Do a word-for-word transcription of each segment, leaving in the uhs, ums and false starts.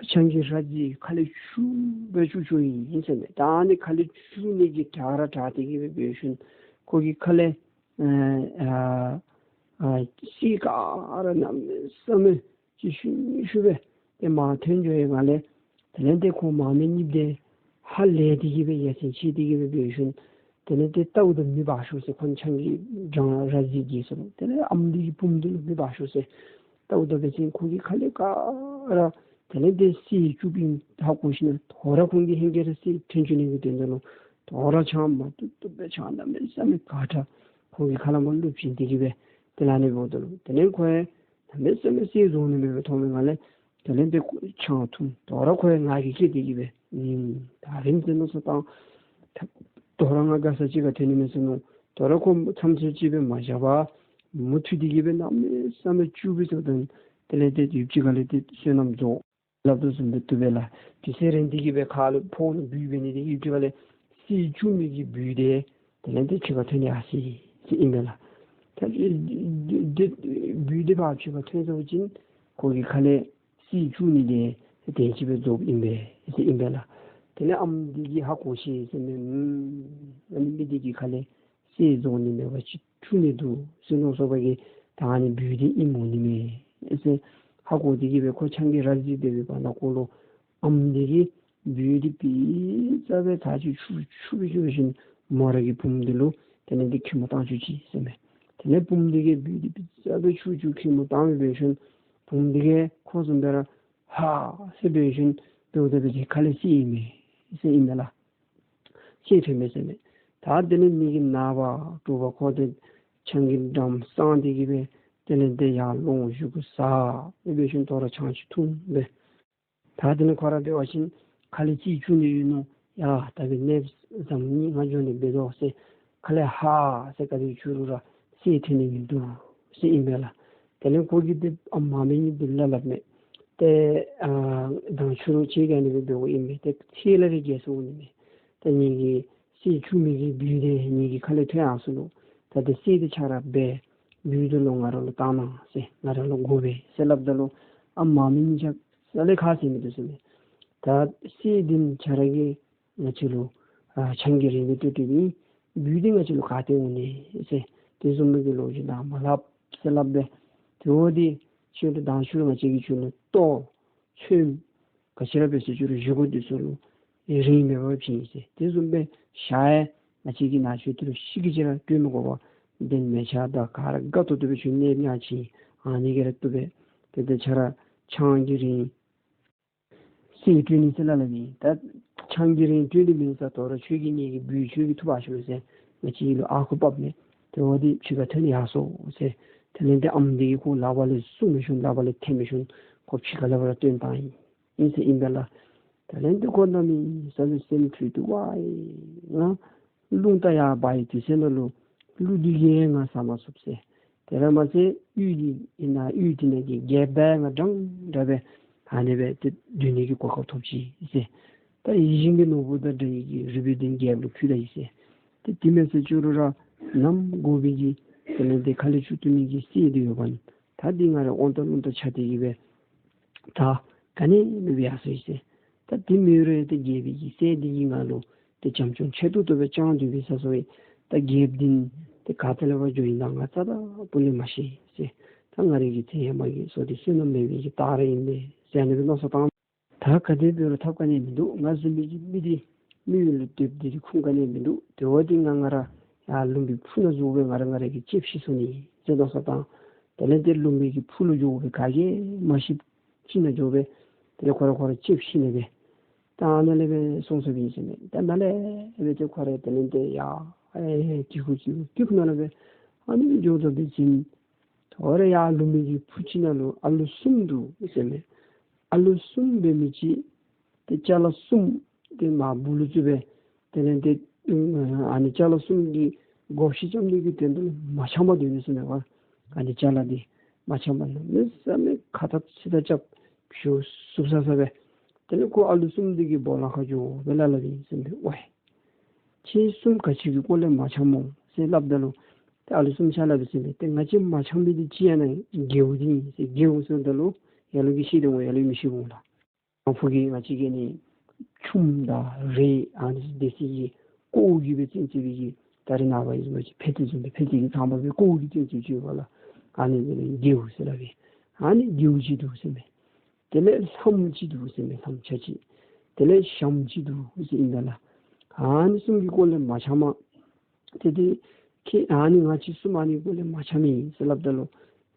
ཆང་གི་ར་རྫི་ཁ་ལས་ཆུ་སྦེ་བཅུག་བཅུགཔ་ཨིན་ཟེར་མས། ད་ཨ་ནི་ཁ་ལས་བཅུག་ནི་གི་དྲག་ར་དྲག་སྟེ་གི་སྦེ་འབད་ཞིནམ་ཁོ་གི་ཁ་ལས་ཨ་ཨ་ཨ་གསེར་ག་ར་གནམ་མེད་ས་མེད་ཅིག་ཤུན་ཤུན་སྦེ་ཏེ་མར་ཐོན་འགྱོ་བའི་སྒང་ལས་དེ་ལས་ཏེ་ཁོ་མ་མི་གཉིསཔོ་དེ་ཧ་ལས་ཏེ་གི་སྦེ་ཡ་མཚན་ཆེ་སྟེ་གི་སྦེ་འབད་ཞིནམ་དེ་ལས་ཏེ་ལྟཝ་ད་མི་འབག་ཤོག་ཟེར། ཁོང་ཆང་གི་སྦྲང་ར་རྫི་གིས་ཟེར་རུང་དེ་ལས་ཨམ་འདི་གི་བུམོ་འདི་ལུ་མི་འབག་ཤོག་ཟེར། ལྟཝ་ད་འབད་བ་ཅིན་ཁོ་གི་ཁ་ལས་ག་ར་དེ་ལས་ཏེ་གསེར་བཅུགཔ་ཨིན་ཧ་གོ་ཞིནམ་ད་རུང་ཁོང་གི་ཧེང་སྐལ་ར་གསེར་ཐོན་བཅུག་ནི་གི་དོན་དག་ལུ་ད་རུང་ཆང་མ་བཏུབ་བཏུབ་སྦེ་ཆང་གནམ་མེད་ས་མེད་ག་དྲག་ཁོང་གི་ཁ་ལས་མར་བླུགས་བྱིན་ཏེ་གི་སྦེ་དེ་ལས་ཨ་ནི་འབདཝ་ད་ལུ་དེ་ལས་ཁོ་ཡང་གནམ་མེད་ས་མེད་གསེར་བཙོང་ནི་མས་སྦེ་མཐོང་བའི་སྒང་ལས་དེ་ལས་ཏེ་ཆང་འཐུང་། ད་རུང་ཁོ་ཡང་ང་རྒྱལ་སྐྱེས་ཏེ་གི་སྦེ་ཨིན་ད་རིམ་ཟེར་མནོ་བསམ་བཏང་། ད་རུང་ང་དགའ་ས་ཅིག་ཁར་ཐོན་ནི་མས་ཟེར་མནོ། ད་རུང་ཁོ་མཚམས་ཚོད་ཅིག་སྦེ་མ་བཞག་པར་མུ་མཐུད་དེ་གི་སྦེ་གནམ་མེད་ས་མེད་སྤྱུགས་པའི་ཚུལ་དང་དེ་ལས་ཏེ་ཡུདཔ་ཅིག་ཁ་ལས་ཏེ་བསོད་ནམས་རྫོགས་སླབ་དོ་བཟུམ་སྦེ་བཏུབ་པས་ལགས། དུས་ཚོད་རན་ཏེ་གི་སྦེ་ཁ་ལུ་ཕོཝ་ལུ་སྦུལ་འབད་ནི་དེ་ཡུདཔ་ཅིག་ཁ་ལས་གསེར་བཅུག་མི་གི་སྦུལ་དེ་དེ་ལས་ཏེ་ཕྱི་ཁར་ཐོན་ཡར་སོ་ཡི་ཟེར་ཨིན་པས་ལགས། ད་དེ་སྦུལ་དེ་ཕར་ཕྱི་ཁར་ཐོན་སོང་པ་ཅིན་ཁོ་གི་ཁ་ལས་གསེར་བཅུག་ནི་དེ་དེ་ཅིག་སྦེ་རྫོགསཔ་ཨིན་པས་ཟེར་ཨིན་པས་ལགས། དེ་ལས་ཨམ་འདི་གིས་ཧ་གོ་ཤེས་ཟེར་མས། ཨམ་ཨ་ནི་མི་འདི་གི་ཁ་ལས་གསེར་བཙོང་ནི་མེད་པ་ཅིག་བཅུག་ནི་འདུག་ཟེར་མནོ་སོང་བ་གིས་ད་ཨ་ནི་སྦུལ་འདི་ཨིནམ་འོང་ནི་མས་ཟེར་ཧ་གོ་སྟེ་གི་སྦེ་ཁོ་ཆང་གི་ར་རྫི་སྦེ་འབད་བའི་བར་ན་ཁོ་ལུ་ཨམ་འདི་གིས་སྦུལ་འདི་ཕྱི་ས་སྦེ་ད་ཅིག་ཆུ་ཆུ་སྦེ་བཅུག་ཞིནམ་མོ་ར་གི་བུམོ་འདི་ལུ་དེ་ལས་ཏེ་ཁེ་མོ་བཏང་བཅུག་ཅི་ཟེར་མས། དེ་ལས་བུམོ་འདི་གིས་སྦུལ་འདི་ཕྱི་ས་སྦེ་ཆུ་བཅུག་ཁེ་མོ་བཏང་སྦེ་འབད་ཞིནམ་བུམོ་འདི་གིས་ཁོ་བཟུམ་སྦེ་ར་ཧ་ཟེར་འབད་ཞིནམ་འབདཝ་ད་འབད་བ་ཅིན་ཁ་ལས་གསེར་ཨིན་མས་ཟེར་ཨིན་པས་ལགས། གསེར་ཐོན་མས་ཟེར་མས། ད་དེ་ལས་མི་གི་ནངས་པ་དྲོ་པ་ཁོ་དེ་ཆང་གི་འགྲམ་བསྲང་སྟེ་གི་སྦེ་དེ་ལས་ཏེ་ཡར་ལོང་བཞུགས་ས་སྦེ་འབད་ཞིནམ་ད་རུང་ཆང་ཅིག་འཐུང་སྦེ། ད་དེ་ལས་ཁོ་ར་འབད་བ་ཅིན་ཁ་ལས་གསེར་བཅུག་ནི་ཡོད་མནོ། ཡ་ད་འབད་ནེམ་ཙམ་གཉིས་ང་འགྱོ་ནི་འབད་དོ་ཟེར་ཁ་ལས་ཧ་ཟེར་ག་དེ་བཅུག་རུང་ར་གསེར་ཐོན་ནི་མིན་འདུག་ཟེར་ཨིན་པས་ལགས། དེ་ལས་ཁོ་གིས་ཏེ་ཨམ་མ་མི་གཉིསཔོ་འདི་ལུ་སླབ་མས། ཏེ་ཨ་མདང་ཕྱི་རུ་ཁྱེད་ཀྱིས་ཨ་ནི་སྦེ་འབདཝ་ཨིན་མས། ཏེ་ཁྱེད་ལས་ར་རྒྱལ་སོང་འོང་ནི་མས། ཏེ་ངེ་གི་གསེར་བཅུག་མི་གི་སྦུལ་དེ་ངེ་གི་ཁ་ལས་ཐོན་ཡར་སོ་ནུག། ད་ཏེ་གསེར་དེ་ཆ་ར་འབག་སྦུལ་དེ་ལུ་ང་ར་ལུ་བཏང་གནང་ཟེར་ང་ར་ལུ་དགོ་པས་ཟེར་སླབ་ད་ལུ་ཨམ་མ་མི་གཉིས་ཆ་རྩ་ལས་ཁ་བཟེད་མི་འདུག་ཟེར་མས། ད་གསེར་འདི་ཆ་ར་གིས་ང་བཅས་ལུ་ཨ་ཆང་གི་རིན་ལུ་ལྟོས་ཏེ་སྦེ་སྦུལ་འདི་ང་བཅས་ལུ་ག་ཏེ་འོང་ནི་ཟེར་དེ་བཟུམ་མའི་གི་ལོ་རྒྱུས་ནང་མ་སླབ་ཟེར་སླབ་སྦེ། དེ་འབདཝ་ད་ཁྱོད་ལུ་མདང་ཕྱི་རུ་ང་བཅས་ཀྱིས་ཁྱོད་ལུ་ལྟོ་ཚོདམ་ག་ཅི་ར་འབད་ཟེར་ཁྱོད་ར་བཞེས་དགོ་དེ་ཚུ་ལུ་རིན་མེད་པར་བྱིན་ཟེར། དེ་བཟུམ་སྦེ་ཞག་ཡང་ང་བཅས་ཀྱིས་ནཱ་ཁྱོད་དེ་ལུ་ཤི་གི་ཅིག་ར་སྤྲོད་མི་དགོ་པར་གདན་མལ་ཆ་དང་ག་ར་དགའ་ཏོག་ཏོ་སྦེ་ཁྱོད་གནསཔ་ཡང་བྱིན། ཨ་ནི་གིས་ར་བཏུབ་པས། དེ་ལས་ཆ་ར་ཆང་གི་རིན་གསེར་སྤྲོད་ནི་ཟེར་སླབ་སླབ་ཨིན། ད་ཆང་གི་རིན་སྤྲོད་ནི་མེད་ས་ད་རུང་ཁྱོད་ཀྱིས་ངེ་གི་སྦུལ་ཁྱོད་ཀྱིས་འཐུ་འབག་ཤོག་ཟེར་ང་བཅས་ལུ་ཨ་ཁུ་འབག་མས། དེ་འབདཝ་ད་ཕྱི་ཁར་ཐོན་ཡར་སོང་ཟེར། དེ་ལས་ཏེ་ཨམ་འདི་གིས་ཁོ་ལག་པ་ལས་བསྲུང་མི་ཤོང་ལག་པ་ལས་འཐེན་མི་ཤོང་ཁོ་ཕྱི་ཁར་ལས་ཕར་བཏོན་བཏང་ཡི་ཨིན་ཟེར་ཨིན་པས་ལགས། དེ་ལས་ཏེ་ཁོ་གནམ་མེད་ས་མེད་སེམས་འཁྲུལ་ཏེ་ཝའི་ང་རླུང་རྟ་ཡར་འབག་པའི་དུས་ཚོད་ནང་ལུ་གླུ་འདི་གིས་ང་ཟ་མ་ཚུགས་ཟེར། དེ་ར་མ་ཚད་གཡུས་འདི་ཨིན་ན་གཡུས་འདི་ནང་གི་རྒྱལཔོ་ང་འདྲན་འདྲ་སྦེ་ཨ་ནི་སྦེ་ཏེ་སྡོད་ནི་གི་གོ་སྐབས་ཐོབ་ཅི་ཟེར། ད་ཡིད་བཞིན་གྱི་ནོར་བུ་དང་འདྲ་བའི་གི་རུས་པའི་གདན་རྒྱལཔོ་ལུ་ཕུལ་ད་ཡི་ཟེར། ཏེ་དེ་མེན་ཟེར་ཅི་རུང་ར་ནམ་དགོ་པའི་གི་དེ་ལས་ཏེ་ཁ་ལས་བཅུག་བཏུབ་མི་གི་གསེར་འདི་ཡོདཔ་ཨིན། ད་འདི་ང་ར་དབང་ཐང་རླུང་རྟ་ཆག་སྟེ་གི་སྦེ་ད་ག་ནི་མེདཔ་སྦེ་ཡར་སོ་ཡི་ཟེར། ད་དེ་མེན་རུང་ཏེ་རྒྱལ་པོའི་གི་སྲས་འདི་གིས་ང་ལུ་ཏེ་བྱམས་སྐྱོང་ཆེ་ཏོག་ཏོ་སྦེ་བསྐྱངས་སྡོད་པའི་ས་སོ་ཡི། ད་རྒྱལཔོ་འདི་ཏེ་ག་ཏེ་ལས་ཕར་འགྱོ་ཡི་ན་ང་རྩ་དང་སྤུ་ལས་མ་ཤེས་ཟེར། ད་ང་རའི་གི་ཚེ་ཧེ་མ་གི་བསོད་བདེ་བསོད་ནམས་མེད་པའི་གི་རྟགས་ར་ཨིན་པས་ཟེར་ཨ་ནི་སྦེ་མནོ་བསམ་བཏང་། ད་ག་དེ་འབད་རུང་ཐབས་ག་ནི་མིན་འདུག། ང་བཟུམ་མའི་གི་མི་འདི་མི་ཡུལ་ལུ་སྡོདཔ་འདི་ཁུངས་ག་ནི་མིན་འདུག། དེ་འབདཝ་ད་ང་ང་ར་ཡར་ལུང་པའི་ཕུ་ནང་འཛུལ་སྦེ་ང་ར་ང་ར་གིས་ལྕེབས་ཤི་སོང་ནི་ཟེར་མནོ་བསམ་བཏང་། དེ་ལས་ཏེ་ལུང་པའི་གི་ཕུ་ལུ་འགྱོ་སྦེ་ག་གིས་མ་ཤེས་ཅིག་ནང་འགྱོ་སྦེ་དེ་ལས་ཁོ་ར་ཁོ་ར་ལྕེབས་ཤི་ནི་སྦེ་ད་ཨ་ནཱ་ལས་སྦེ་སོང་སོངམ་ཨིན་ཟེར་མས། ད་ནཱ་ལས་སྦེ་ཏེ་ཁོ་ར་དེ་ལས་ཏེ་ཡར་ཨེ་ཀི་ཁུག་ཀི་ཁུག་ཀི་ཁུག་ནང་ལས་སྦེ་ཨ་ནི་སྦེ་འགྱོ་དོ་འབད་བ་ཅིན་ད་རུང་ཡར་ལུང་པའི་གི་ཕུ་ཅིག་ནང་ལུ་ཨ་ལུ་གསུམ་འདུག་ཟེར་མས། ཨ་ལུ་གསུམ་འབད་མི་ཅིག་ཏེ་ཅ་ལ་གསུམ་ཏེ་མར་སྦུག་ལུ་བཙུགས་སྦེ་དེ་ལས་ཏེ་ཨ་ནི་ཅ་ལ་གསུམ་གྱི་བགོ་བཤའ་རྐྱབ་ནི་གི་དོན་དུ་མ་འཆམ་པར་སྡོད་ནུག་ཟེར་མས་པ། ཨ་ནི་ཅ་ལ་འདི་མ་འཆམ་པར་གནམ་མེད་ས་མེད་ཁ་ཐག་ཚིག་ཐག་རྐྱབ་ཞུ་སུབ་ས་ས་སྦེ། དེ་ལས་ཁོ་ཨ་ལུ་གསུམ་འདི་གིས་སྦོ་ལོགས་ཁར་འགྱོ་སྦེ་སླབ་སླབ་ཨིན་ཟེར་མས། ཝའི་ཁྱེད་གསུམ་ག་ཅི་གི་སྐོར་ལས་མ་འཆམ་སྨོ་ཟེར་སླབ་ད་ལུ་ཏེ་ཨ་ལུ་གསུམ་ཆ་ལ་སྦེ་ཟེར་མས། ཏེ་ང་བཅས་མ་འཆམ་མི་འདི་ཅིག་ཡང་ན་རྒྱལཔོ་འདི་ཨིན་ཟེར། རྒྱལཔོ་ཟེརཝ་ད་ལུ་ཡ་ལུ་གིས་ཤེས་དོ་འོང་། ཡ་ལུ་གིས་མི་ཤེས་འོང་ལགས། ཨ་ཕོ་གི་ང་བཅས་ཀྱི་ནི་ཆུམ་དང་རས་ཨ་ནི་སྡེ་སྲིད་ཀྱི་ཀོཝ་གིས་སྦེ་བཙན་འཛུལ་བའི་གི་ད་རེས་ནངས་པ་ཨིན་པ་ཅིན་ཕད་ཙེ་བཟུམ་སྦེ་ཕད་ཙེ་གི་ཚང་པ་སྦེ་ཀོཝ་གིས་བཙན་འཛུལ་བྱས་པ་ལགས། ཨ་ནི་སྦེ་རྒེའུ་ཟེར་སླབ་པས། ཨ་ནི་རྒེའུ་ཅིག་འདུག་ཟེར་མས། དེ་ལས་ལྷམ་ཅིག་འདུག་ཟེར་མས། ལྷམ་ཆ་ཅིག། དེ་ལས་ཞྭམོ་ཅིག་འདུག་ཟེར་ཨིན་པས་ལགས། ཨ་ནི་གསུམ་གྱི་སྐོར་ལས་མ་འཆམ་མས། ཏེ་དེ་ཁྱེད་ཨ་ནི་ང་བཅས་གསུམ་ཨ་ནི་སྐོར་ལས་མ་འཆམ་ཨིན་ཟེར་སླབ་ད་ལུ།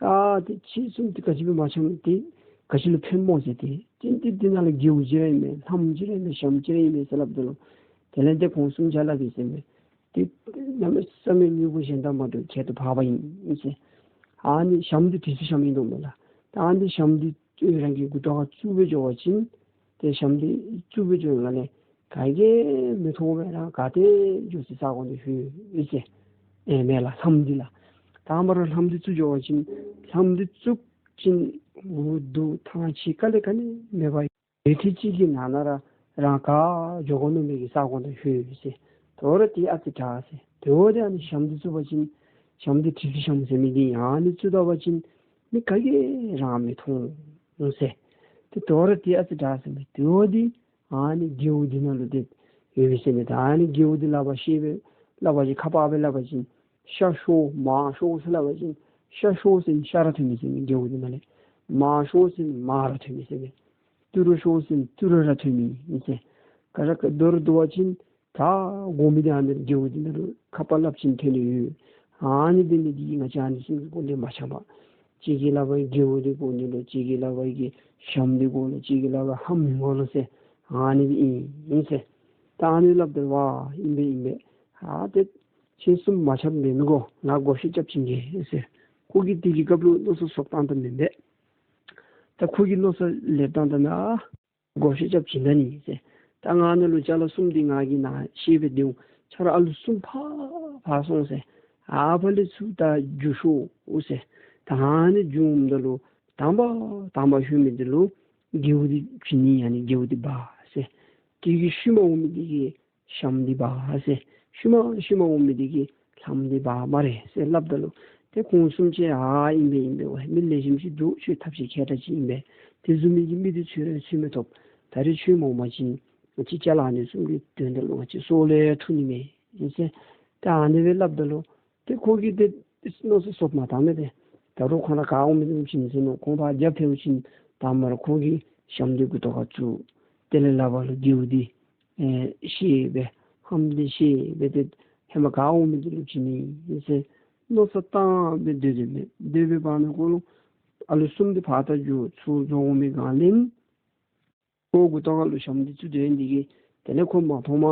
ཨ་ཏེ་ཁྱེད་གསུམ་དེ་ག་ཅི་སྦེ་མ་འཆམ་དེ་ག་ཅི་ལུ་ཕནམ་སྨོ་ཟེར། ཏེ་ཏེ་དེ་ནང་ལུ་རྒེའུ་ཅིག་ར་ཨིན་མས། ལྷམ་ཅིག་ར་ཨིན་མས། ཞྭམོ་ཅིག་ར་ཨིན་མས་ཟེར་སླབ་ད་ལུ། དེ་ལས་ཏེ་ཁོང་གསུམ་ཆ་ལུ་སླབ་ཨིན་ཟེར་མས། ཏེ་གནམ་མེད་ས་མེད་མྱུ་གུ་གཞན་དང་མ་འདྲཝ་ཁྱད་དུ་འཕགས་པ་ཨིན་ཟེར། ཨ་ནི་ཞྭམོ་དེ་དུས་ཚོད་ཞྭམོ་ཨིན་དོ་མས་ལགས། ད་ཨ་ནི་ཞྭམོ་དེ་རང་གི་མགུ་ཏོ་ཁར་བཙུགས་སྦེ་འགྱོ་བ་ཅིན་ཏེ་ཞྭམོ་དེ་བཙུགས་སྦེ་འགྱོ་བའི་སྒང་ལས་ག་གིས་མི་མཐོང་བས། རང་ག་ཏེ་འགྱོ་སའི་ས་གོ་ནང་ལྷོད་ཡི་ཟེར་ཨིན་མས་ལགས། ལྷམ་འདི་ལགས། དང་པ་ར་ལྷམ་འདི་བཙུགས་འགྱོ་བ་ཅིན་ལྷམ་འདི་བཙུགས་ཞིནམ་འུ་སྡུག་ཐང་ཆད་དཀའ་ལས་ག་ནི་མེད་པར་ཡུད་ཐེངས་གཅིག་གི་ནང་ན་ར་རང་ག་འགྱོ་དགོ་མནོ་མི་གི་ས་གོ་ནང་ལྷོད་ཡི་ཟེར། དོ་རུང་དེ་ཨ་ཙི་དྲག་ཟེར། དོ་རུང་དེ་ཨ་ནི་ཞྭམོ་འདི་བཙུགས་པ་ཅིན་ཞྭམོ་འདི་དུས་ཚོད་ཞྭམོ་ཟེར་མི་འདི་ཨ་ནི་བཙུགས་ད་པ་ཅིན་མི་ག་གིས་རང་མི་མཐོང་ཟེར། ཏེ་དོ་རུང་དེ་ཨ་ཙི་དྲག་ཟེར་མི་དོ་རུང་དེ་ཨ་ནི་རྒེའུ་འདི་ནང་ལུ་ཏེ་ཡོད་པས་ཟེར་མས། ད་ཨ་ནི་རྒེའུ་འདི་སླབ་པ་ཤེས་པས། སླབ་པ་ཅིན་ཁ་པར་སྦེ་སླབ་པ་ཅིན་ཤ་ཤོར་མར་ཤོར་ཟེར་སླབ་པ་ཅིན་ཤ་ཤོར་ཟེར་ཤ་ར་ཐོན་མས་ཟེར་མས། རྒེའུ་འདི་ནང་ལས་མར་ཤོར་ཟེར་མར་ར་ཐོན་མས་ཟེར་མས། ཏི་རུ་ཤོར་ཟེར་ཏི་རུ་ར་ཐོན་མས་ཟེར། ག་ར་ག་དོ་རུང་བསྡུ་བ་ཅིན་ད་དགོ་མི་འདི་ཨ་ནི་རྒེའུ་འདི་ནང་ལུ་ཁ་པར་སླབ་ཞིནམ་ཐོན་ནི་ཡོད། ཨ་ནི་འདི་ནི་འདི་ང་བཅས་ཨ་ནི་གསུམ་གྱི་སྐོར་ལས་མ་འཆམ་པས། གཅིག་གིས་སླབ་པ་རྒེའུ་འདི་དགོ་ནི་ལོ། གཅིག་གིས་སླབ་པ་གི་ཞྭམོ་འདི་དགོ་ལོ། གཅིག་གིས་སླབ་པ་ལྷམ་འདི་དགོ་ལོ་ཟེར། ཨ་ནི་འདི་ཨིན་ཨིན་ཟེར། ད་ཨ་ནི་སླབ་སྟེ་འབད་ཨིན་པས་ཨིན་པས། ཨ་ཏེ་ཁྱེད་གསུམ་མ་འཆམ་འབད་མི་དགོ། ང་བགོ་བཤའ་རྐྱབ་བྱིན་གེ་ཟེར། ཁོ་གིས་དེ་གི་སྐབས་ལུ་མནོ་བསམ་སོར་བཏང་ད་མེན་པས། ད་ཁོ་གིས་མནོ་བསམ་ལེབ་བཏང་ད་ན་བགོ་བཤའ་རྐྱབ་བྱིན་ད་ནི་ཟེར། ད་ང་ནང་ལུ་ཅ་ལ་གསུམ་འདི་ང་གིས་ནཱ་བཤེད་སྦེ་སྡོད་འོང་། ཁྱོད་ར་ཨ་ལུ་གསུམ་ཕར་ཕར་སོང་ཟེར། ཨ་ཕར་ལས་ཚུར་ད་འགྱོ་ཤོག་ཟེར། ད་ཨ་ནི་འགྱོཝ་ད་ལུ་དང་པ་དང་པ་ཤོར་མི་འདི་ལུ་རྒེའུ་འདི་བྱིན་ནི། ཨ་ནི་རྒེའུ་འདི་འབག་ཟེར། དེ་གི་ཤུལ་མ་འོང་མི་འདི་གིས་ཞྭམོ་འདི་འབག་ཟེར། ཤུལ་མ་ཤུལ་མ་འོང་མི་འདི་གིས་ལྷམ་འདི་འབག་སྨ་རེ་ཟེར་སླབ་ད་ལུ་ཏེ་ཁོང་གསུམ་ཆ་ཨ་ཨིན་པས་ཨིན་པས། ཝའི་མི་ལེགས་ཤོམ་ཅིག་འདུག། ཁྱོད་ཐབས་ཤེས་མཁས་དྲགས་ཅིག་ཨིན་པས། དེ་བཟུམ་མའི་གི་མི་འདི་འཚོལ་རུང་འཚོལ་མི་ཐོབ། ད་རེས་ཁྱོད་མ་འོངམ་ཅིན་ང་བཅས་ཅ་ལ་ཨ་ནི་གསུམ་གྱི་དོན་དག་ལུ་ང་བཅས་སྲོག་ལུ་ཐུག་ནི་མས་ཟེར། ད་ཨ་ནི་སྦེ་སླབ་ད་ལུ་ཏེ་ཁོ་གིས་ཏེ་མནོ་བསམ་སོར་མ་བཏང་མས་ཏེ། ད་རུང་ཁོང་ར་ག་འོང་མི་འདི་བྱིན་ཟེར་མནོ། ཁོང་ཕར་རྒྱབ་ཕྱེ་བ་ཅིན་དང་པ་ར་ཁོ་གིས་ཞྭམོ་འདི་མགུ་ཏོ་ཁར་བཙུགས། དེ་ལས་ལག་པ་ལུ་རྒེའུ་འདི་ཨེ་བཤེད་སྦེ་ལྷམ་འདི་བཤེད་སྦེ་ཏེ་ཧེ་མ་ག་འོང་མི་འདི་ལུ་བྱིན་ནི་ཟེར་མནོ་བསམ་བཏང་སྦེ་སྡོད་སྡོདཔ་མས། སྡོད་པའི་བར་ན་ཁོ་ལུ་ཨ་ལུ་གསུམ་འདི་ཕར་ད་འགྱོ་ཚུར་འགྱོ་འོང་མི་སྒང་ལས་ཁོ་མགུ་ཏོ་ཁར་ལུ་ཞྭམོ་འདི་བཙུགས་སྡོད་ནི་འདི་གིས་དེ་ལས་ཁོ་མ་མཐོངམ།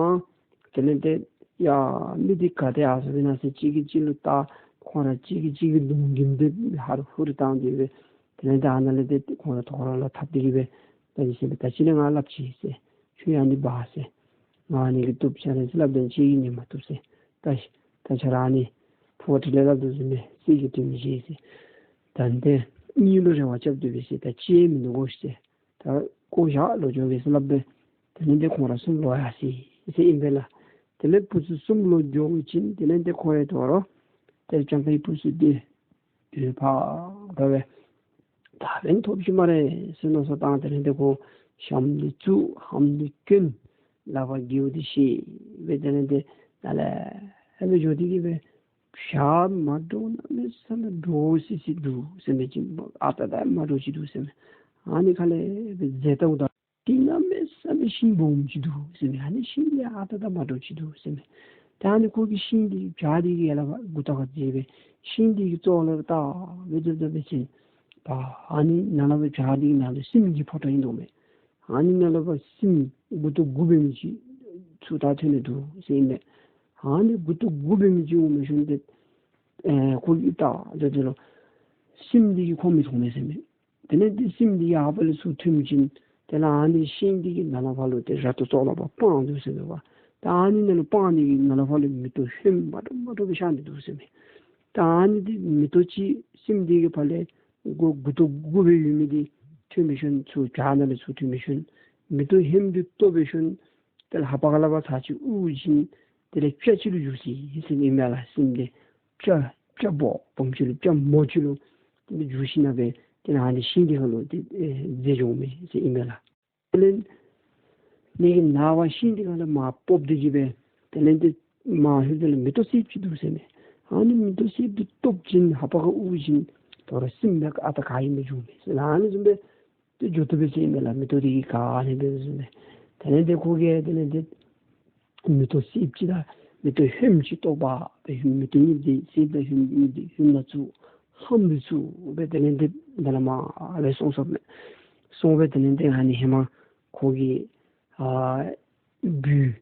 དེ་ལས་ཏེ་ཡ་མི་འདི་ག་ཏེ་ཡར་སོང་ཡི་ན་ཟེར་གཅིག་གིས་གཅིག་ལུ་བལྟ། ཁོང་ར་གཅིག་གིས་གཅིག་གི་གདོང་གུ་འདི་ཧ་རུ་ཧུ་རུ་བཏང་སྟེ་སྦེ་དེ་ལས་ཏེ་ཨ་ནཱ་ལས་ཏེ་ཁོང་ར་ཐོག་ར་ལུ་འཐབ་སྟེ་གི་སྦེ་ད་ཅི་ཟེར་སྦེ་ད་ཅི་ལས་ང་སླབ་ཅི་ཟེར། ཁྱོད་ཡང་འདི་འབག་ཟེར། ང་ཨ་ནི་གིས་བཏུབ། ཁྱོད་ར་སླབ་དོན་ཅིག་གིས་ནི་མ་བཏུབ་ཟེར། ད་ད་ཁྱོད་ར་ཨ་ནི་ཕུ་བོ་ཁྲི་ལས་སླབ་དོ་བཟུམ་སྦེ་གསེར་གྱི་དུ་མི་བཞེས་ཟེར། ད་འདི་གཉིས་ལུ་རེ་བ་རྐྱབ་སྡོད་པས་ཟེར། ད་ཅི་མིན་འདུག་གོ་ཟེར། ད་བཀོ་བཞག་ལོག་འགྱོ་གེ་ཟེར་སླབ་སྦེ་དེ་ལས་ཏེ་ཁོང་ར་གསུམ་ལོག་ཡར་སོ་ཡི་ཟེར་ཨིན་པས་ལགས། དེ་ལས་བུ་ཚུ་གསུམ་ལོག་འགྱོ་བ་ཅིན་དེ་ལས་ཏེ་ཁོ་ཡང་དོ་རུང་ཏེ་སྤྱང་ཀའི་བུ་ཚུ་འདི་དུས་ཕར་འགྱོ་བས། ད་འབདན་ཐོབ་ཅི་སྨ་རེ་ཟེར་མནོ་བསམ་བཏང་། དེ་ལས་ཏེ་ཁོ་ཞྭམོ་འདི་བཙུགས། ལྷམ་འདི་གྱོན། ལག་པར་རྒེའུ་འདི་བཤེད་སྦེ་དེ་ལས་ཏེ་ནཱ་ལས་ཨ་ནི་འགྱོ་སྟེ་གི་སྦེ་ཞག་མ་འདྲཝ་གནམ་མེད་ས་མེད་འདྲོག་སི་སི་འདུག་ཟེར་མས། ཅིག་ཨ་རྟག་རྟག་མ་འདྲཝ་ཅིག་འདུག་ཟེར་མས། ཨ་ནི་ཁ་ལས་སྦེ་མཛད་ལྟཝ་ད་ཏེ་གནམ་མེད་ས་མེད་ཤིང་སྦོམ་ཅིག་འདུག་ཟེར་མས། ཨ་ནི་ཤིང་འདི་ཨ་རྟག་རྟག་མ་འདྲཝ་ཅིག་འདུག་ཟེར་མས། ད་ཨ་ནི་ཁོ་གིས་ཤིང་འདི་བྱག་འདི་གི་ཡར་ལས་ཕར་མགུ་ཏོ་ཁར་མཛད་སྦེ་ཤིང་འདི་གི་ཙོག་ལས་ལྟ་སྦེ་སྡོད་སྡོད་པ་ཅིན་ཕར་ཨ་ནི་ནང་ལས་ཕར་བྱག་འདི་གི་ནང་ལུ་སྲིནམོ་གི་ཕོ་བྲང་ཨིན་དོ་མས། ཨ་ནི་ནང་ལས་ཕར་སྲིནམོ་མགུ་ཏོ་དགུ་འབད་མི་ཅིག་ཚུར་ད་ཐོན་ནི་འདུག་ཟེར་ཨིན་མས། ཨ་ནི་མགུ་ཏོ་དགུ་འབད་མི་ཅིག་འོང་མི་ཤུལ་ཏེ་ཨེ་ཁོ་གིས་ལྟ་སྡོད་དེ་ལུ་སྲིནམོ་འདི་གིས་ཁོ་མི་མཐོང་མས་ཟེར་མས། དེ་ལས་ཏེ་སྲིནམོ་འདི་ཡར་ཕར་ལས་ཚུར་ཐོན་ཞིནམ་དེ་ལས་ཨ་ནི་ཤིང་འདི་གི་ནང་ལས་ཕར་ལུ་ཏེ་ར་ཏོ་ཙོག་ལས་ཕར་སྤང་འདུག་ཟེར་མས་པ། ད་ཨ་ནི་ནང་ལུ་སྤང་འདི་གི་ནང་ལས་ཕར་ལུ་མེ་ཏོག་ཧོནམ་མ་འདྲཝ་མ་འདྲཝ་སྦེ་ཤར་ནི་འདུག་ཟེར་མས། ད་ཨ་ནི་འདི་མེ་ཏོག་ཅིག་སྲིནམོ་འདི་གི་ཕར་ལས་མགུ་མགུ་ཏོ་དགུ་སྦེ་ཡོད་མི་འདི་ཐོན་མི་ཤུལ་ཚུར་བྱག་ནང་ལས་ཚུར་ཐོན་མི་ཤུལ་མེ་ཏོག་ཧོནམ་འདི་བཏོག་པའི་ཤུལ་དེ་ལས་ལྷ་པ་ག་ལས་ཕར་ཚར་ཅིག་དབུར་ཞིནམ་དེ་ལས་སྤྱ་ཅིག་ལུ་འགྱུར་ཅི་ཟེར་ཨིན་མས་ལགས། སྲིནམོ་འདི་སྤྱ་སྤྱ་སྦོམ་སྦོམ་ཅིག་ལུ་སྤྱ་མོ་ཅིག་ལུ་དེ་ལས་འགྱུར་ཞིནམ་སྦེ་དེ་ལས་ཨ་ནི་ཤིང་འདི་ཁ་ལུ་ཏེ་ཨེ་འཛེགས་འགྱོཝ་མས་ཟེར་ཨིན་མས་ལགས། དེ་ལས་ནད་ཀྱིས་ན་བ་ཤི་ནི་དེ་ག་ལས་མར་ཕབ་སྟེ་གི་སྦེ་དེ་ལས་ཏེ་མར་ལྷོདཔ་ད་ལུ་མེ་ཏོག་སེརཔོ་ཅིག་འདུག་ཟེར་མས། ཨ་ནི་མེ་ཏོག་སེརཔོ་འདི་བཏོག་བྱིན་ལྷ་པ་ཁར་དབུར་བྱིན་དོ་རུང་སྲིནམོ་ཨ་རྟག་ག་ཡི་མི་འགྱོ་མས་ཟེར། ཨ་ནི་བཟུམ་སྦེ་ཏེ་འགྱོ་དོ་སྦེ་ཟེར་ཨིན་མས་ལགས། མེ་ཏོག་འདི་གིས་ག་ནི་སྦེ་བཟུམ་སྦེ། དེ་ལས་ཏེ་ཁོ་གིས་དེ་ལས་ཏེ་མེ་ཏོག་སེརཔོ་ཅིག་དང་མེ་ཏོག་ཧོནམ་ཅིག་བཏོག་པ་སྦེ་མེ་ཏོག་གཉིས་འདི་སེརཔོ་དང་ཧོནམ་གཉིས་འདི་ཧོནམ་ནང་བཙུགས་ལྷམ་འདི་བཙུགས་སྦེ་དེ་ལས་ཏེ་ད་ལས་མར་སྦེ་སོང་སོངམ་མས། སོང་སྦེ་དེ་ལས་ཏེ་ཨ་ནི་ཧེ་མ་ཁོ་གིས་ཨ་སྦུལ་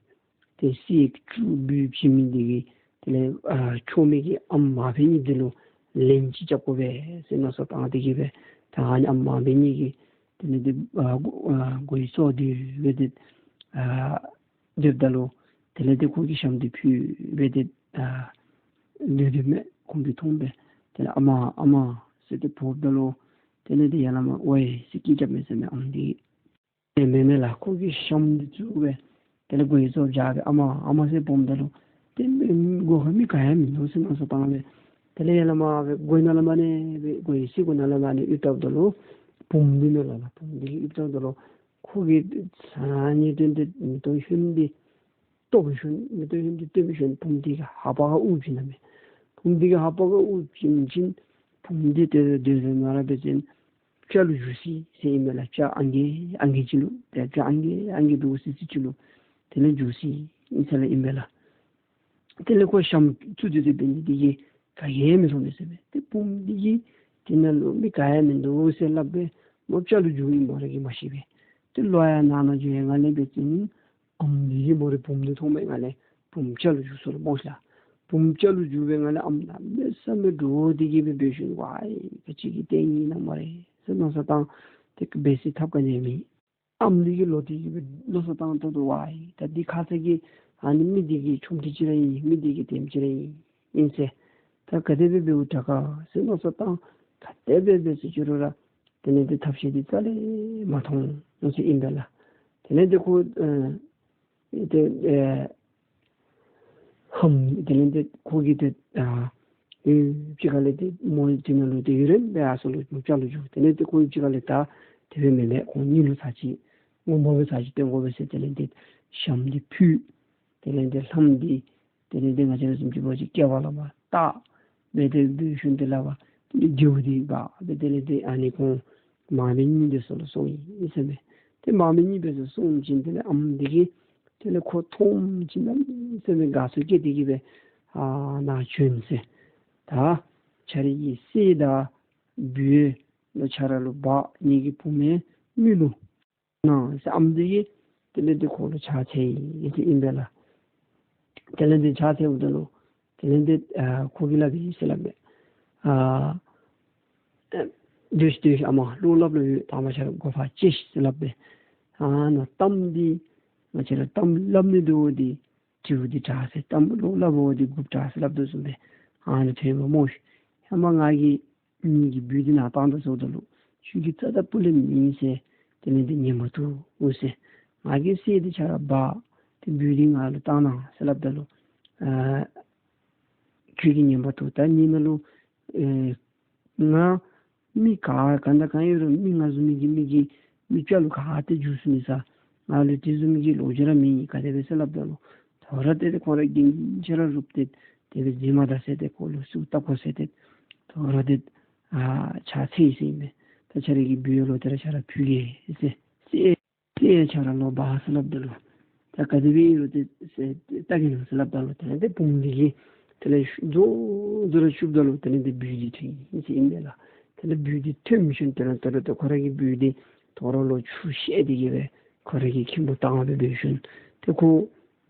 ཏེ་སེརཔོ་བཅུ་སྦུལ་བྱིན་མི་འདི་གིས་དེ་ལས་ཨ་ཁྱོག་མི་གི་ཨམ་མ་བུ་གཉིས་འདི་ལུ་ལན་ཅིག་རྐྱབ་དགོ་པས་ཟེར་མནོ་བསམ་བཏང་སྟེ་གི་སྦེ་ད་ཨ་ནི་ཨམ་མ་བུ་གཉིས་ཀྱིས་དེ་ལས་ཏེ་ཨ་མགོ་ཨ་མགོ་ཡི་བཙོ་སྟེ་སྦེ་ཏེ་ཨ་སྡོདཔ་ད་ལུ་དེ་ལས་ཏེ་ཁོ་གིས་ཞྭམོ་འདི་ཕུད་སྦེ་ཏེ་ཨ་སྡོད་སྡོདཔ་མས། ཁོང་གིས་མཐོང་སྦེ་དེ་ལས་ཨ་མ་ཨ་མ་ཟེར་ཏེ་འབོཝ་ད་ལུ་དེ་ལས་ཏེ་ཡ་ལ་མ་ཝའི་ཟེར་སྐད་རྐྱབ་མས་ཟེར་མས། ཨམ་འདི་མེན་མེན་ལགས། ཁོ་གིས་ཞྭམོ་འདི་བཙུགས་སྦེ་དེ་ལས་མགོ་ཡི་བཙོ་བཞག་སྦེ་ཨ་མ་ཨ་མ་ཟེར་འབོཝ་ད་ལུ་ཏེ་མགོ་ཁར་མི་ག་ཡང་མིན་འདུག་ཟེར་མནོ་བསམ་བཏང་སྦེ་དེ་ལས་ཡ་ལ་མ་སྦེ་མགོ་ནང་ལས་མར་ནི་སྦེ་མགོ་ཡི་སེན་མགོ་ནང་ལས་མར་ནི་ཡིབ་བལྟཝ་ད་ལུ་བུམོ་འདི་མས་ལགས། བུམོ་འདི་གིས་ཡིབ་བལྟཝ་ད་ལུ་ཁོ་གིས་ཨ་ནི་སྟོན་ཏེ་མེ་ཏོག་ཧོནམ་འདི་བཏོག་པའི་ཤུལ་མེ་ཏོག་ཧོནམ་འདི་བཏོག་པའི་ཤུལ་བུམོ་འདི་གི་ལྷ་པ་ཁར་དབུར་བྱིན་ནི་མས། བུམོ་འདི་གི་ལྷ་པ་ཁར་དབུར་བྱིན་བྱིན་བུམོ་འདི་ཏེ་དེ་ནང་ར་འབད་བ་ཅིན་སྤྱ་ལུ་འགྱུར་སོ་ཡི་ཟེར་ཨིན་མས་ལགས། སྤྱ་ཨང་རྒས་ཨང་རྒས་ཅིག་ལུ་ཏེ་སྤྱ་ཨང་རྒས་ཨང་རྒས་འདྲཝ་སི་སི་ཅིག་ལུ་དེ་ལས་འགྱུར་སོ་ཡི་ཟེར་ལགས་ཨིན་མས་ལགས། དེ་ལས་ཁོ་ཞྭམོ་བཙུགས་ཏེ་དེ་འབད་ནི་དེ་གིས་ག་གིས་མི་མཐོང་མས་ཟེར་མས། ཏེ་བུམོ་འདི་གིས་དེ་ནང་ལུ་མི་ག་ཡང་མིན་འདུག་ཟེར་སླབ་སྦེ་མོ་སྤྱ་ལུ་འགྱུར་ཡི་སྨ་རེ་གིས་མ་ཤེས་པས། ཏེ་ལོག་ཡར་ནང་ན་འགྱོ་ཡི་སྒང་ལས་འབད་བ་ཅིན་ཨམ་འདི་གིས་མོ་རའི་བུམོ་འདི་མཐོང་མི་སྒང་ལས་བུམོ་སྤྱ་ལུ་འགྱུར་སོ་ལོ་སྨོ་ཤ་ལགས། བུམོ་སྤྱ་ལུ་འགྱུར་བའི་སྒང་ལས་ཨམ་གནམ་མེད་ས་མེད་འདྲོག་སྟེ་གི་སྦེ་འབད་ཞིནམ་ཝའི་ག་ཅི་གི་ལྟས་ཨིན་ན་སྨ་རེ་ཟེར་མནོ་བསམ་བཏང་སྟེ་འབད་སའི་ཐབས་ག་ནི་ཡང་མེད། ཨམ་འདི་གིས་ལོག་སྟེ་གི་སྦེ་མནོ་བསམ་བཏང་ད་ལུ་ཝའི་ད་འདི་ཁ་ཙ་གི་ཨ་ནི་མི་འདི་གི་ཆོ་འཕྲུལ་ཅིག་ར་ཨིན། མི་འདི་གི་དེམ་ཅིག་ར་ཨིན་ཨིན་ཟེར། ད་ག་དེ་སྦེ་འབདཝ་དྲག་ག་ཟེར་མནོ་བསམ་བཏང་ག་དེ་སྦེ་འབད་ཟེར་ཅི་རུང་ར་དེ་ལས་ཏེ་ཐབས་ཤེས་འདི་རྩ་ལས་མ་མཐོང་ཟེར་ཨིན་པས་ལགས། དེ་ལས་ཏེ་ཁོ་ཨ་ཏེ་ཨེ་ལྷམ་དེ་ལས་ཏེ་ཁོ་གིས་ཏེ་ཨ་ཡུདཔ་ཅིག་ཁ་ལས་ཏེ་མོ་འདི་ནང་ལུ་ཏེ་ཡུན་རིངམོ་སྦེ་ཨ་ཟུག་ལུ་སྤྱ་ལུ་འགྱུར། དེ་ལས་ཏེ་ཁོ་ཡུདཔ་ཅིག་ཁ་ལས་ད་དེ་སྦེ་མེན་མས། ཁོང་གཉིས་ལུ་ཚར་གཅིག་སྔོན་པོ་སྦེ་ཚར་གཅིག་སྟོན་དགོ་པས་ཟེར་དེ་ལས་ཏེ་ཞྭམོ་འདི་ཕུད། དེ་ལས་ཏེ་ལྷམ་འདི་དེ་ལས་ཏེ་ང་བཅས་ར་བཟུམ་ཅིག་འབད་བ་ཅིན་སྐེད་པ་ལུ་མར་བཏགས་སྦེ་དེ་འབད་ཞིནམ་དེ་ལས་འབད་དེ་རྒྱལཔོ་འདི་འབག་སྦེ་དེ་ལས་ཏེ་ཨ་ནི་ཁོང་མ་སྦེ་གཉིད་འདི་སོ་ལུ་སོང་ཡི་ཟེར་མས། ཏེ་མ་སྦེ་གཉིད་འབད་སོ་སོང་བྱིན་དེ་ལས་ཨམ་འདི་གིས་དེ་ལས་ཁོ་མཐོང་བྱིན་ན་ཟེར་མས། དགའ་ཚོར་སྐྱེས་ཏེ་གི་སྦེ་ཨ་ནཱ་བྱོན་ཟེར། ད་ཁྱོད་རའི་གི་སྲས་དང་བུ་ལུ་ཁྱོད་ར་ལུ་འབག་ངེ་གི་བུམོ་མི་ལུ་གནང་ཟེར་ཨམ་འདི་གིས་དེ་ལས་ཏེ་ཁོ་ལུ་ཕྱག་འཚལ་ཡི་ཟེར་ཨིན་པས་ལགས། དེ་ལས་ཏེ་ཕྱག་འཚལཝ་ད་ལུ་དེ་ལས་ཏེ་ཨ་ཁོ་གིས་སླབ་ཡི་ཟེར་སླབ་མས། ཨ་ཨེ་སྡོད་ཤིག་སྡོད་ཤིག་ཨ་མ་བློ་སླབ་ལོང་ཡོད། ད་མ་ཆ་ར་སྒོ་ཕར་ཕྱེ་ཤིག་ཟེར་སླབ་མས། ཨ་ནཱ་གཏམ་འདི་ང་བཅས་ར་གཏམ་སླབ་ནི་འདུག་འདི་དྲིལ་བུ་འདི་དྲག་ཟེར་གཏམ་བློ་སླབ་འོང་འདི་རྒུད་དྲག་ཟེར་སླབ་དོ་བཟུམ་སྦེ་ཨ་ནི་ཐོན་པས་སྨོ་ཤ། ཧེ་མ་ང་གིས་ངེ་གི་བུ་འདི་ནཱ་བཏང་ད་ཟེརཝ་ད་ལུ་ཁྱོད་ཀྱིས་རྩ་དང་སྤུ་ལས་མེན་ཟེར་དེ་ལས་ཏེ་ཉན་མ་བཏུབ་འོང་ཟེར། ང་གི་སྲས་འདི་ཁྱོད་ར་འབག་ཏེ་བུ་འདི་ང་ལུ་བཏང་གནང་ཟེར་སླབ་ད་ལུ་ཨ་ཁྱོད་ཀྱིས་ཉན་མ་བཏུབ། ད་ངེ་ནཱ་ལུ་ཨེ་ང་མི་ག་ག་དང་ག་ཨིན་རུང་མི་ང་བཟུམ་མའི་གི་མི་གི་མི་སྤྱ་ལུ་ག་ཏེ་འགྱུར་ཚུགས་ནི་ཟེར། ང་ལུ་དེ་བཟུམ་མའི་གི་ལོ་རྒྱུས་ར་མེད། ག་དེ་སྦེ་ཟེར་སླབ་ད་ལུ་དོ་རུང་ཏེ་ཏེ་ཁོང་ར་རྒྱན་ཆ་ར་རུབ་སྟེ་དེ་སྦེ་འཛིན་མ་ད་ཟེར་ཏེ་ཁོ་ལུ་གསོལཝ་བཏབ་དགོ་ཟེར་ཏེ་དོ་རུང་ཏེ་ཨ་ཕྱག་འཚལ་ཡི་ཟེར་ཨིན་མས། ད་ཁྱོད་རའི་གི་བུ་ཡོད་ལོ་དེ་ར་ཁྱོད་ར་ཕུལ་གེ་ཟེར། སྲས་སྲས་ཁྱོད་ར་ལོག་འབག་ཟེར་སླབ་ད་ལུ་ད་ག་དེ་སྦེ་ཨིན་རུང་ཏེ་ཟེར་བལྟ་གེ་ལགས་ཟེར་སླབ་ད་ལུ་དེ་ལས་ཏེ་བུམོ་འདི་གིས་དེ་ལས་མགྱོགས་མགྱོགས་ར་ཤུགས་ད་ལུ་དེ་ལས་ཏེ་སྦུལ་འདི་ཐོན་ཡི་ཟེར་ཨིན་པས་ལགས། དེ་ལས་སྦུལ་འདི་ཐོན་ཞིནམ་དེ་ལས་དོ་རུང་ཏེ་ཁོ་ར་གི་སྦུལ་འདི་དོ་རུང་ལོག་ཆུ་བཤལ་ཏེ་གི་སྦེ་ཁོ་ར་གི་ཁྱིམ་ལུ་བཏང་སྦེ་འབད་ཞིནམ་ཏེ་ཁོ་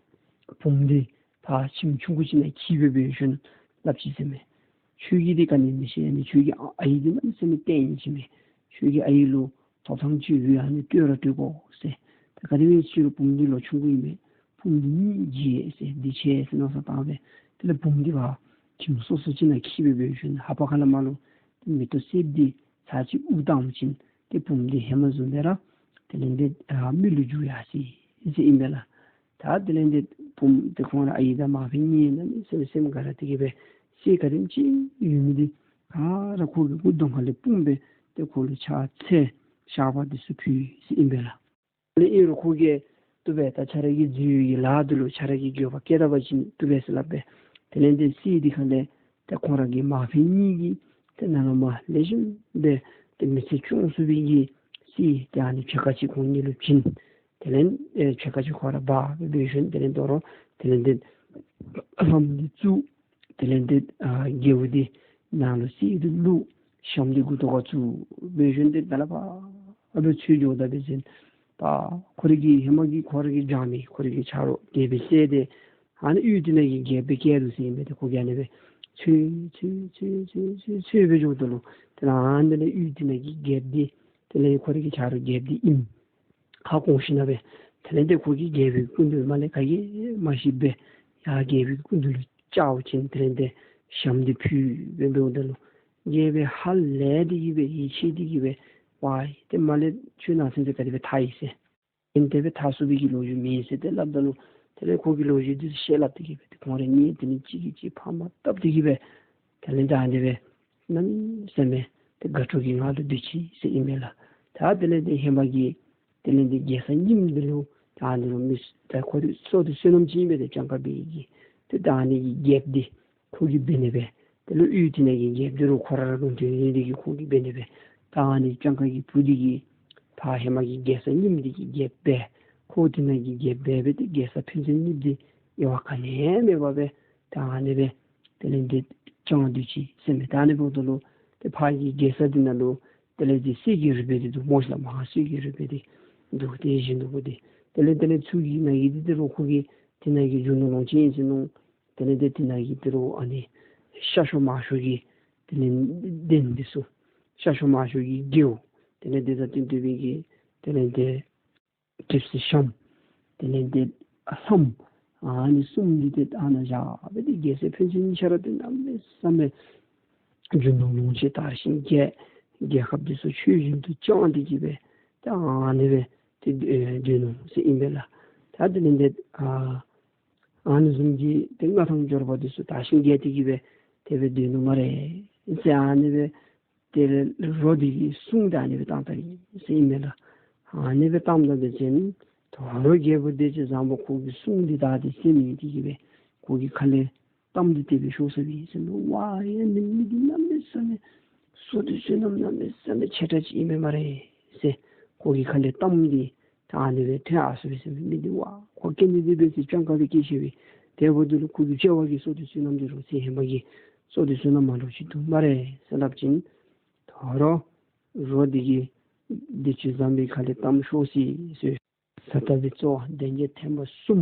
བུམོ་འདི་ཕར་ཁྱིམ་ཆུང་ཀུ་ཅིག་ནང་འཁྱིད་སྦེ་འབད་ཞིནམ་སླབ་ཅི་ཟེར་མས། ཁྱོད་ཀྱིས་འདི་ག་ནི་མི་ཤེས་ནི། ཁྱོད་ཀྱི་ཨའི་འདི་གནམ་མེད་ས་མེད་བརྟན་ཡི་ཟེར་མས། ཁྱོད་ཀྱི་ཨའི་ལུ་ཐོབ་ཐང་ཅིག་ཡོད། ཨ་ནི་སྤྲོད་ར་སྤྲོད་དགོ་ཟེར། ད་ག་དེ་སྦེ་ཟེར་རུང་བུམོ་འདི་ལོ་ཆུང་ཀུ་ཨིན་པས། བུམོ་འདི་གཉིད་བརྗེད་ཟེར་འདི་ཆེ་ཟེར་མནོ་བསམ་བཏང་སྦེ་དེ་ལས་བུམོ་འདི་ཕར་ཁྱིམ་སོ་སོ་ཅིག་ནང་འཁྱིད་སྦེ་འབད་ཞིནམ་ལྷ་པ་ཁ་ལས་མར་ལུ་མེ་ཏོག་སེརཔོ་འདི་ཚར་གཅིག་དབུར་བཏང་བ་ཅིན་ཏེ་བུམོ་འདི་ཧེ་མ་བཟུམ་སྦེ་ར་དེ་ལས་ཏེ་ཨ་མི་ལུ་འགྱུར་ཡར་སོ་ཡི་ཟེར་ཨིན་པས་ལགས། ད་དེ་ལས་ཏེ་བུམོ་འདི་ཁོང་ར་ཨའི་དང་མ་བུ་གཉིས་གནམ་མེད་ས་མེད་སེམས་དགའ་ར་སྟེ་གི་སྦེ་སྲས་ག་དེམ་ཅིག་ཡོད་མི་འདི་ག་ར་ཁོ་གི་སྐུ་གདོང་ཁ་ལས་སྤུངས་སྦེ་ཏེ་ཁོ་ལུ་ཕྱག་འཚལ་བཤགས་པ་འདི་ཚུ་ཕུལ་ཡི་ཟེར་ཨིན་པས་ལགས། ལས་ཨིན་རུང་ཁོ་གིས་བཏུབ་པས། ད་ཁྱོད་ར་གི་རྫུས་ཀྱི་ལཱ་འདི་ལུ་ཁྱོད་ར་གིས་འགྱོད་པ་བསྐྱེད་ད་པ་ཅིན་བཏུབ་པས་ཟེར་སླབ་པས། དེ་ལས་ཏེ་གསེར་འདི་ཁ་ལས་ཏེ་ཁོང་ར་གི་མ་ཕམ་གཉིས་ཀྱིས་ཏེ་ནཱ་ལས་མར་ལེགས་ཤོམ་སྦེ་ཏེ་མི་ཚེ་སྐྱོང་ཚུགས་པའི་གི་གསེར་ཏེ་ཨ་ནི་ཕྱེད་ཀ་ཅིག་ཁོང་གཉིས་ལུ་བྱིན། དེ་ལས་ཨེ་ཕྱེད་ཀ་ཅིག་ཁོ་ར་འབག་སྦེ་འབད་ཞིནམ་དེ་ལས་དོ་རུང་དེ་ལས་ཏེ་ལྷམ་འདི་བཙུགས། དེ་ལས་ཏེ་ཨ་རྒྱལ་པོ་འདི་ནང་ལུ་གསེར་འདི་བླུགས། ཞྭམོ་འདི་མགུ་ཏོ་ཁར་བཙུགས་སྦེ་ཞིནམ་ཏེ་ད་ལས་ཕར་ཨ་སྦེ་ཚུར་འགྱོཝ་ད་འབད་བ་ཅིན་ད་ཁོ་རའི་གི་ཧེ་མ་གི་ཁོ་རའི་གི་འཇང་མི་ཁོ་རའི་གི་ཆ་རོགས་རྒྱལ་པོའི་སྲས་འདི་ཨ་ནི་ཡུལ་འདི་ནང་གི་རྒྱལཔོ་སྦེ་བཀལ་དོ་ཟེར་ཨིན་པས། ཏེ་ཁོ་གིས་ཨ་ནི་སྦེ་འཚོལ་འཚོལ་འཚོལ་འཚོལ་འཚོལ་སྦེ་འགྱོཝ་ད་ལུ་དེ་ལས་ཨ་ནི་ལས་ཡུལ་འདི་ནང་གི་རྒྱལཔོ་འདི་དེ་ལས་ཁོ་རའི་གི་ཆ་རོགས་རྒྱལཔོ་འདི་ཨིནམ་ཧ་གོ་ཞིནམ་ལས་དེ་ལས་ཏེ་ཁོ་གིས་རྒྱལ་པོའི་སྐུ་མདུན་མར་ལས་ག་གིས་མ་ཤེས་པར་ཡར་རྒྱལ་པོའི་སྐུ་མདུན་ལུ་བཅར་བ་ཅིན་དེ་ལས་ཏེ་ཞྭམོ་འདི་ཕུལ་སྦེ་འབདཝ་ད་ལུ་རྒྱལ་པོ་ཧ་ལས་ཏེ་གིས་སྦེ་ཡིད་ཆེས་ཏེ་གིས་སྦེ་ཝའི་ཏེ་མར་ལས་ཁྱོད་ནཱ་ཚུན་ཚོད་ག་དེ་སྦེ་ཐར་ཡི་ཟེར། ཨིན་དེ་སྦེ་ཐར་ཚུགས་པའི་གི་ལོ་རྒྱུས་མེད་ཟེར་ཏེ་སླབ་ད་ལུ་དེ་ལས་ཁོ་གིས་ལོ་རྒྱུས་འདི་བཤད་སླབ་སྟེ་གིས་སྦེ་ཏེ་ཁོང་ར་གཉིས་དེ་ལས་གཅིག་གིས་གཅིག་ཕམ་བཏབ་སྟེ་གིས་སྦེ་དེ་ལས་ད་ཨ་ནི་སྦེ་གནམ་མེད་ས་མེད་ཏེ་དགའ་སྤྲོ་གི་ངང་ལུ་སྡོད་ཅི་ཟེར་ཨིན་མས་ལགས། ད་དེ་ལས་ཏེ་ཧེ་མ་གི་དེ་ལས་ཏེ་རྒྱལ་ས་རྙིངམ་འདི་ལུ་ད་ཨ་ནི་ལུ་མི་ད་ཁོ་འདི་བསོད་བདེ་བསོད་ནམས་ཅིག་ཨིན་པས། ཏེ་སྤྱང་ཀ་འབད་ནི་གི་ཏེ་ད་ཨ་ནི་གི་རྒྱལཔོ་འདི་ཁོ་གིས་འབད་ནི་སྦེ། དེ་ལུ་ཡུལ་དེ་ནང་གི་རྒྱལཔོ་འདི་རུང་ཁོ་ར་ར་ལུང་སྟོན་ཡོད་ནི་དེ་གིས་ཁོ་གིས་འབད་ནི་སྦེ། ད་ཨ་ནི་སྤྱང་ཀ་གི་བུ་འདི་གིས་ཕར་ཧེ་མ་གི་རྒྱལ་ས་རྙིངམ་འདི་གི་རྒྱལཔོ་འབད། ཁོ་དེ་ནང་གི་རྒྱལཔོ་འབད་སྦེ་ཏེ་རྒྱལ་ས་ཕན་ཚུན་གཉིས་འདི་དབྱེ་བ་ག་ནི་ཡང་མེད་པར་སྦེ་ད་ཨ་ནི་སྦེ་དེ་ལས་ཏེ་སྤྱང་སྡོད་ཅི་ཟེར་མས། ད་ཨ་ནི་འབདཝ་ད་ལུ་ཏེ་ཕར་གྱི་རྒྱལ་ས་འདི་ནང་ལུ་དེ་ལས་ཏེ་གསེར་གྱི་རི་བོ་འདི་འདུག་སྨོ་ཤིག་ལགས། མ་ཧཱ་གསེར་གྱི་རི་བོ་འདི་འདུག། དེ་བཞིན་དུ་ཁོ་འདི་དེ་ལས་དེ་ལས་ཚུར་གྱི་ནང་གི་འདི་འདི་རུང་ཁོ་གིས་དེ་ནང་གི་རྒྱུ་ནོར་ལོངས་སྤྱོད་ཨིན་ཟེར་མནོ། དེ་ལས་ཏེ་དེ་ནང་གི་འདི་རུང་ཨ་ནི་ཤ་ཤོར་མ་ཤོར་གྱི་དེ་ལས་གདན་འདི་ཚུ་ཤ་ཤོར་མ་ཤོར་གྱི་རྒྱལཔོ་དེ་ལས་ཏེ་ད་ཏེ་འདི་སྦེ་གི་དེ་ལས་ཏེ་གྲིབ་བསིལ་ཞྭམོ་དེ་ལས་ཏེ་ལྷམོ་ཨ་ནི་གསུམ་འདི་ཏེ་ཨ་ནཱ་བཞག་སྦེ་ཏེ་རྒྱལ་སྲས་ཕན་ཚུན་གཉིས་ཆ་ར་ཏེ་གནམ་མེད་ས་མེད་རྒྱུ་ནོར་ལོངས་སྤྱོད་དར་ཞིང་རྒྱས། རྒྱལ་ཁབ་འདི་ཚུ་ཆོས་བཞིན་དུ་སྐྱོང་སྟེ་གིས་སྦེ་ཏེ་ཨ་ནི་སྦེ་ཏེ་སྡོད་ནུག་ཟེར་ཨིན་པས་ལགས། ད་དེ་ལས་ཏེ་ཨ་ཨ་ནི་བཟུམ་གྱི་ཏེ་མངའ་ཐང་འབྱོར་པ་འདི་ཚུ་དར་ཞིང་རྒྱས་ཏེ་གིས་སྦེ་དེ་སྦེ་སྡོད་ནུག་སྨ་རེ་ཟེར་ཨ་ནི་སྦེ་དེ་ལས་རོ་འདི་གིས་གསུང་ད་ཨ་ནི་སྦེ་བཏངམ་ད་ཨིན་ཟེར་ཨིན་མས་ལགས། ཨ་ནི་སྦེ་བཏངམ་ད་འབད་བ་ཅིན་དོ་རུང་རྒྱལ་པོ་བདེ་སྤྱོད་བཟང་པོ་ཁོ་གི་གསུང་འདི་ད་ཏེ་སེམས་ཡེངས་ཏེ་གིས་སྦེ་ཁོ་གི་ཁ་ལས་གཏམ་འདི་དེ་སྦེ་ཤོར་སོ་ཡི་ཟེར་མནོ། ཝའི་ཨ་ནི་མི་འདི་གནམ་མེད་ས་མེད་བསོད་བདེ་བསོད་ནམས་གནམ་མེད་ས་མེད་ཆེ་དྲགས་ཅིག་ཨིན་མས་སྨ་རེ་ཟེར་ཁོ་གི་ཁ་ལས་གཏམ་འདི་ད་ཨ་ནི་སྦེ་ཐོན་ཡར་སོ་ཡི་ཟེར་མས། མི་འདི་ཝའི་ཁོ་སྐད་འདི་དེ་སྦེ་ཟེར་སྤྱང་ཀ་སྦེ་སྐད་ཤེས་པས། དེ་འབདཝ་ད་ལུ་ཁོ་གི་སྐྱེ་བ་གི་བསོད་བདེ་བསོད་ནམས་འདི་རོ་ཚེ་ཧེ་མ་གི་བསོད་བདེ་བསོད་ནམས་མ་འདྲཝ་ཅིག་འདུག་སྨ་རེ་ཟེར་སླབ་ཅིན་དོ་རུང་རོ་འདི་གིས་བདེ་སྤྱོད་བཟང་པོའི་ཁ་ལས་གཏམ་ཤོར་སོ་ཡི་ཟེར། ད་ལྟ་བུའི་རྩོད་པ་གདན་བརྒྱད་ཐེངས་མ་གསུམ་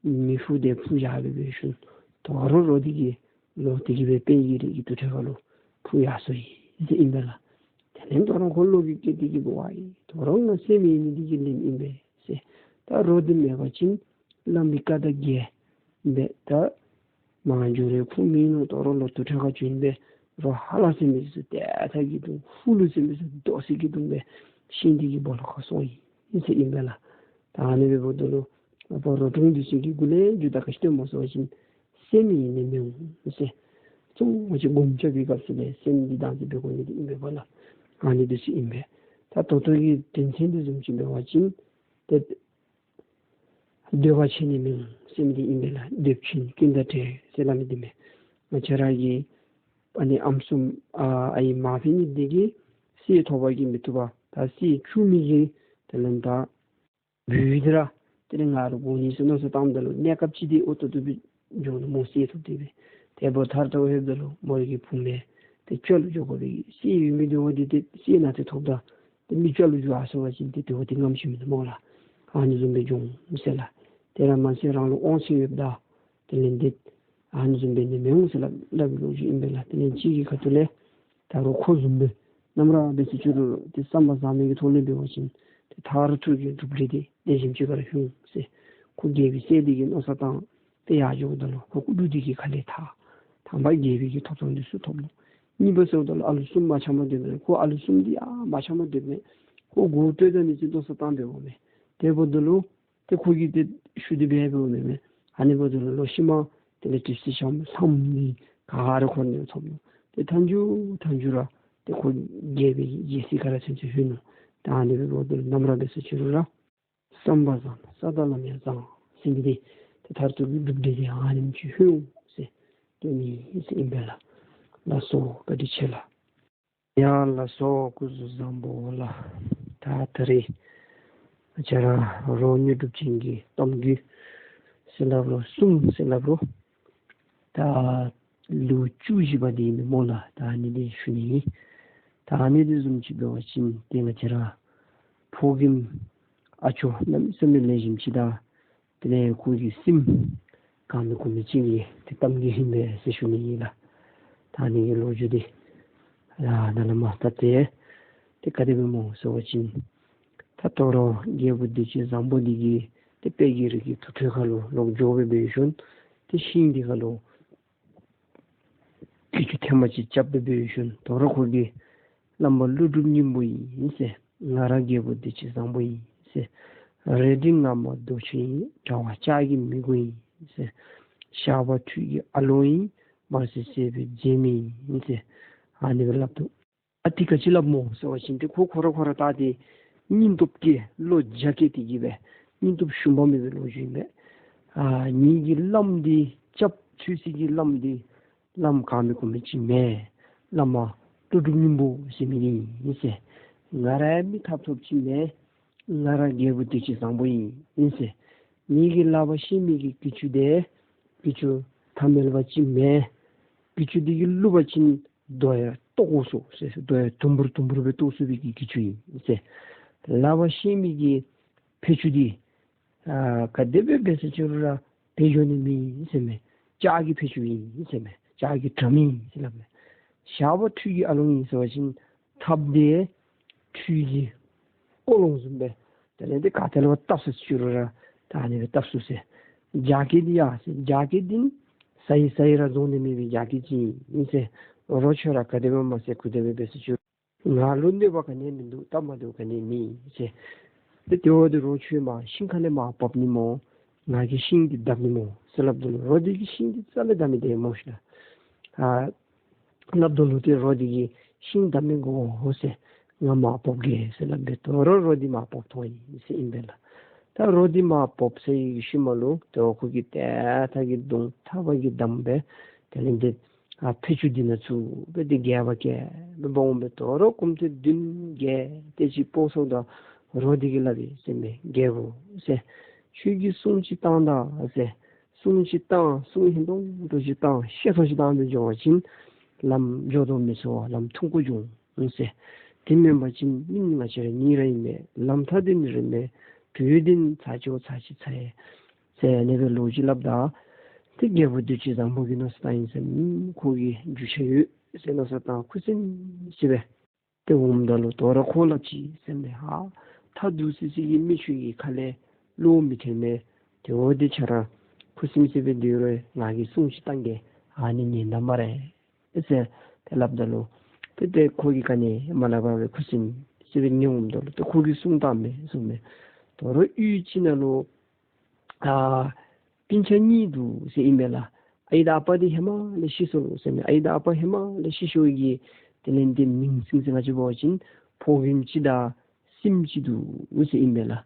མི་ཕུ་སྟེ་འཕུར་བཞག་སྦེ་འབད་ཞིནམ་དོ་རུང་རོ་འདི་གིས་ལོག་སྟེ་གིས་སྦེ་དཔལ་གྱི་རི་གི་དུར་ཁྲོད་ཁ་ལུ་འཕུར་ཡར་སོ་ཡི་ཟེར་ཨིན་པས་ལགས། དེ་ལས་དོ་རུང་ཁོ་བློ་གིས་བཀལ་ཏེ་གིས་འབད་ཝའི་དོ་རུང་ང་སེམས་ཡེངས་ནི་འདི་གིས་ལན་ཨིན་པས་ཟེར། ད་རོ་འདི་མེད་པ་ཅིན་བླམ་གི་བཀའ་དང་འགལ་སྦེ་ད་མར་འགྱོ་རུང་ཁུངས་མིན་ནུག། དོ་རུང་ལོག་དུར་ཁྲོད་ཁར་བྱོན་སྦེ་རོ་ཧ་ལ་ཟེར་མི་ཚུ་ཏེ་ཐག་གིས་བརྡུང་ཧུ་ལུ་ཟེར་མི་ཚུ་རྡོ་སེ་གིས་བརྡུང་སྦེ་ཤིང་འདི་གི་སྦོ་ལོགས་ཁར་སོང་ཡི་ཟེར་ཨིན་པས་ལགས། ད་ཨ་ནི་སྦེ་འབདཝ་ད་ལུ་ཨ་པ་རོ་དྲུང་འདི་ཚུ་གིས་མགུ་ལས་མཇུག་ད་ག་ཅི་སྟོནམ་སྨོ་ཟེར་བ་ཅིན་སེམས་ཡེངས་ནི་མི་འོང་ཟེར། གཙོ་བོ་ཅིག་སྒོམ་རྐྱབ་པའི་སྐབས་སུ་ལས་སེམས་འདི་བདག་འཛིན་འབད་དགོ་ནི་འདི་ཨིན་པས་སྨོ་ལགས། ཨ་ནི་འདི་ཚུ་ཨིན་པས། ད་ད་ལྟོ་གི་དོན་ཚན་འདི་བཟུམ་ཅིག་འབད་བ་ཅིན་ཏེ་འདོད་པ་ཆེ་ནི་མི་འོང་ཟེར་མི་འདི་ཨིན་པས་ལགས། འདོད་ཆེན་ཀུན་དང་བྲལ་ཟེར་སླབ་མི་འདི་མས། ང་བཅས་ར་གི་ཨ་ནི་ཨམ་སྲུ་ཨ་ཨའི་མ་ཕམ་གཉིས་འདི་གིས་གསེར་ཐོབ་པ་གིས་མི་བཏུབ་པར་ད་གསེར་བཙུགས་མི་གི་དེ་ལས་ད་བུ་འདི་ར་དེ་ལས་ང་ར་དགོ་ནི་ཟེར་མནོ་བསམ་བཏངམ་ད་ལུ་གནས་སྐབས་ཅིག་འདི་ཨོ་ཏོ་ཏོ་སྦེ་འགྱོ་ནུག་སྨོ། གསེར་ཐོབ་སྟེ་སྦེ་དེ་འབདཝ་ད་ད་ལྟོ་ལྷོདཔ་ད་ལུ་མོ་རའི་གི་བུམོ་དེ་སྤྱོད་ལུ་འགྱོ་དགོ་པའི་གསེར་ཡོད་མི་དེ་འབདཝ་ད་ཏེ་གསེར་ནང་ཏེ་ཐོབ་ད་ཏེ་མི་སྤྱོད་ལུ་འགྱོ་ཡར་སོང་པ་ཅིན་ཏེ་དེ་འབདཝ་ད་ཏེ་རྔམ་ཤེས་མི་འདུག་སྨོ་ལགས། ཨ་ནི་བཟུམ་སྦེ་འགྱོ་འོང་ཟེར་ལགས། དེ་ར་མ་ཚད་རང་ལུ་དབང་ཚད་ཡོདཔ་ད་དེ་ལས་ཏེ་ཨ་ནི་བཟུམ་སྦེ་ནི་མི་འོང་ཟེར་སླབ་སླབ་པའི་ལོ་རྒྱུས་ཨིན་པས་ལགས། དེ་ལས་གཅིག་གི་ཁ་ཐུག་ལས་ད་རུང་ཁོ་བཟུམ་སྦེ་ནམ་ར་འབད་ཟེར་ཅི་རུང་ཏེ་བསམ་པ་བཟང་མི་གི་ཐོག་ལས་འབད་བ་ཅིན་ཏེ་མཐར་ཐུག་གི་གྲུབ་འབྲས་འདི་ལེགས་ཤོམ་ཅིག་ཁར་ལྷོད་འོང་ཟེར། ཁོ་རྒྱལ་པོའི་སྲས་འདི་གིས་མནོ་བསམ་བཏང་སྟེ་ཡར་འགྱོཝ་ད་ལུ་ཁོ་སྐུ་དྲུང་འདི་གི་ཁ་ལས་ཐར། དང་པ་རྒྱལ་པོའི་གི་ཐོབ་ཐང་འདི་ཚུ་ཐོབ་ནུག། གཉིས་པ་ཟེརཝ་ད་ལུ་ཨ་ལུ་གསུམ་མ་ཆགས་པར་སྡོདཔ་མས། ཁོ་ཨ་ལུ་གསུམ་འདི་ཡང་མ་ཆགས་པར་སྡོདཔ་མས། ཁོ་མགུ་བཏོན་ད་ནི་ཅིག་མནོ་བསམ་བཏང་འབདཝ་མས། དེ་འབདཝ་ད་ལུ་ཏེ་ཁོ་གིས་ཏེ་ཤུལ་ཏེ་སྦེ་འབདཝ་མས་མས། ཨ་ནི་འབདཝ་ད་ལུ་ལོག་ཤུལ་མ་དེ་ལས་གྲིབ་བསིལ་ཞྭམོ་ལྷམོ་འདི་ག་ར་ཁོ་ནི་ཐོབ་ནུག། ཏེ་མཐའ་མཇུག་མཐའ་མཇུག་ར་ཏེ་ཁོ་རྒྱལ་པོའི་རྒྱལ་སྲིད་ཁར་ར་ཚུན་ཚོད་ལྷོད་ནུག། ད་ཨ་ནི་སྦེ་འབདཝ་ད་ལུ་ནམ་ར་འབད་ཟེར་ཅི་རུང་ར་ བསམ་པ་བཟང་ས་དང་ལམ་ཡང་བཟང་ཟེར་མི་འདི་ཏེ་མཐར་ཐུག་གི་གྲུབ་འབྲས་འདི་ཨ་ནེམ་ཅིག་ལྷོད་འོང་ཟེར་སྟོན་ནི་ཟེར་ཨིན་པས་ལགས། ལགས་སོ། བཀའ་དྲིན་ཆེ་ལགས། ཡ་ལགས་སོ། སྐུ་གཟུགས་བཟང་པོ་ལགས། ད་ད་རེས་ང་བཅས་ར་རོགས་དངོས་གྲུབ་ཅན་གྱི་གཏམ་རྒྱུད་ཟེར་སླབ་རུང་སྲུང་ཟེར་སླབ་རུང་ད་ལོ་བཅུ་བཞི་པ་འདི་ཨིན་མས་སྨོ་ལགས། ད་ཨ་ནི་འདི་ཞུ་ནི་ཨིན། ད་ཨ་ནི་འདི་བཟུམ་ཅིག་འབད་བ་ཅིན་ཏེ་ང་བཅས་ར་ཕོ་རྒནམ་ཨ་ཅོ་གནམ་མེད་ས་མེད་ལེགས་ཤོམ་ཅིག་དང་དེ་ལས་ཁོ་གི་སྲསམོ་གང་མི་གོ་མི་ཅིག་གི་ཏེ་གཏམ་རྒྱུད་ཨིན་པས་ཟེར་ཞུ་ནི་ཨིན་ལགས། ད་ཨ་ནི་གི་ལོ་རྒྱུས་འདི་ཡ་ད་ལས་མར་ད་ཏེ་ཏེ་ག་དེ་སྦེ་སྨོ་ཟེར་བ་ཅིན་ད་དོ་རུང་རྒྱལ་པོ་བདེ་སྐྱིད་བཟང་པོ་འདི་གིས་ཏེ་དཔལ་གྱི་རི་གི་དུར་ཁྲོད་ཁ་ལུ་ལོག་འགྱོ་སྦེ་འབད་ཞིནམ་ཏེ་ཤིང་འདི་ཁ་ལུ་གྱི་ཅུ་ཐེངས་མ་ཅིག་རྐྱབ་སྦེ་འབད་ཞིནམ་དོ་རུང་ཁོ་གིས་བླམ་ཀླུ་སྒྲུབ་སྙིང་པོ་ཨིན་ཟེར། ང་ར་རྒྱལ་པོ་བདེ་སྐྱིད་བཟང་པོ་ཨིན་ཟེར། རལ་གྲི་ངར་མ་རྡོ་ཆོད་ཨིན། དྲ་བ་ལྕགས་ཀྱི་མི་མགོ་ཨིན་ཟེར། ཞགས་པ་ཁྲུས་ཀྱི་ཨ་ལོང་ཨིན། འབར་སིང་སིང་སྦེ་འཛེམ་མི་ཨིན་ཟེར། ཨ་ནི་སྦེ་སླབ་དོ། ཨ་ཏེ་ག་ཅི་སླབ་སྨོ་ཟེར་བ་ཅིན་ཏེ་ཁོ་ཁོ་ར་ཁོ་ར་ད་ཏེ་སྙིང་སྟོབས་ཀྱིས་བློ་རྒྱ་བསྐྱེད་དེ་གིས་སྦེ་སྙིང་སྟོབས་ཞུམ་པ་མེད་པའི་ལོ་རྒྱུས་ཨིན་པས། ཨ་ངེ་གི་བླམ་འདི་སྐྱབས་འཚོལ་སའི་གི་བླམ་འདི་བླམ་གང་མི་གོ་མི་ཅིག་མེན། བླ་མ་ཀླུ་སྒྲུབ་སྙིང་པོ་ཟེར་མི་འདི་ཨིན་ཟེར། ང་ར་མི་ཐབ་ཐོབ་ཅིག་མེན། ང་ར་རྒྱལ་པོ་བདེ་སྐྱིད་བཟང་པོ་ཨིན་ཟེར། ངེ་གི་ལག་པར་བཤེད་མི་གི་གྱི་ཅུ་འདི་གྱི་ཅུ་ཐ་མལ་པ་ཅིག་མེན། གྱི་ཅུ་འདི་གིས་བླུག་པ་ཅིན་རྡོ་ཡང་བཏོག་དགོ་ཟེར་ཟེར། རྡོ་ཡང་དུམ་བུར་དུམ་བུར་སྦེ་བཏོག་ཚུགས་པའི་གི་གྱི་ཅུ་ཨིན་ཟེར། ལག་པར་བཤེད་མི་གི་ཕད་ཅུ་འདི་ཨ་ག་དེ་སྦེ་འབད་ཟེར་ཅི་རུང་ར་འབད་འགྱོ་ནི་མེད་ཟེར་མས། ལྕགས་ཀྱི་ཕད་ཅུ་ཨིན་ཟེར་མས། ལྕགས་ཀྱི་ཌྲམ་ཨིན་ཟེར་སླབ་མས། ཞགས་པ་ཁྲུས་ཀྱི་ཨ་ལོང་ཨིན་ཟེར་བ་ཅིན་ཐགཔ་འདི་ཁྲུས་ཀྱི་ཀོ་ལོང་བཟུམ་སྦེ་དེ་ལས་འདི་ག་ཏེ་ལུ་བཏབ་ཟེར་ཅི་རུང་ར་ད་ཨ་ནི་སྦེ་བཏབ་ཚུགས་ཟེར། རྒྱ་སྐྱེགས་འདི་ཡང་ཟེར་རྒྱ་སྐྱེགས་འདི་ཟ་ཡི་ཟ་ཡི་ར་རྫོགས་ནི་མེད་པའི་རྒྱ་སྐྱེགས་ཅིག་ཨིན་ཟེར། རོ་ཁྱོད་ར་ག་དེ་སྦེ་མ་ཟ་ག་དེ་སྦེ་འབད་ཟེར་ཅི་རུང་ང་ལུ་གནོད་པ་ག་ནི་མིན་འདུག། སྟབས་མ་བདེཝ་ག་ནི་མེད་ཟེར། ཏེ་དེ་འབདཝ་ད་རོ་ཁྱོད་མར་ཤིང་ཁ་ལས་མར་བབས་ནི་སྨོ། ང་གིས་ཤིང་འདི་བརྡབ་ནི་སྨོ་ཟེར་སླབ་ད་ལུ་རོ་འདི་གིས་ཤིང་འདི་རྩ་ལས་བརྡབ་མི་སྟེར་སྨོ་ཤིག་ལགས། ཨ་སླབ་ད་ལུ་ཏེ་རོ་འདི་གིས་ཤིང་བརྡབ་མི་དགོ་ཟེར། ང་མར་བབས་གེ་ཟེར་སླབ་སྦེ་དོ་རུང་རོ་འདི་མར་བབས་ཐོན་ཡི་ཟེར་ཨིན་པས་ལགས། ད་རོ་འདི་མར་བབས་ཚར་བའི་ཤུལ་མ་ལུ་དོ་རུང་ཁོ་གིས་ཏེ་ཐག་གི་དུང་ཐག་པ་གིས་བསྡམས་སྦེ་དེ་ལས་འདི་ཨ་ཕད་ཅུ་འདི་ནང་བཙུགས་སྦེ་འདི་སྒལ་པར་བཀལ་སྦེ་འོངམ་ད་དོ་རུང་གོམ་ཐེངས་བདུན་བརྒྱད་དེ་ཅིག་སྤོ་སོངམ་ད་རོ་འདི་གིས་སླབ་ཡི་ཟེར་མས། རྒྱལ་པོ་ཟེར། ཁྱོད་ཀྱིས་སྲུང་ཅིག་བཏང་ད་ཟེར། སྲུང་ཅིག་བཏང་། སྲུང་ཧིང་སྟོང་ཏོ་ཅིག་བཏང་། ཤེད་ཐོག་ཅིག་བཏང་སྦེ་འགྱོ་བ་ཅིན་ལམ་འགྱོ་དོ་མི་ཚུགས་པར་ལམ་ཐུང་ཀུ་འགྱོ་འོང་ཟེར། དེ་མེན་པ་ཅིན་མི་ང་བཅས་ར་གཉིས་ར་ཨིན་མས། ལམ་ཐག་འདི་ནི་རིང་མས། དུས་འདི་ནི་ཚར་ཅིག་ཚར་ཅིག་ཚར་ཡི་ཟེར་ཨ་ནི་སྦེ་ལོ་རྒྱུས་སླབ་ད་ཏེ་རྒྱལ་པོ་བདེ་སྐྱིད་བཟང་པོ་གིས་མནོ་བསམ་བཏང་ཡི་ཟེར་མས། ཁོ་གིས་རྒྱུས་ཆ་ཡོད་ཟེར་མནོ་བསམ་བཏང་ཁུ་སིམ་སི་སྦེ་ཏེ་འོངམ་ད་ལུ་དོ་རུང་ཁོ་སླབ་ཅི་ཟེར་མས། ཧ་ཐག་རྡུགས་སི་སི་གི་མི་ཁྱོད་ཀྱི་ཁ་ལས་བློ་མི་ཐོན་མས། དེ་འབདཝ་ད་ཁྱོད་ར་ཁུ་སིམ་སི་སྦེ་སྡོད་རུང་ང་གིས་སྲུང་ཅིག་བཏང་གེ། ཨ་ནི་ཉན་ད་སྨ་རེ་ཟེར་ཏེ་སླབ་ད་ལུ་ཏེ་ཏེ་ཁོ་གིས་ག་ནི་མ་སླབ་པར་སྦེ་ཁུ་སིམ་སི་སྦེ་ཉན་འོངམ་ད་ལུ་ཏེ་ཁོ་གིས་སྲུང་བཏངམ་མས་ཟེར་མས། དོ་རུང་གཡུས་ཅིག་ནང་ལུ་ཨ་སྤུན་ཆ་གཉིས་འདུག་ཟེར་ཨིན་མས་ལགས། ཨའི་དང་ཨ་པ་འདི་ཧེ་མ་ལས་ཤི་སོ་ལོ་ཟེར་མས། ཨའི་དང་ཨ་པ་ཧེ་མ་ལས་ཤི་ཤོར་གི་དེ་ལས་འདི་མིང་སྲིང་ཟེར་ང་བཅས་འབད་བ་ཅིན་ཕོ་རྒནམ་ཅིག་དང་སྲསམོ་ཅིག་འདུག་ཟེར་ཨིན་མས་ལགས།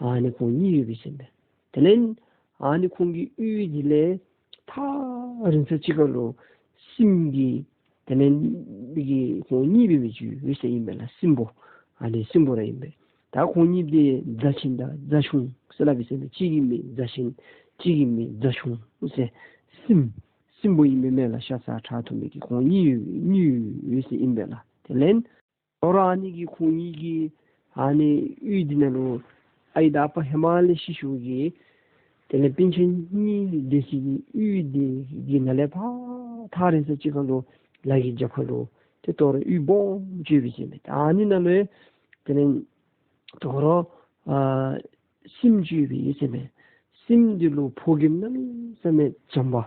ཨ་ནི་ཁོང་གཉིས་ཡོད་པས་ཟེར་མས། དེ་ལས་ཨ་ནི་ཁོང་གི་གཡུས་འདི་ལས་ཐག་རིང་ས་ཅིག་ཁ་ལུ་སྲསམོ་གི་དེ་ལས་འདི་གི་ཁོང་གཉིས་འབད་མི་ཅིག་ཡོད་ཟེར་ཨིན་མས་ལགས། སྲིངམོ། ཨ་ནི་སྲིངམོ་ར་ཨིན་པས། ད་ཁོང་གཉིས་འདི་མཛའ་ཆེན་དང་མཛའ་ཆུང་ཟེར་སླབ་ཨིན་ཟེར་མས། གཅིག་གི་མིང་མཛའ་ཆེན་གཅིག་གི་མིང་མཛའ་ཆུང་ཟེར། སྲིངམོ་སྲིངམོ་ཨིན་མས་མེན་ན་ལགས། ཤ་ཚ་ཁྲག་འཐུང་མི་གི་ཁོང་གཉིས་ཡོད་གཉིས་ཡོད་ཟེར་ཨིན་པས་ལགས། དེ་ལས་དོ་རུང་ཨ་ནི་གི་ཁོང་གཉིས་ཀྱི་ཨ་ནི་གཡུས་འདི་ནང་ལུ་ཨའི་དང་ཨ་པ་ཧེ་མ་ལས་ཤི་ཤོར་གི་དེ་ལས་སྤུན་ཆ་གཉིས་སྡོད་སའི་གི་གཡུས་འདི་གི་ནང་ལས་ཕར་ཐག་རིང་ས་ཅིག་ཁ་ལུ་ལ་གི་རྒྱབ་ཁ་ལུ་ཏེ་དོ་རུང་གཡུས་སྦོམ་ཅིག་ཡོད་པས་ཟེར་མས། ད་ཨ་ནི་ནང་ལུ་དེ་ལས་དོ་རུང་ཨ་སྲིངམོ་ཅིག་ཡོད་པས་ཟེར་མས། སྲིངམོ་འདི་ལུ་ཕོ་རྒནམ་གནམ་མེད་ས་མེད་བྱམས་པ་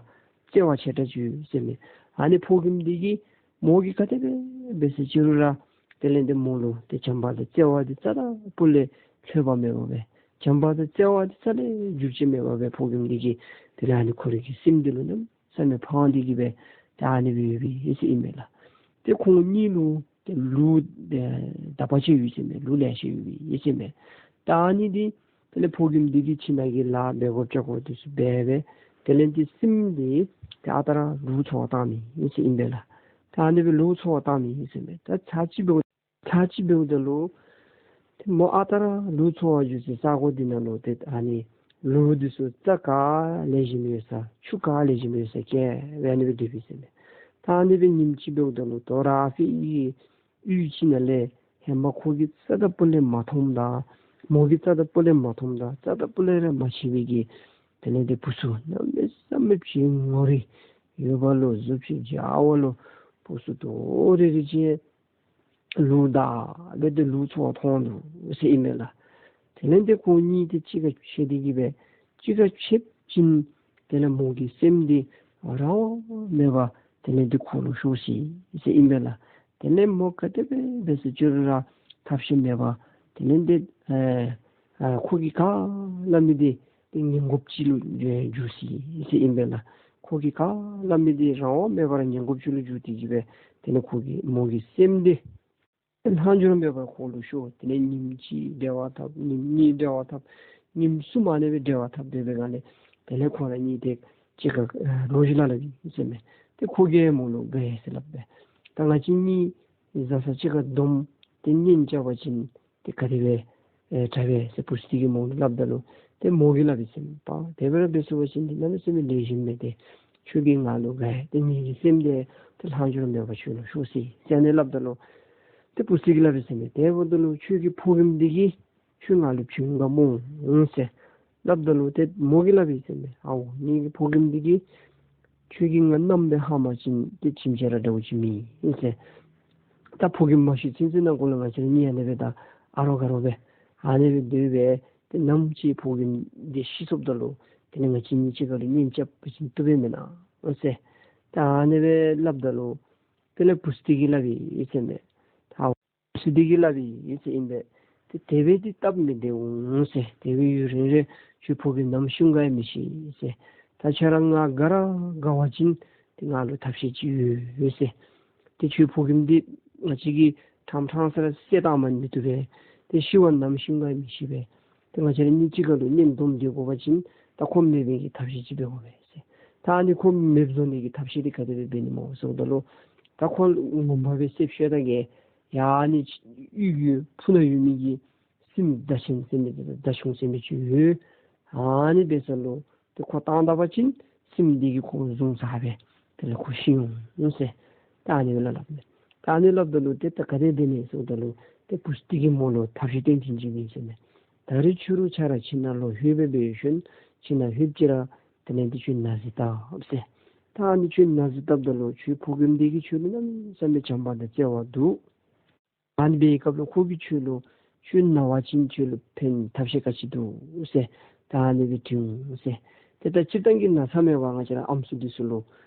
བརྩེ་བ་ཆེ་དྲགས་ཅིག་ཡོད་ཟེར་མས། ཨ་ནི་ཕོ་རྒནམ་འདི་གིས་མོ་གིས་ག་དེ་སྦེ་འབད་ཟེར་ཅི་རུང་ར་དེ་ལས་འདི་མོ་ལུ་ཏེ་བྱམས་པ་དང་བརྩེ་བ་འདི་རྩ་དང་སྤུ་ལས་ལྷོད་པ་མེད་པར་སྦེ་བྱམས་པ་དང་བརྩེ་བ་འདི་རྩ་ལས་འགྱུར་བཅོས་མེད་པར་སྦེ་ཕོ་རྒནམ་འདི་གིས་དེ་ལས་ཨ་ནི་ཁོ་རའི་གི་སྲིངམོ་འདི་ལུ་གནམ་མེད་ས་མེད་ཕངས་ཏེ་གིས་སྦེ་ཏེ་ཨ་ནི་སྦེ་ཡོད་པས་ཟེར་ཨིན་མས་ལགས། ཏེ་ཁོང་གཉིས་ལུ་ཏེ་ལུག་ཨེ་དག་པ་ཅིག་ཡོད་ཟེར་མས། ལུག་ལེ་ཤ་ཡོད་པས་ཟེར་མས། ད་ཨ་ནི་འདི་ དེ་ལས་ཕོ་རྒནམ་འདི་གིས་ཁྱིམ་ནང་གི་ལཱ་འབད་དགོཔ་བྱ་དགོཔ་འདི་ཚུ་འབད་སྦེ་དེ་ལས་ཏེ་སྲིནམོ་འདི་ཏེ་ཨ་རྟག་ར་ལུག་འཚོ་བར་བཏང་མི་ཨིན་ཟེར་ཨིན་པས་ལགས། ད་ཨ་ནི་སྦེ་ལུག་འཚོ་བར་བཏང་མི་ཨིན་ཟེར་མས། ད་ཚར་གཅིག་འབདཝ་ཚར་གཅིག་འབདཝ་ད་ལུ་ཏེ་མོ་ཨ་རྟག་ར་ལུག་འཚོ་བར་འགྱོ་སའི་ས་གོ་འདི་ནང་ལུ་ཏེ་ཨ་ནི་ལུག་འདི་ཚུ་རྩྭ་ག་ལེགས་ཤོམ་ཡོད་ས་ཆུ་ག་ལེགས་ཤོམ་ཡོད་ས་བསྐྱལ་སྦེ་ཨ་ནི་སྦེ་སྡོདཔ་ཨིན་ཟེར་མས། ད་ཨ་ནི་སྦེ་ཉིནམ་གཅིག་འབདཝ་ད་ལུ་དོ་རུང་ཨ་ཕི་གི་གཡུས་ཅིག་ནང་ལས་ཧེ་མ་ཁོ་གིས་རྩ་དང་སྤུ་ལས་མ་མཐོངམ་དང་མོ་གིས་རྩ་དང་སྤུ་ལས་མ་མཐོངམ་དང་རྩ་དང་སྤུ་ལས་ར་མ་ཕྱད་པའི་གི་དེ་ལས་ཏེ་བུཚ་གནམ་མེད་ས་མེད་ཅིག་ངོ་རིས་ཡོད་པ་ལུ་གཟུགས་ཅིག་འཇའ་བ་ལུ་བུཚ་ཏོག་རེ་རེ་ཅིག་ལུག་བདའ་སྦེ་ཏེ་ལུག་འཚོ་བར་ཐོན་འདུག་ཟེར་ཨིན་མས་ལགས། དེ་ལས་ཏེ་ཁོང་གཉིས་ཏེ་གཅིག་ཁར་ཕྱད་དེ་གིས་སྦེ་གཅིག་ཁར་ཕྱདཔ་ཅིག་དེ་ལས་མོ་གི་སེམས་འདི་རང་དབང་མེད་པར་དེ་ལས་ཏེ་ཁོ་ལུ་ཤོར་ཅི་ཟེར་ཨིན་པས་ལགས། དེ་ལས་མོ་ག་དེ་སྦེ་འབད་ཟེར་ཅི་རུང་ར་ཐབས་ཤེས་མེད་པར་དེ་ལས་ཏེ་ཨེ་ཨ་ཁོ་གིས་ག་སླབ་མི་འདི་ཏེ་ཉན་དགོཔ་ཅིག་ལུ་འགྱུར་ཅི་ཟེར་ཨིན་པས་ལགས། ཁོ་གིས་ག་སླབ་མི་འདི་རང་དབང་མེད་པར་ཉན་དགོཔ་ཅིག་ལུ་འགྱུར་ཏེ་གིས་སྦེ་དེ་ལས་ཁོ་གི་མོ་གི་སེམས་འདི་ལྷག་འཕྲོ་མེད་པར་ཁོ་ལུ་ཤོར། དེ་ལས་ཉིནམ་གཅིག་འབྲེལ་བ་འཐབ། ཉིནམ་གཉིས་འབྲེལ་བ་འཐབ། ཉིནམ་གསུམ་ཨ་ནི་སྦེ་འབྲེལ་བ་འཐབ་སྡོད་པའི་སྒང་ལས་དེ་ལས་ཁོང་ར་གཉིས་ཏེ་གཅིག་ཁར་ཨེ་ལོ་རྒྱུས་སླབ་སླབ་ཨིན་ཟེར་མས། ཏེ་ཁོ་གིས་མོ་ལུ་ག་ཡེ་ཟེར་སླབ་སྦེ་ད་ང་བཅས་གཉིས་བཟའ་ཚང་གཅིག་ཁར་བསྡོམས་ཏེ་གཉེན་རྐྱབ་པ་ཅིན་ཏེ་ག་དེ་སྦེ་ཨེ་དྲག་པས་ཟེར་བུཚ་འདི་གིས་མོ་ལུ་སླབ་ད་ལུ་ཏེ་མོ་གིས་སླབ་ཨིན་ཟེར་མས། པ་དེ་སྦེ་ར་འབད་ཚུགས་པ་ཅིན་ཏེ་གནམ་མེད་ས་མེད་ལེགས་ཤོམ་མས། ཏེ་ཁྱོད་ཀྱིས་ང་ལུ་ག་ཡེ་ཏེ་ངེ་གི་སེམས་འདི་ཏེ་ལྷག་འཕྲོ་མེད་པར་ཁྱོད་ལུ་ཤོར་ཅི་ཟེར་ཨ་ནི་སླབ་ད་ལུ་ཏེ་བུཚ་འདི་གིས་སླབ་ཨིན་ཟེར་མས། དེ་འབདཝ་ད་ལུ་ཁྱོད་ཀྱི་ཕོ་རྒནམ་འདི་གིས་ཁྱོད་ང་ལུ་བྱིན་ག་སྨོ་ཟེར་སླབ་ད་ལུ་ཏེ་མོ་གིས་སླབ་ཨིན་ཟེར་མས། ཨའོ་ངེ་གི་ཕོ་རྒནམ་འདི་གིས་ཁྱོད་ཀྱིས་ང་མནའམ་སྦེ་ཧ་མ་བྱིན་ཏེ་བྱིན་ཅི་ར་འདྲཝ་ཅིག་མེད་ཟེར། ད་ཕོ་རྒནམ་མ་ཤི་ཚུན་ཚོད་ནང་འཁོད་ལུ་ང་བཅས་གཉིས་ཨ་ནི་སྦེ་ད་ཨ་རོགས་ག་རོགས་སྦེ་ཨ་ནི་སྦེ་སྡོད་སྦེ་ཏེ་ནམ་ཅིག་ཕོ་རྒནམ་འདི་ཤི་སོཔ་ད་ལུ་དེ་ལས་ང་བཅས་གཉིས་གཅིག་ཁར་ལུ་གཉེན་རྐྱབ་པ་ཅིན་བཏུབ་པས་མེན་ན་ཟེར། ད་ཨ་ནི་སྦེ་སླབ་ད་ལུ་དེ་ལས་བུཚ་འདི་གིས་སླབ་ཨིན་ཟེར་མས། ད་བུཚ་འདི་གིས་སླབ་ཨིན་ཟེར་ཨིན་པས། ཏེ་དེ་སྦེ་འདི་སྟབས་མི་བདེ་འོང་ཟེར། དེ་སྦེ་ཡུན་རིང་རིང་ཁྱོད་ཕོ་རྒནམ་ནམ་ཤི་འོང་ག་ཡང་མི་ཤེས་ཟེར། ད་ཁྱོད་ར་ང་དགའ་ར་དགའ་བ་ཅིན་ཏེ་ང་ལུ་ཐབས་ཤེས་ཅིག་ཡོད་ཟེར། ཏེ་ཁྱོད་ཕོ་རྒནམ་འདི་ང་བཅས་ཀྱིས་ཕྲང་ཕྲང་ས་ར་བསད་བཏང་མ་མི་བཏུབ་པས། ཏེ་ཤི་བ་ནམ་ཤི་འོང་ག་ཡང་མི་ཤེས་པས། ཏེ་ང་བཅས་ར་གཉིས་གཅིག་ཁར་ལུ་གཉེན་སྡོམ་སྡོད་དགོ་པ་ཅིན་ད་ཁོ་མེད་པའི་གི་ཐབས་ཤེས་ཅིག་འབད་དགོ་པས་ཟེར། ད་ཨ་ནི་ཁོ་མེདཔ་བཟོ་ནི་གི་ཐབས་ཤེས་འདི་ག་དེ་སྦེ་འབད་ནི་སྨོ་ཟེརཝ་ད་ལུ་ད་ཁོ་ངོ་མ་སྦེ་བསདཔ་ཤོར་ད་གི་ཡ་ཨ་ནི་གཡུས་ཀྱི་ཕུ་ནང་ཡོད་མི་གི་སྲིནམོ་མདའ་ཆེན་ཟེར་མི་འདི་དང་མདའ་ཆུང་ཟེར་མི་ཅིག་ཡོད། ཨ་ནི་འབད་ས་ལུ་ཏེ་ཁོ་བཏང་ད་པ་ཅིན་སྲིནམོ་འདི་གིས་ཁོ་བཟུང་ཚར་བས། དེ་ལས་ཁོ་ཤི་འོང་ཟེར། ད་ཨ་ནི་སྦེ་སླབ་སླབ་མས། ད་ཨ་ནི་སླབ་ད་ལུ་ཏེ་ད་ག་དེ་འབད་ནི་ཟེརཝ་ད་ལུ་ཏེ་བུཚ་འདི་གིས་མོ་ལུ་ཐབས་ཤེས་སྟོན་བྱིན་བྱིནམ་ཨིན་ཟེར་མས། ད་རིས་ཁྱོད་ར་ཁྱོད་ར་ཁྱིམ་ནང་ལུ་ལྷོད་སྦེ་སྦེ་ཡོད་ཤོན། ཁྱིམ་ནང་ལྷོདཔ་ཅིག་ར་དེ་ལས་ཏེ་ཁྱོད་ན་ཟུག་བཏབ་ཟེར། ད་ཨ་ནི་ཁྱོད་ན་ཟུག་བཏབ་ད་ལུ་ཁྱོད་ཕོ་རྒནམ་འདི་གིས་ཁྱོད་ལུ་གནམ་མེད་ས་མེད་བྱམས་པ་དང་བརྩེ་བ་འདུག། ཨ་ནི་འབད་བའི་སྐབས་ལུ་ཁོ་གིས་ཁྱོད་ལུ་ཁྱོད་ན་བ་ཅིན་ཁྱོད་ལུ་ཕན་ཐབས་ཤེས་ག་ཅི་འདུག་ཟེར། ད་ཨ་ནི་སྦེ་དྲིཝ་ཟེར། ཏེ་ད་སྤྱིར་བཏང་གི་ན་ཚ་མེད་པར་ང་བཅས་ར་ཨམ་སྲུ་འདི་ཚུ་ལུ་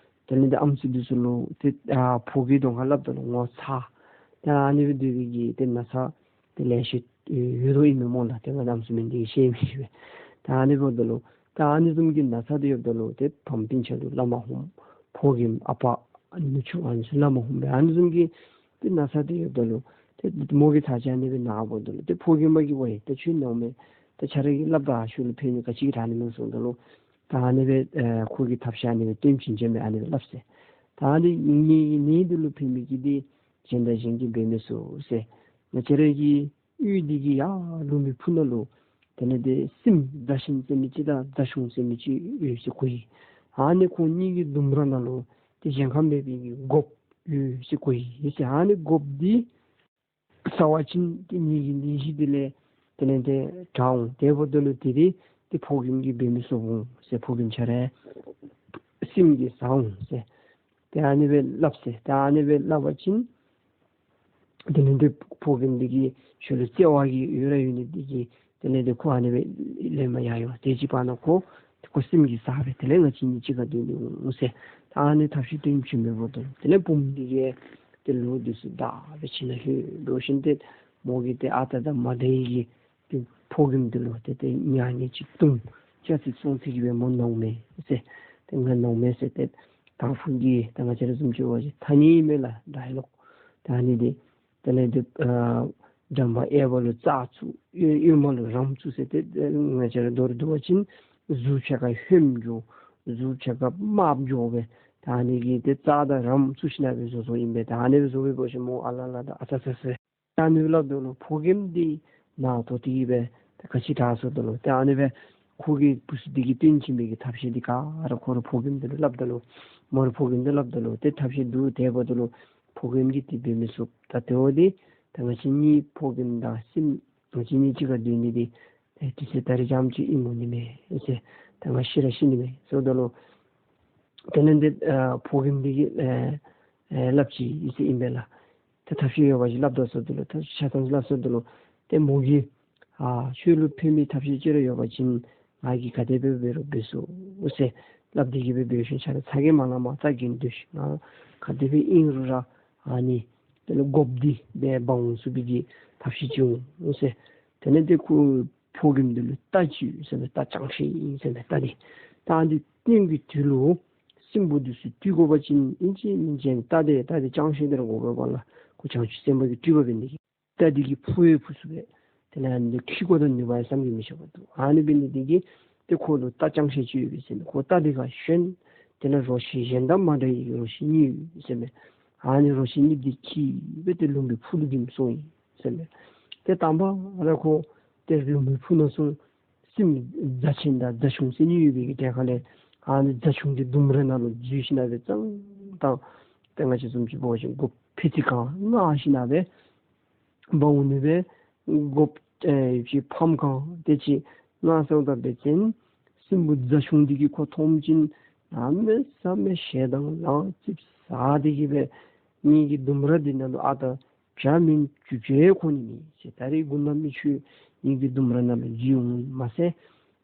དེ་ལས་ཏེ་ཨམ་སྲུ་འདི་ཚུ་ལུ་ཏེ་ཨ་ཕོ་གི་གདོང་ཁར་སླབ་ད་ལུ་ངོ་ཚ། ད་ཨ་ནི་སྦེ་སྡོད་པའི་གི་ཏེ་ན་ཚ་ཏེ་ལེ་ཤ་ཡོད་དོ་ཨིན་མས་སྨོ་ལགས། ཏེ་ང་ཨམ་སྲུ་མེན་ཏེ་ཤེས་མི་ཤེས་པས། ད་ཨ་ནི་འབདཝ་ད་ལུ་ད་ཨ་ནི་བཟུམ་གྱི་ན་ཚ་འདི་ཡོདཔ་ད་ལུ་ཏེ་ཕམ་སྤུན་ཆ་ལུ་བླ་མ་ཧུམ། ཕོ་རྒནམ་ཨ་པ་ནུ་གཅུང་ཨ་ནི་ཚུ་བླ་མ་ཧུམ་སྦེ་ཨ་ནི་བཟུམ་གྱི་ཏེ་ན་ཚ་འདི་ཡོདཔ་ད་ལུ་ཏེ་མོ་གིས་ཚར་གཅིག་ཨ་ནི་སྦེ་ན་འབདཝ་ད་ལུ་ཏེ་ཕོ་རྒནམ་གིས་ཝའེ་ད་ཁྱོད་ན་འོང་མས། ད་ཁྱོད་ར་གིས་སླབ་ད་ཁྱོད་ལུ་ཕན་ནི་ག་ཅི་གི་དྲག་ནི་མས་ཟེརཝ་ད་ལུ་ད་ཨ་ནི་སྦེ་ཨེ་ཁོ་གིས་ཐབས་ཤེས་ཨ་ནི་སྦེ་སྟོན་བྱིན་བྱིན་སྦེ་ཨ་ནི་སྦེ་སླབ་ཟེར། ད་ཨ་ནི་ངེ་གི་ནད་འདི་ལུ་ཕན་མི་གི་འདི་གཞན་དང་གཞན་གྱིས་འབད་མི་ཚུགས་ཟེར། ང་བཅས་ར་གི་གཡུས་འདི་གི་ཡར་ལུང་པའི་ཕུ་ནང་ལུ་དེ་ལས་ཏེ་སྲིནམོ་མདའ་ཆེན་ཟེར་མི་ཅིག་དང་མདའ་ཆུང་ཟེར་མི་ཅིག་ཡོད་ཟེར་གོ་ཡི། ཨ་ནི་ཁོང་གཉིས་ཀྱི་ལྡུམ་ར་ནང་ལུ་ཏེ་གཞན་ཁར་མེད་པའི་གི་སྒོགཔ་ཡོད་ཟེར་གོ་ཡི་ཟེར། ཨ་ནི་སྒོགཔ་འདི་ཟ་བ་ཅིན་ཏེ་ངེ་གི་ནད་གཞི་འདི་ལས་དེ་ལས་ཏེ་དྲག་འོང་། དེ་འབདཝ་ད་ལུ་དེ་འདི་ཏེ་ཕོ་རྒནམ་གྱིས་འབད་མི་ཚུགས་འོང་ཟེར། ཕོ་རྒནམ་ཁྱོད་ར་སྲིནམོ་གིས་ཟ་འོང་ཟེར། ཏེ་ཨ་ནི་སྦེ་སླབ་ཟེར། ཏེ་ཨ་ནི་སྦེ་སླབ་པ་ཅིན་དེ་ལས་ཏེ་ཕོ་རྒནམ་འདི་གིས་ཁྱོད་ལུ་བརྩེ་བ་གིས་ཡོད་ར་ཡོད་ནི་འདི་གིས་དེ་ལས་ཏེ་ཁོ་ཨ་ནི་སྦེ་ལེན་པར་ཡར་འོང་། དེ་ཅིག་བར་ན་ཁོ་ཁོ་སྲིནམོ་གིས་ཟ་སྦེ་དེ་ལས་ང་བཅས་གཉིས་གཅིག་ཁར་སྡོད་ནི་འོང་ཟེར། ད་ཨ་ནི་ཐབས་ཤེས་སྟོན་བྱིན་མི་འབདཝ་ད་དེ་ལས་བུམོ་འདི་གིས་ཏེ་ལུག་འདི་ཚུ་བདའ་སྦེ་ཁྱིམ་ནང་ལྷོད་འགྱོ་ཞིནམ་ཏེ་མོ་གིས་ཏེ་ཨ་རྟག་དང་མ་རྟག་གི་ཏེ་ཕོ་རྒནམ་འདི་ལུ་ཏེ་ཏེ་ཉལ་ཉལ་ཅིག་བཏུང་། ཅ་ཅིག་བཙོང་སྟེ་གིས་སྦེ་མོ་ནོར་མས་ཟེར། ཏེ་ང་ནོར་མས་ཟེར། ཏེ་དང་ཕུ་གི་ད་ང་བཅས་ར་བཟུམ་ཅིག་འབད་བ་ཅིན་ཐ་སྙད་མས་ལགས། ཌའི་ལོག། ད་ཨ་ནི་འདི་དེ་ལས་ཏེ་ཨ་ འགྲམ་པ་གཡས་པ་ལུ་རྩ་བཙུགས་གཡོན་གཡོན་མ་ལུ་རམ་བཙུགས་ཟེར་ཏེ་ང་བཅས་ར་མདོར་བསྡུ་བ་ཅིན་གཟུགས་ཕྱེད་ཀ་ཧོནམ་འགྱོ་གཟུགས་ཕྱེད་ཀ་དམརཔོ་འགྱོ་སྦེ་ད་ཨ་ནི་གི་ཏེ་རྩ་དང་རམ་བཙུགས་ཞིནམ་སྦེ་བཟོ་བཟོཝ་ཨིན་པས། ད་ཨ་ནི་སྦེ་བཟོ་སྦེ་འབད་ཞིནམ་ཨ་ལ་ལ་ད་ཨ་ཚ་ཚ་ཚ་ད་ཨ་ནི་སླབ་ད་ལུ་ཕོ་རྒནམ་འདི་ནང་དོག་སྟེ་གི་སྦེ་ད་ག་ཅི་དྲག་སོ་ད་ལུ་ད་ཨ་ནི་སྦེ་ཁོ་གི་བུ་ཚུ་འདི་གིས་སྟོན་བྱིན་པའི་གི་ཐབས་ཤེས་འདི་ག་ར་ཁོ་ར་ཕོ་རྒནམ་འདི་ལུ་སླབ་ད་ལུ་མོ་ར་ཕོ་རྒནམ་འདི་སླབ་ད་ལུ་ཏེ་ཐབས་ཤེས་འདི་དེ་འབདཝ་ད་ལུ་ཕོ་རྒནམ་གྱིས་འདི་འབད་མི་ཚུགས། ད་དེ་འོ་འདི་ད་ང་བཅས་གཉིས་ཕོ་རྒནམ་དང་སྲིངམོ་ང་བཅས་གཉིས་གཅིག་ཁར་སྡོད་ནི་འདི་ཨེ་དུས་ཚོད་ད་རིས་རྐྱངམ་ཅིག་ཨིནམ་འོང་ནི་མས་ཟེར། ད་ང་ཤི་ར་ཤི་ནི་མས་ཟེརཝ་ད་ལུ་དེ་ལས་འདི་ཨ་ཕོ་རྒནམ་འདི་གིས་ཨེ་ཨེ་སླབ་ཅི་ཟེར་ཨིན་པས་ལགས། ཏེ་ཐབས་ཤེས་ཡོད་པ་ཅིན་སླབ་དོ་ཟེརཝ་ད་ལུ་ད་ཆ་ཚང་སླབ་ཟེརཝ་ད་ལུ་ཏེ་མོ་གིས་ཨ་ཁྱོད་ལུ་ཕན་པའི་ཐབས་ཤེས་ཅིག་ར་ཡོད་པ་ཅིན་ང་གིས་ག་དེ་སྦེ་འབད་རུང་འབད་ཚུགས་ཟེར་སླབ་སྟེ་གི་སྦེ་འབད་ཞིནམ་ཆ་ར་ཚ་གྱང་མ་ལང་མ་ཚ་གྱང་སྡོད་ཤིག། ང་ག་དེ་སྦེ་ཨིན་རུང་ར་ཨ་ནི་དེ་ལས་མགོ་འདི་སྦེ་འབག་འོང་ཚུགས་པའི་གི་ཐབས་ཤེས་ཅིག་འོང་ཟེར། དེ་ལས་ཏེ་ཁོ་ཕོ་རྒནམ་འདི་ལུ་རྟ་ཅིག་ཡོད་ཟེར་མས། རྟ་ཅང་ཤེས་ཨིན་ཟེར་མས། རྟ་འདི་རྟ་འདི་སྟོན་གྱི་དུས་ལུ་སྲིན་པོ་འདི་ཚུ་བཏུལ་དགོ་པ་ཅིན་ཨིན་ཅི་མིན་ཅི་རྟ་འདི་རྟ་འདི་ཅང་ཤེས་འདི་ར་དགོ་པས་པ་ལགས། ཁོ་བྱང་ཆུབ་སེམས་དཔའ་གི་སྤྲུལ་པ་འབད་ནི་འདི་གིས་རྟ་འདི་གིས་འཕུར་ཡང་འཕུར་ཚུགས་པས། དེ་ལས་ཨ་ནི་འདི་འཁྱིད་དགོ་ད་ནུས་པ་ཡང་བསམ་གྱིས་མི་ཁྱབ་པ་འདུག། ཨ་ནི་འབད་ནི་འདི་གིས་ཏེ་ཁོ་ལུ་རྟ་ཅང་ཤེས་ཅིག་ཡོད་པས་ཟེར་མས། ཁོ་རྟ་འདི་ཁར་ཞོན། དེ་ལས་རོ་ཁྱི་གཞན་དང་མ་འདྲ་བའི་རོ་ཁྱི་གཉིས་ཡོད་ཟེར་མས། ཨ་ནི་རོ་ཁྱི་གཉིས་འདི་འཁྱིད་སྦེ་ཏེ་ལུང་པའི་ཕུ་ལུ་འགྱོ་སོང་ཡི་ཟེར་མས། ཏེ་དང་པ་ར་ཁོ་ཏེ་ལུང་པའི་ཕུ་ནང་སོང་། སྲིན་རྫ་ཆེན་དང་རྫ་ཆུང་ཟེར་གཉིས་ཡོད་པའི་གི་གྲལ་ཁ་ལས་ཨ་ནི་རྫ་ཆུང་འདི་ལྡུམ་ར་ནང་ལུ་འཛུལ་ཞིནམ་སྦེ་གཙང་དང་ཏེ་ང་བཅས་བཟུམ་ཅིག་འབད་བ་ཅིན་མགོ་ཕད་ཙི་གང་མངར་ཞིནམ་སྦེ་འབག་འོང་ནི་སྦེ་མགོ་ཨེ་ཅིག་ཕམ་གང་དེ་ཅིག་མངར་སོང་ད་འབད་བ་ཅིན་སྲིན་པོ་རྫ་ཆུང་འདི་གིས་ཁོ་མཐོངམ་ཅིག་གནམ་མེད་ས་མེད་ཞེ་སྡང་ལང་ཙིགཔ་ཟ་སྟེ་གི་སྦེ་ངེ་གི་ལྡུམ་ར་འདི་ནང་ལུ་ཨ་རྟག་བྱ་མིན་རྒྱུ་ཅིག་ཁོ་ནི་མེད་ཟེར། ད་རིས་དགུང་ལ་མི་ཁྱོད་ངེ་གི་ལྡུམ་ར་ནང་ལུ་འཛུལ་འོང་མ་ཚད་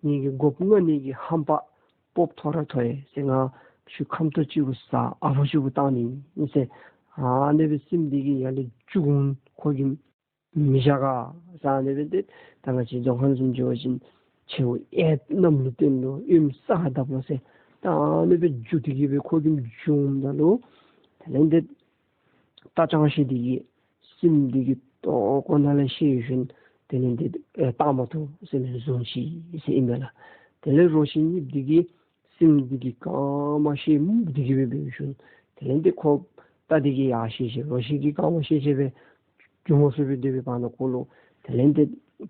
ངེ་གི་མགོ་མངར་ནི་གི་ཧམ་པ་སྤོབས་མཐོ་ར་མཐོ་ཡི་ཟེར། ང་ཁྱོད་ཁམ་ཏོག་གཅིག་གུ་ཟ་ཨ་ཕོ་གཅིག་གུ་བཏང་ནི་ཟེར། ཨ་ནི་སྦེ་སྲིནམོ་འདི་གིས་ཡར་ལས་རྒྱུག་འོང་ཁོ་གིས་མི་བཞག་ག་ཟེར། ཨ་ནི་སྦེ་ཏེ་ད་ང་བཅས་རྫོང་ཁ་བཟུམ་ཅིག་འབད་བ་ཅིན་མཆེཝ་གཡས་གནམ་ལུ་བཏོན་ལོ་གཡོནམ་ས་ཁར་བརྡབ་ལོ་ཟེར། ད་ཨ་ནི་སྦེ་རྒྱུག་སྟེ་གི་སྦེ་ཁོ་གིས་རྒྱུག་འོངམ་ད་ལུ་དེ་ལས་ཏེ་རྟ་ཅང་ཤེས་འདི་གིས་སྲིནམོ་འདི་གི་ལྟོ་གོ་ནང་ལས་བཤེད་ཞིནམ་དེ་ལས་ཏེ་ཨེ་བཏང་མ་བཏུབ་ཟེར་མི་བཟུང་ཅི་ཟེར་ཨིན་པས་ལགས། དེ་ལས་རོ་ཁྱི་གཉིསཔོ་འདི་གིས་སྲིནམོ་འདི་གི་རྐངམ་བཤེད་མུག་སྟེ་གི་སྦེ་འབད་ཞིནམ་དེ་ལས་ཏེ་ཁོ་རྟ་འདི་གིས་ཡར་བཤེད་བཤེད་རོ་ཁྱི་གིས་རྐངམ་བཤེད་བཤེད་སྦེ་རྒྱུ་མ་སོང་སྦེ་སྡོད་པའི་བར་ན་ཁོ་ལུ་དེ་ལས་ཏེ་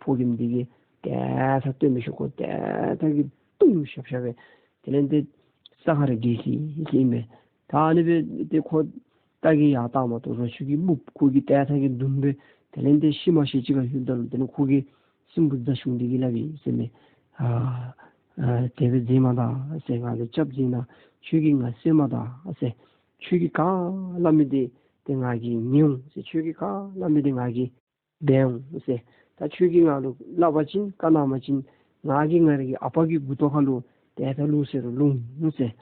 ཕོ་རྒནམ་འདི་གིས་དེ་ཚ་སྟོན་མི་ཤོར་ཁོ་དེ་ཚ་གིས་བརྡུང་ཤབ་ཤབ་སྦེ་དེ་ལས་ཏེ་ས་ཁར་ར་འགྱེལ་སོ་ཡི་ཟེར་ཨིན་པས། ད་ཨ་ནི་སྦེ་ཏེ་ཁོ་རྟ་གིས་ཡར་བཏང་མ་བཏུབ། རོ་ཁྱི་གིས་མུག་ཁོ་གིས་དེ་ཚ་གིས་བརྡུང་སྦེ་དེ་ལས་ཏེ་ཤི་མ་ཤི་ཅིག་ཁར་ལྷོདཔ་ད་ལུ་དེ་ལས་ཁོ་གིས་སྲིན་པོ་རྫ་ཆུང་འདི་གིས་སླབ་ཡི་ཟེར་མས། ཨ་ཨ་དེ་སྦེ་མཛད་མ་ད་ཟེར། ང་ལུ་སྐྱབས་མཛད་གནང་། ཁྱོད་ཀྱིས་ང་གསོད་མ་ད་ཟེར། ཁྱོད་ཀྱིས་ག་སླབ་མི་འདི་ཏེ་ང་གིས་ཉན་འོང་ཟེར། ཁྱོད་ཀྱིས་ག་སླབ་མི་འདི་ང་གིས་འབད་འོང་ཟེར། ད་ཁྱོད་ཀྱིས་ང་ལུ་སླབ་པ་ཅིན་བཀའ་གནང་པ་ཅིན་ང་གིས་ང་རའི་གི་ཨ་པ་གི་མགུ་ཏོ་ཁར་ལུ་དེ་ལྟར་བླུག་ཟེར་རུང་བླུག་འོང་ཟེར།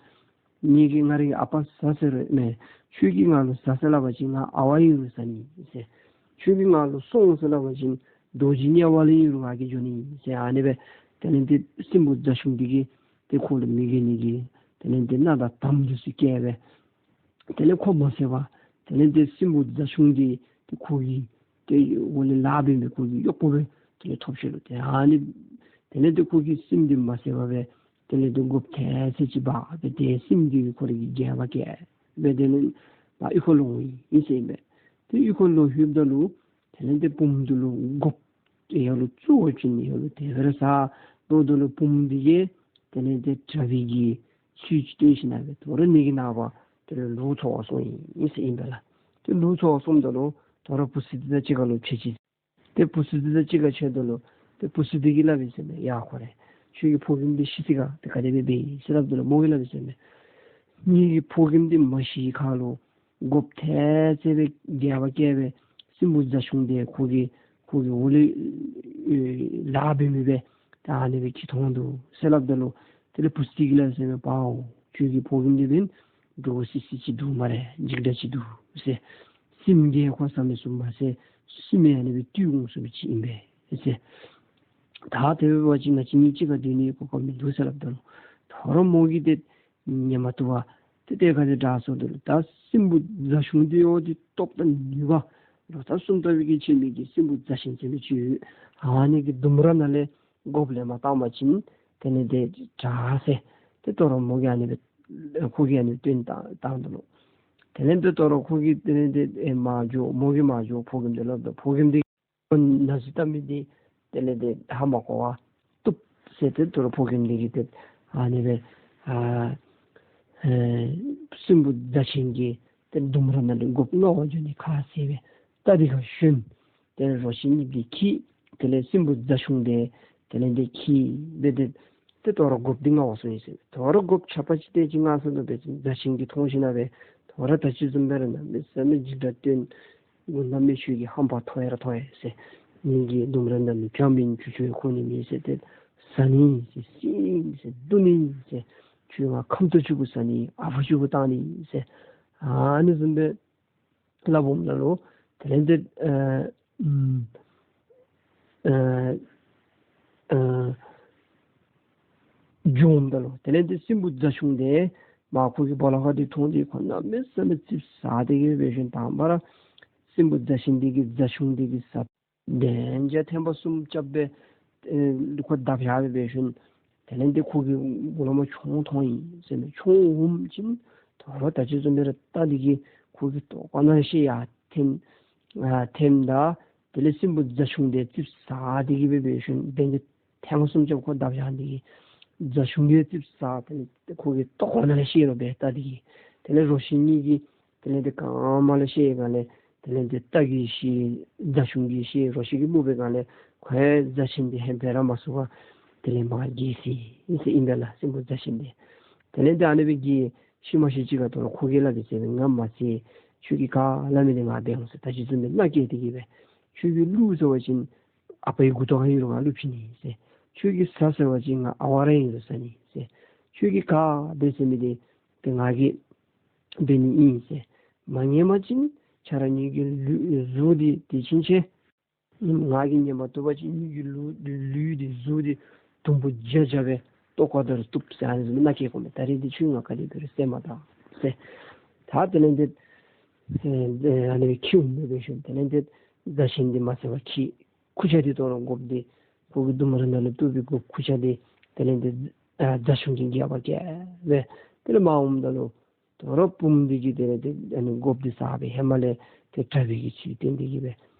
ངེ་གིས་ང་རའི་གི་ཨ་པ་ཟ་ཟེར་རུང་མེན། ཁྱོད་ཀྱིས་ང་ལུ་ཟ་ཟེར་སླབ་པ་ཅིན་ང་ཨ་ཝ་ཨིན་རུང་ཟ་ནི་ཟེར། ཁྱོད་ཀྱིས་ང་ལུ་སྲུང་ཟེར་སླབ་པ་ཅིན་རྡོ་རྗེ་དམྱལ་བ་ལུ་ཨིན་རུང་ང་གིས་འགྱོ་ནི་ཟེར། ཨ་ནི་སྦེ་དེ་ལས་ཏེ་སྲིན་པོ་རྫ་ཆུང་འདི་གིས་ཏེ་ཁོ་ལུ་མི་དགའ་ནི་གི་དེ་ལས་ཏེ་སྣང་དང་དམ་འདི་ཚུ་བསྐྱེད་སྦེ་དེ་ལས་ཁོ་མ་བསད་པར་དེ་ལས་ཏེ་སྲིན་པོ་རྫ་ཆུང་འདི་ཏེ་ཁོ་གི་ཏེ་འོག་ལས་ལཱ་འབད་མི་ཁོ་གི་གཡོག་པོ་སྦེ་དེ་ལས་ཐོབ་ཅི་ལོ། ཏེ་ཨ་ནི་དེ་ལས་ཏེ་ཁོ་གིས་སྲིནམོ་འདི་མ་བསད་པར་སྦེ་དེ་ལས་ཏེ་མགོ་ཐལ་ཚད་ཅིག་འབག་སྦེ་ཏེ་སྲིནམོ་འདི་གིས་ཁོ་རའི་གི་སྒལ་པར་བཀལ་སྦེ་དེ་ལས་ཕར་གཡུས་ཁར་ལོག་འོང་ཡི་ཟེར་ཨིན་པས། ཏེ་གཡུས་ཁར་ལོག་ལྷོདཔ་ད་ལུ་དེ་ལས་ཏེ་བུམོ་འདི་ལུ་མགོ་ཡར་ལུ་བཙུགས་པ་ཅིན་ཡར་ལུ་དེ་སྦེ་ར་ཟ། ལོག་ད་ལུ་བུམོ་འདི་གིས་དེ་ལས་ཏེ་དྲག་པོའི་གི་ཚུལ་ཅིག་སྟོན་ཞིནམ་སྦེ་དོ་རུང་ངེ་གི་ནངས་པ་དེ་ལས་ལུག་འཚོ་བར་སོང་ཡི་ཟེར་ཨིན་པས་ལགས། ཏེ་ལུག་འཚོ་བར་སོངམ་ད་ལུ་དོ་རུང་བུ་ཚུ་འདི་དང་གཅིག་ཁར་ལུ་ཕྱད་ཅི། ཏེ་བུ་ཚུ་འདི་དང་གཅིག་ཁར་ཕྱདཔ་ད་ལུ་ཏེ་བུ་ཚུ་འདི་གིས་སླབ་ཡི་ཟེར་མས། ཡ་ཁོ་རེ་ཁྱོད་ཀྱི་ཕོ་རྒནམ་འདི་ཤི་ཅི་ག་ཏེ་ག་དེ་སྦེ་འབད་ཡི་ཟེར་སླབ་ད་ལུ་མོ་གིས་སླབ་ཡི་ཟེར་མས། ངེ་གི་ཕོ་རྒནམ་འདི་མ་ཤིའི་ཁར་ལུ་མགོ་ཐལ་ཚད་སྦེ་སྒལ་པར་བཀལ་སྦེ་སྲིན་པོ་རྫ་ཆུང་འདི་ཁོ་གིས་ཁོ་གི་འོག་ལས་ཨེ་ལཱ་འབད་མི་སྦེ་ད་ཨ་ནི་སྦེ་ཁྱིད་འཐོན་འདུག་ཟེར་སླབ་ད་ལུ་དེ་ལས་བུ་ཚུ་འདི་གིས་སླབ་ཡི་ཟེར་མས། པའོ་ཁྱོད་ཀྱི་ཕོ་རྒནམ་འདི་འབདན་འདྲོག་སི་སི་ཅིག་འདུག་སྨ་རེ། འཇིགས་སྐྲག་ཅིག་འདུག་ཟེར། སྲིནམོ་གིས་ཁོ་བཟའ་མི་ཚུ་མ་བཟའ་སྲིནམོ་ཨ་ནི་སྦེ་བཏུལ་འོང་ཚུགས་པ་ཅིག་ཨིན་པས་ཟེར། ད་དེ་འབད་བ་ཅིན་ང་བཅས་གཉིས་གཅིག་ཁར་སྡོད་ནིའི་གོ་སྐབས་མིན་འདུག་ཟེར་སླབ་ད་ལུ་དོ་རུང་མོ་གིས་ཏེ་ཉན་མ་བཏུབ་པར་ཏེ་ཏེ་ག་དེ་དྲག་སོང་ད་ལུ་ད་སྲིན་པོ་རྫ་ཆུང་འདི་འོ་འདི་སྟོབས་དང་ནུས་པ་ ལོ་ལྟར་གསུམ་ལྟ་བུའི་གི་ཕྱི་མི་གི་སྲིན་པོ་མཛའ་ཞིང་ཟེར་མི་ཅིག་ཡོད། ཨ་ནི་གི་ལྡུམ་ར་ནང་ལས་སྒོགཔ་ལེན་པར་བཏང་པ་ཅིན་དེ་ལས་དེ་དྲག་ཟེར། ཏེ་དོ་རུང་མོ་གིས་ཨ་ནི་སྦེ་ཁོ་གིས་ཨ་ནི་སྟོན་བཏང་བཏང་ད་ལོ། དེ་ལས་དེ་དོ་རུང་ཁོ་གིས་དེ་ལས་དེ་ཨེ་མར་འགྱོ། མོ་གིས་མར་འགྱོ། ཕོ་རྒནམ་དེ་ལུ་སླབ་ད་ཕོ་རྒནམ་དེ་ཁོ་ན་ཟུག་བཏང་མི་འདི་དེ་ལས་དེ་ཧ་མ་གོ་བར་བཏུབ་ཟེར། ཏེ་དོ་རུང་ཕོ་རྒནམ་འདི་གིས་ཏེ་ཨ་ནི་སྦེ་ཨ་ཨེ་སྲིན་པོ་མཛའ་ཞིང་གི་ཏེ་ལྡུམ་ར་ནང་ལས་སྒོགཔ་མངར་བ་འགྱོ་ནི་ཁ་བཟེད་སྦེ་བལྟ་སྟེ་ག་ཞིནམ་དེ་ལས་རོ་ཁྱི་གཉིས་འདི་འཁྱིད། དེ་ལས་སྲིན་པོ་མཛའ་ཞིང་འདི་དེ་ལས་འདི་འཁྱིད་སྦེ་ཏེ་ཏེ་དོ་རུང་སྒོགཔ་འདི་མངར་བ་སོང་ཡི་ཟེར། དོ་རུང་སྒོགཔ་ཆ་པ་ཅིག་ཏེ་ཅིག་མངར་སོང་ནུག་པ་ཅིན་མཛའ་ཞིང་གིས་མཐོང་ཞིནམ་སྦེ་དོ་རུང་ད་ཅི་བཟུམ་སྦེ་ར་གནམ་མེད་ས་མེད་འཇིགས་སྐྲག་སྟོན། ངོ་གནམ་མེད་ས་མེད་ཀྱི་ཧམ་པ་མཐོ་ཡང་མཐོ་ཡི་ཟེར། ངེ་གི་ལྡུམ་ར་ནང་ལུ་བྱམས་ཨིན། ཁྱོད་ཁྱོད་ཁོང་ནི་མེད་ཟེར། ཏེ་ཟ་ནི་ཟེར། བསད་ནི་ཟེར། བརྡུང་ནི་ཟེར། ཁྱོད་ང་ཁམ་ཏོག་ཅིག་གུ་ཟ་ནི། ཨ་ཕོ་ཅིག་གུ་བཏང་ནི་ཟེར། ཨ་ནི་བཟུམ་སྦེ་སླབ་འོངམ་ད་ལུ་དེ་ལས་དེ་ཨ་ཨམ་ཨ་ཨ་འགྱོ་འོངམ་ད་ལུ་དེ་ལས་དེ་སྲིན་པོ་མཛའ་ཞིང་འདི་མར་ཁོ་གི་སྦོ་ལོགས་ཁ་འདི་མཐོང་སྟེ་ཁོ་གནམ་མེད་ས་མེད་ཙིགཔ་ཟ་སྟེ་གི་སྦེ་ཞིནམ་དང་པ་ར་སྲིན་པོ་མཛའ་ཞིང་འདི་གིས་མཛའ་ཞིང་འདི་གིས་ཟ་དན་ལྕག་ཐེངས་མ་གསུམ་རྐྱབ་སྦེ་ཨེ་ཁོ་བརྡབ་བཞག་སྦེ་ཞིནམ་དེ་ལས་དེ་ཁོ་གི་མགུ་ལས་མར་མཆོང་ཐོན་ཡི་ཟེར་མས། མཆོང་འོངམ་ཅིག་དོ་རུང་ད་ཅི་བཟུམ་སྦེ་ར་བལྟ་སྟེ་གི་ཁོ་གི་ལྟོ་གོས་ནང་ལས་ཤེད་ཡར་འཐེན་ཨ་འཐེནམ་ད་དེ་ལས་སྲིན་པོ་མཛའ་ཞིང་འདི་ཙིགཔ་ཟ་སྟེ་གི་སྦེ་ཞིནམ་དན་ལྕག་ཐེངས་མ་གསུམ་རྐྱབ་ཁོ་བརྡབ་བཞག་འདི་གིས་མཛའ་ཞིང་གིས་ཙིགཔ་ཟ་དེ་ལས་ཁོ་གི་ལྟོ་གོས་ནང་ལས་ཤེད་རོ་སྦེ་བལྟ་སྟེ་གི་དེ་ལས་རོ་ཁྱི་གཉིས་ཀྱིས་དེ་ལས་དེ་གང་མ་ལས་ཤེད་གང་ལས་དེ་ལས་དེ་རྟ་གིས་ཤེད། མཛའ་ཞིང་གིས་ཤེད། རོ་ཁྱི་གིས་སྨུག་པའི་གང་ལས་ཁོ་ཡང་མཛའ་ཞིང་འདི་ཧེ་འབད་ར་མ་ཚུགས་པར་དེ་ལས་མར་འགྱེལ་སོ་ཡི་ཟེར་ཨིན་པས་ལགས། སྲིན་པོ་མཛའ་ཞིང་འདི་དེ་ལས་དེ་ཨ་ནི་སྦེ་འགྱེལ། ཤུལ་མ་ཤུལ་ཅིག་ཁར་དོ་རུང་ཁོ་གིས་སླབ་ཡི་ཟེར་མས། ང་མ་འཚེར། ཁྱོད་ཀྱིས་ག་སླབ་མི་འདི་ང་འབད་འོང་ཟེར། ད་ཅི་བཟུམ་སྦེ་མནའ་བསྐྱལ་ཏེ་གི་སྦེ་ཁྱོད་ཀྱིས་བླུག་ཟེར་བ་ཅིན་ཨ་པའི་མགུ་ཏོ་ཁར་ཨིན་རུང་ང་བླུག་བྱིན་ནི་ཟེར། ཁྱོད་ཀྱིས་ཟ་ཟེར་བ་ཅིན་ང་ཨ་ཝ་ར་ཨིན་རུང་ཟ་ནི་ཟེར། ཁྱོད་ཀྱིས་ག་འབད་ཟེར་མི་འདི་ཏེ་ང་གིས་འབད་ནི་ཨིན་ཟེར། མ་ཉན་པ་ཅིན་ཁྱོད་ར་ངེ་གི་ལུས་གཟུགས་འདི་དེ་ཅིན་ཆེ། ང་གིས་ཉན་མ་བཏུབ་པ་ཅིན་ངེ་གི་ལུས་ལུས་འདི་གཟུགས་འདི་དུམ་བུ་བརྒྱ་བརྒྱ་སྦེ་བཏོག་བཀག་ད་རུང་བཏུབ་ཟེར། ཨ་ནི་བཟུམ་མནའ་བསྐྱལ་དགོ་མས། ད་རིས་འདི་ཁྱོད་ང་ག་དེ་འབད་རུང་བསད་མ་ད་ཟེར། ད་དེ་ལས་དེ་ཨེ་ཨ་ནི་སྦེ་འཁྱིད་འོང་སྦེ་ཞིནམ་དེ་ལས་དེ་མཛའ་ཞིང་འདི་མ་བསད་པར་འཁྱིད། ཁུར་ཆ་འདི་དོ་རུང་སྒོགཔ་འདི་ཁོ་གི་ལྡུམ་ར་ནང་ལས་བཏོག་པའི་སྒོགཔ་ཁུར་ཆ་འདི་དེ་ལས་དེ་ཨ་མཛའ་ཞིང་གི་རྒྱབ་ཁར་བཀལ་སྦེ་དེ་ལས་མར་འོངམ་ད་ལུ་དོ་རུང་བུམོ་འདི་གིས་དེ་ལས་དེ་ཨ་ནི་སྒོགཔ་འདི་ཟ་སྦེ་ཧེ་མ་ལས་དེ་དྲག་པའི་གི་ཚུལ་བསྟན་ཏེ་གི་སྦེ་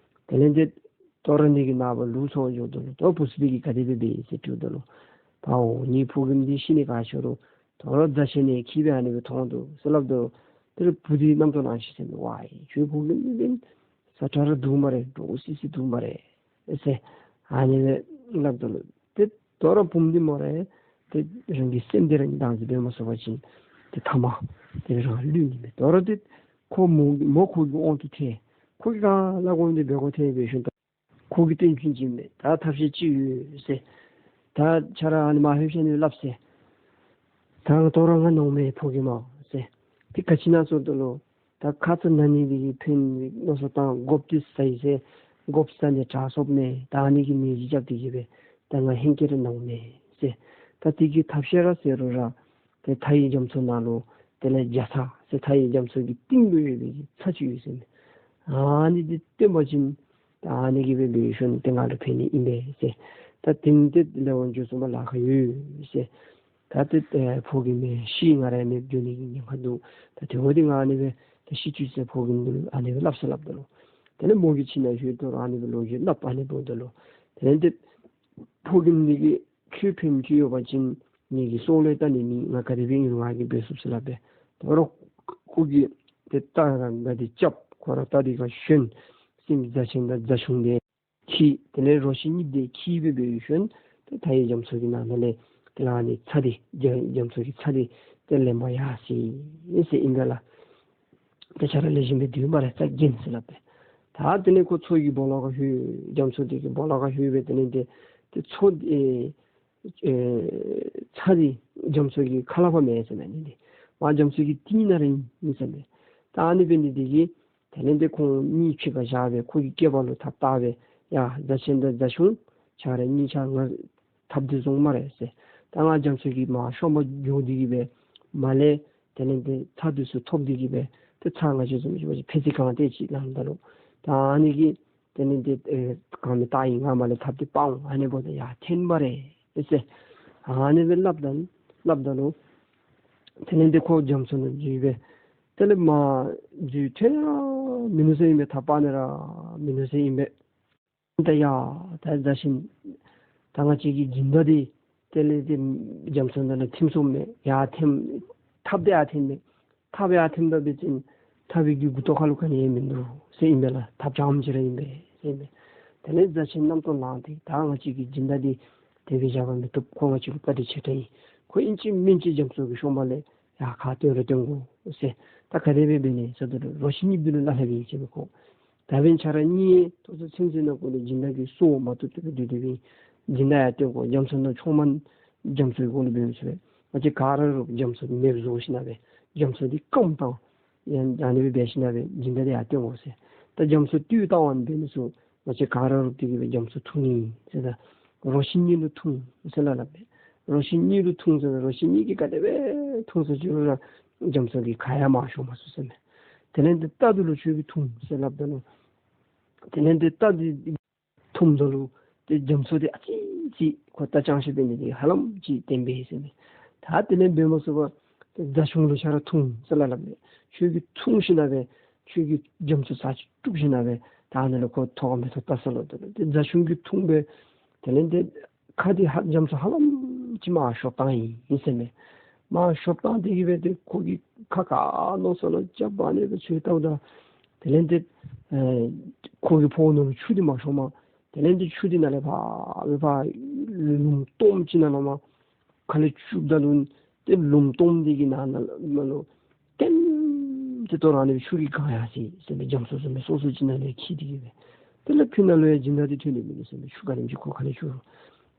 དེ་ལས་དེ་དོ་རུང་འདི་གི་ནངས་པ་ལུག་འཚོ་འགྱོཝ་ད་ལུ་དོ་རུང་བུ་ཚུ་འདི་གིས་ག་དེ་སྦེ་འབད་ཡི་ཟེར་དྲིཝ་ད་ལུ་པའོ་ངེའི་ཕོ་རྒནམ་འདི་ཤི་ནི་ག་ཅི་རུང་དོ་རུང་མཛའ་ཞིང་ནང་འཁྱིད་སྦེ་ཨ་ནི་སྦེ་མཐོང་འདུག་ཟེར་སླབ་ད་དེ་ལས་བུ་འདི་རྣམ་རྟོག་ལངས་ཤི་ཟེར་མས། ཝའི་ཁྱོད་ཕོ་རྒནམ་འདི་ས་ཁྲ་ར་འདུག་སྨ་རེ། འདྲོག་སི་སི་འདུག་སྨ་རེ་ཟེར་ཨ་ནི་སྦེ་སླབ་ད་ལུ་ཏེ་དོ་རུང་བུམོ་འདི་སྨ་རེ་ཏེ་རང་གི་སེམས་འདི་རང་གིས་བདག་འཛིན་འབད་མ་ཚུགས་པ་ཅིན་ཏེ་ཐ་མ་དེ་རང་ལུས་ནི་མས། དོ་རུང་ཏེ་ཁོ་མོ་མོ་ཁོ་གི་དབང་དུ་ཐལ། ཁོ་གིས་ག་སླབ་དགོ་མི་འདི་འབད་དགོཔ་ཐལ་སྦེ་ཞིནམ་ད་ཁོ་གིས་སྟོན་བྱིན་བྱིནམ་མས། ད་ཐབས་ཤེས་ཅིག་ཡོད་ཟེར། ད་ཁྱོད་ར་ཨ་ནི་མར་ལྷོད་ཤིག་ཨ་ནི་སླབ་ཟེར། ད་དོ་རུང་ང་ནོརཝ་མས་ཕོ་རྒནམ་ཟེར། ཏེ་ག་ཅི་ཨིན་ན་ཟེརཝ་ད་ལུ་ད་ཁ་ཙ་ན་ནི་འདི་གིས་ཕན་མནོ་བསམ་བཏང་སྒོགཔ་འདི་ཟ་ཡི་ཟེར། སྒོགཔ་ཟ་ནི་དྲག་སོངམ་མས། ད་ཨ་ནི་གིས་ནད་གཞི་རྐྱབ་སྟེ་གི་སྦེ་ད་ང་ཧེང་སྐལ་ར་ནོརཝ་མས་ཟེར། ད་དེ་གི་ཐབས་ཤེས་ར་ཟེར་རུང་ར་ཏེ་མཐའ་ཡི་རྒྱ་མཚོ་ནང་ལུ་དེ་ལས་རྒྱ་ཚ་ཟེར་མཐའ་ཡི་རྒྱ་མཚོ་གི་གཏིང་ལུ་ཡོད་པའི་གི་ཚ་ཅིག་ཡོད་ཟེར་མས། ཨ་ནི་འདི་བཏོན་པ་ཅིན་ད་ཨ་ནི་གིས་སྦེ་འབད་ཞིནམ་ཏེ་ང་ལུ་ཕན་ནི་ཨིན་པས་ཟེར། ད་དེ་ནི་ཏེ་ལེགས་པར་འགྱོ་ཚུགས་པར་ལཱ་ཁག་ཡོད་ཟེར། ད་ཏེ་ཨེ་ཕོ་རྒནམ་ཤི་ང་ར་མེདཔ་འགྱོ་ནི་གི་ཉེན་ཁ་འདུག། ད་དེ་འབདཝ་ད་ང་ཨ་ནི་སྦེ་ད་ཤི་བཅུག་ཟེར་ཕོ་རྒནམ་འདི་ལུ་ཨ་ནི་སྦེ་སླབ་ཟེར་སླབ་ད་ལུ་དེ་ལས་མོ་གི་ཁྱིམ་ནང་ལྷོད་དོ་རུང་ཨ་ནི་སྦེ་ལོ་རྒྱུས་སླབ། ཨ་ནི་འབདཝ་ད་ལུ་དེ་ལས་ཏེ་ཕོ་རྒནམ་འདི་གིས་ཁྱོད་ཕནམ་ཅིག་ཡོད་པ་ཅིན་ངེ་གི་སྲོག་ལས་བཏང་ནི་མེད། ང་ག་དེ་སྦེ་ཨིན་རུང་ང་གིས་འབད་ཚུགས་ཟེར་སླབ་པས། དོ་རུང་ཁོ་གིས་ཏེ་རྟ་ར་ག་དེ་རྐྱབ། ཁོ་ར་རྟ་འདི་ཁར་ཞོན། སྲིན་མཛའ་ཞིང་དང་མཛའ་ཞིང་འདི་འཁྱིད། དེ་ལས་རོ་ཁྱི་གཉིས་འདི་འཁྱིད་སྦེ་འབད་ཞིནམ་ཏེ་མཐའ་ཡི་རྒྱ་མཚོ་གི་ནང་ན་ལས་དེ་ལས་ཨ་ནི་ཚ་འདི་རྒྱ་རྒྱ་མཚོ་གི་ཚ་འདི་ཏེ་ལེན་པར་ཡར་སོ་ཡི་ཟེར་ཨིན་པས་ལགས། ཏེ་ཁྱོད་ར་ལེགས་ཤོམ་སྦེ་སྡོད་སྨ་རེ། ཚ་རྒྱན་ཟེར་སླབ་པས། ད་དེ་ལས་ཁོ་མཚོ་གི་སྦོ་ལོགས་ཁར་ལྷོད། རྒྱ་མཚོ་འདི་གི་སྦོ་ལོགས་ཁར་ལྷོད་སྦེ་དེ་ལས་ཏེ་ཏེ་མཚོ་ཨེ་ཨེ་ཚ་འདི་རྒྱ་མཚོ་གི་ཁ་ལས་ཕར་མེད་ཟེར་མས་ནི་འདི། མར་རྒྱ་མཚོ་གི་གཏིང་ནང་ར་ཨིན་ཟེར་མས། ད་ཨ་ནི་འབད་ནི་འདི་གིས་དེ་ལས་ཏེ་ཁོང་གཉིས་ཕྱི་ཁར་བཞག་སྦེ་ཁོ་གི་སྐེད་པ་ལུ་ཐགཔ་བཏགས་སྦེ་ཡ་མཛའ་ཞིང་དང་མཛའ་ཞིང་ཁྱོད་ར་གཉིས་ཆ་ང་འཐབ་སྟེ་སོང་སྨ་རེ་ཟེར། ད་ང་རྒྱ་མཚོ་གི་མར་གཤོང་པ་རྒྱུག་སྟེ་གི་སྦེ་མར་ལས་དེ་ལས་ཏེ་ཚ་འདི་ཚུ་ཐོབ་སྟེ་གི་སྦེ་ཏེ་ཚ་ང་བཅས་བཟུམ་ཅིག་འབད་བ་ཅིན་ཕད་ཙི་གང་སྟེ་ཅིག་ལངམ་ད་ལུ་ ད་ཨ་ནི་གིས་དེ་ལས་འདི་ཨེ་གང་མི་ད་ཨིན་ང་མ་ལས་ཐབས་འདི་སྤང་འོང་། ཨ་ནི་འབདཝ་ད་ཡར་འཐེན་པ་རེ་ཟེར། ཨ་ནི་སྦེ་སླབ་ད་སླབ་ད་ལུ་དེ་ལས་འདི་ཁོ་རྒྱ་མཚོ་ནང་འཛུལ་སྦེ་དེ་ལས་མར་འཛུལ་ཐོན་ར་མི་ནུས་ཟེར་ཨིན་པས། ཐབས་སྤང་ནི་ར་མི་ནུས་ཟེར་ཨིན་པས། ད་ཡ་ད་རྫ་ཆེན་ད་ང་བཅས་ཀྱི་སྦྱིན་བདག་འདི་དེ་ལས་འདི་རྒྱ་མཚོ་ནང་ལུ་ཐིམ་སོངམ་མས། ཡར་འཐེན་ཐབས་འདི་ཡར་འཐེན་མས། ཐབས་ཡར་འཐེན་ད་འབད་བ་ཅིན་ཐབས་ཀྱི་མགུ་ཏོ་ཁ་ལུ་ག་ནི་ཡང་མིན་འདུག་ཟེར་ཨིན་པས་ལགས། ཐབས་ཅང་ཅིག་ར་ཨིན་པས་ཟེར་ཨིན་པས། དེ་ལས་རྫ་ཆེན་རྣམ་རྟོག་ལངས་ཏེ་ད་ང་བཅས་ཀྱི་སྦྱིན་བདག་འདི་དེ་སྦེ་བཞག་པ་མི་བཏུབ། ཁོ་ང་བཅས་ལུ་བཀའ་དྲིན་ཆེ་དྲགས་ཨིན། ཁོ་ཨིན་ཅི་མིན་ཅི་རྒྱ་མཚོ་གི་གཤོང་པ་ལས་ཡར་ཁ་བཏོན་ར་བཏོན་དགོ་ཟེར། ད་ག་དེ་སྦེ་འབད་ནི་ཟེར་ད་ལུ་རོ་ཁྱི་གཉིས་འདི་ལུ་སླབ་སླབ་ཨིན་ཟེར་མས་ཁོ། ད་འབདན་ཁྱེད་ར་གཉིས་ཏོག་ཙམ་ཚུན་ཚོད་ནང་འཁོད་ལུ་སྦྱིན་བདག་གི་སྲོག་མ་བཏུབ་བཏུབ་སྦེ་སྡོད་སྡོདཔ་ཨིན། སྦྱིན་བདག་ཡར་བཏོན་དགོ། རྒྱ་མཚོ་ནང་མཆོངམ་རྒྱ་མཚོའི་འོག་ལུ་འབད་འོང་ཟེར་བས། ང་བཅས་ག་ར་རུང་རྒྱ་མཚོ་མེདཔ་བཟོ་ཞིན་ན་སྦེ་རྒྱ་མཚོ་འདི་སྐམ་བཏང་། ཡང་ཨ་ནི་སྦེ་འབད་ཞིན་ན་སྦེ་སྦྱིན་བདག་འདི་ཡར་བཏོན་དགོ་ཟེར། ད་རྒྱ་མཚོ་བཏུལ་བཏང་བ་འབད་ནི་ཚུ་ང་བཅས་ག་ར་རུང་འདི་གིས་སྦེ་རྒྱ་མཚོ་འཐུང་ནི་ཟེར། ད་རོ་ཁྱི་གཉིས་ལུ་འཐུང་ཟེར་སླབ་སླབ་མས། རོ་ཁྱི་གཉིས་ལུ་འཐུང་ཟེར། རོ་ཁྱི་གཉིས་ཀྱིས་ག་དེ་སྦེ་འཐུང་ཟེར་ཅི་རུང་ར་རྒྱ་མཚོ་གིས་ག་ཡང་མར་ཤོར་མ་ཚུགས་ཟེར་མས། དེ་ལས་འདི་རྟ་འདི་ལུ་ཁྱོད་ཀྱིས་འཐུང་ཟེར་སླབ་ད་ལུ་དེ་ལས་འདི་རྟ་འདི་འཐུངམ་ད་ལུ་ཏེ་རྒྱ་མཚོ་འདི་ཨ་ཙི་ཅིག་ཁོ་རྟ་ཅང་ཤེས་འབད་ནི་འདི་ཧ་ལམ་ཅིག་བརྟན་པས་ཟེར་མས། ད་དེ་ལས་འབད་མ་ཚུགས་པར་ཏེ་རྫ་ཆུང་ལུ་ཁྱོད་ར་འཐུང་ཟེར་སླབ་སླབ་མས། ཁྱོད་ཀྱིས་འཐུང་ཞིན་ན་སྦེ་ཁྱོད་ཀྱིས་རྒྱ་མཚོ་ཚར་གཅིག་དཀྲུགས་ཞིན་ན་སྦེ་ད་ཨ་ནི་ལས་ཁོ་ཐོགས་མི་ཐོགས་བལྟ་ས་ལོ། དེ་ལས་ཏེ་རྫ་ཆུང་གིས་འཐུང་སྦེ་དེ་ལས་ཏེ་ཁ་འདི་ཧ་རྒྱ་མཚོ་ཧ་ལམ་ཅིག་མར་ཤོར་བཏང་ཡི་ཟེར་མས། མར་ཤོར་བཏང་སྟེ་གིས་སྦེ་ཏེ་ཁོ་གི་ཁ་ག་ནོར་སོ་ལོ་རྐྱབ་ཨ་ནི་སྦེ་ཚུར་བལྟཝ་ད་དེ་ལས་ཏེ་ཨེ་ཁོ་གི་ཕོཝ་ནང་ལུ་ཆུ་འདི་མ་ཤོངམ། དེ་ལས་ཏེ་ཆུ་འདི་ནང་ལས་ཕར་སྦེ་ཕར་ལུངམ་སྟོངམ་ཅིག་ནང་ལུ་མར་ཁ་ལས་བཅུགཔ་ད་ལུ་ཏེ་ལུངམ་སྟོངམ་འདི་གི་ནང་ན་ལུ་ཏེམ་ཏེ་ཏོ་ར་ཨ་ནི་སྦེ་ཆུ་གིས་གང་ཡར་སོ་ཡི་ཟེར་མས། རྒྱ་མཚོ་བཟུམ་སྦེ་སོ་སོ་ཅིག་ནང་ལས་འཁྱིལ་ཏེ་གིས་སྦེ་དེ་ལས་ཕི་ནང་ལུ་ཡང་སྦྱིན་བདག་འདི་ཐོན་ནི་མིན་ནུག་ཟེར་མས། ཆུ་ག་དེམ་ཅིག་ཁོ་ཁ་ལས་བཅུག་རུང་།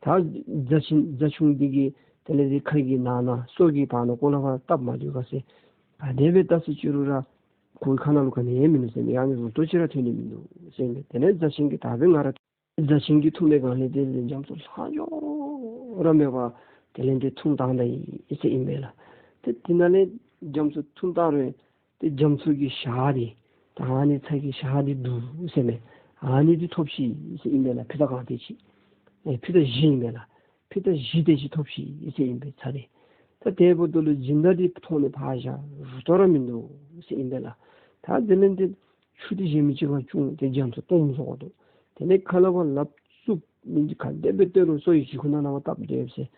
ད་རྫ་ཆེན་རྫ་ཆུང་འདི་གིས་དེ་ལས་ཏེ་ཁ་གི་ནང་ན་སོ་གི་བར་ན་ཁོ་ལུ་ཕར་སྟབས་མ་བདེཝ་ག་ཟེར་ག་དེ་སྦེ་བལྟ་ས་ཅི་རུང་ར་ཁོ་གི་ཁ་ནང་ལུ་ག་ནི་ཡང་མིན་ནུག་ཟེར་མས། ཡང་ན་རུ་ཏོ་ཅིག་ར་ཐོན་ནི་མིན་འདུག་ཟེར་མས། དེ་ལས་རྫ་ཆེན་གྱིས་ད་འབདན་ང་ར་རྫ་ཆེན་གྱིས་འཐུང་པའི་སྒང་ལས་དེ་ལས་རྒྱ་མཚོ་ལྷག་འགྱོ་ར་མེད་པར་དེ་ལས་ཏེ་འཐུང་བཏང་ད་ཡི་ཟེར་ཨིན་མས་ལགས། ཏེ་དེ་ནང་ལས་རྒྱ་མཚོ་འཐུང་བཏང་རུང་ཏེ་རྒྱ་མཚོ་གི་ཞག་འདི་ད་ཨ་ནི་ཚ་གི་ཞག་འདི་འདུག་ཟེར་མས། ཨ་ནི་འདི་ཐོབ་ཅི་ཟེར་ཨིན་མས་ལགས། ཕྱེད་དང་གང་དེ་ཅིག་ཨེ་ཕྱེད་དང་བཞི་ཨིན་མས་ལགས། ཕྱེད་དང་བཞི་དེ་ཅིག་ཐོབ་ཅི་ཟེར་ཨིན་པས་ཚ་འདི། ད་དེ་འབདཝ་ད་ལུ་སྦྱིན་བདག་འདི་མཐོང་ནི་ཕར་བཞག་རུ་ཏོ་ར་མིན་འདུག་ཟེར་ཨིན་པས་ལགས། ད་དེ་ལས་ཏེ་ཆུ་འདི་གཞན་མི་ཅིག་ཁར་བྱུང་སྟེ་རྒྱ་མཚོ་སྟོངམ་བཟོ་དགོ་འདུག། དེ་ལས་ཁ་ལས་ཕར་ལགཔ་བཙུགས་མི་འདི་ག་དེ་སྦེ་བཏོན་རུང་སོ་ཡི་གི་ཁུག་ནང་ལུ་ཕར་བཏབ་སྡོད་ཟེར་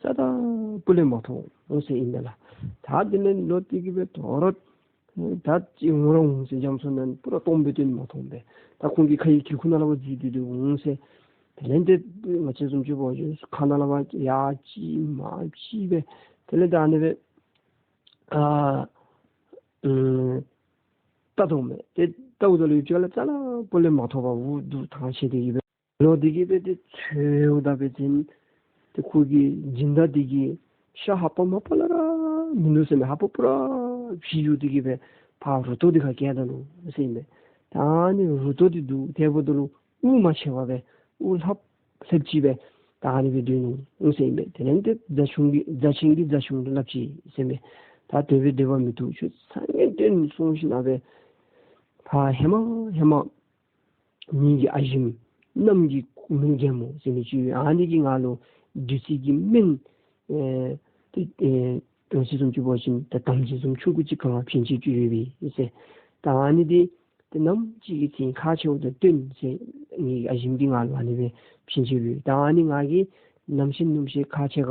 རྩ་དང་སྤུ་ལས་མ་མཐོང་འོང་ཟེར་ཨིན་པས་ལགས། ད་དེ་ལས་ལོག་སྟེ་གིས་སྦེ་དོ་རུང་ད་ཅིག་འོང་ར་འོང་ཟེར་རྒྱ་མཚོ་ནང་ཕུ་ར་སྟོངམ་སྦེ་བཏོན་མ་མཐོང་པས། ད་ཁོང་གི་ཁ་ཡི་གི་ཁུག་ནང་ལུ་ཕར་འཛུལ་སྡོད་སྡོདཔ་འོང་ཟེར། དེ་ལས་ཏེ་ང་བཅས་བཟུམ་ཅིག་འབད་བ་ཅིན་ཁ་ནང་ལུ་ཕར་ཡར་ཅིག་མར་ཅིག་སྦེ་དེ་ལས་ད་ཨ་ནི་སྦེ་ཨ་ཨུམ་བལྟ་དོ་མས། ཏེ་བལྟཝ་ད་ལུ་ཡུདཔ་ཅིག་ལུ་རྩ་ལས་སྤུ་ལས་མ་མཐོང་བར་འུ་སྡུག་ཐང་ཆད་དེ་གིས་སྦེ་ལོག་སྟེ་གིས་སྦེ་ཏེ་འཚོལཝ་ད་འབད་བ་ཅིན་ཏེ་ཁོ་གི་སྦྱིན་བདག་འདི་གི་ཤ་ལྷག་པ་མ་པ་ལས་ར་མིན་འདུག་ཟེར་མས། ལྷག་པ་ཕུ་ར་བཤིག་འགྱོ་སྟེ་གིས་སྦེ་ཕར་རུ་ཏོ་འདི་ཁར་བཀལ་ད་ནུག་ཟེར་མས། ད་ཨ་ནི་རུ་ཏོ་འདི་འདུག། དེ་འབདཝ་ད་ལུ་དབུགས་མ་ཆད་པར་སྦེ་དབུགས་ལྷབ་ལྷེབ་ཅིག་སྦེ་ད་ཨ་ནི་སྦེ་སྡོད་ནུག་ཟེར་མས། དེ་ལས་ཏེ་རྫ་ཆུང་གིས་རྫ་ཆེན་གྱིས་རྫ་ཆུང་ལུ་སླབ་ཅི་ཟེར་མས། ད་དེ་སྦེ་སྡོད་པ་མི་བཏུབ། ཁྱོད་སངས་རྒྱས་བསྟན་སོང་ཞིན་ན་སྦེ་ཕར་ཧེ་མ་ཧེ་མ་ངེ་གི་ཨ་ཞེམོ་གནམ་གྱི་སྐུ་མི་རྒྱལ་མོ་ཟེར་མི་ཅིག་ཡོད། ཨ་ནི་གིས་ང་ལུ་བདུད་རྩི་གི་སྨན་ཨེ་ཏེ་ཨེ་དོན་ཅི་བཟུམ་ཅིག་འབད་བ་ཅིན་ད་དམ་ཅི་བཟུམ་ཆུང་ཀུ་ཅིག་གང་བྱིན་ཅིག་བཅུག་ཡོད་པས་ཟེར། ད་ཨ་ནི་འདི་ཏེ་ནམ་ཅིག་གི་ཚེ་ཁག་ཆེཝ་ད་སྟོན་ཟེར་ངེ་གི་ཨ་ཞེམོ་གིས་ང་ལུ་ཨ་ནི་སྦེ་བྱིན་ཅིག་ཡོད། ད་ཨ་ནི་ང་གིས་ནམ་ཤེས་ནམ་ཤེས་ཁག་ཆེ་ག་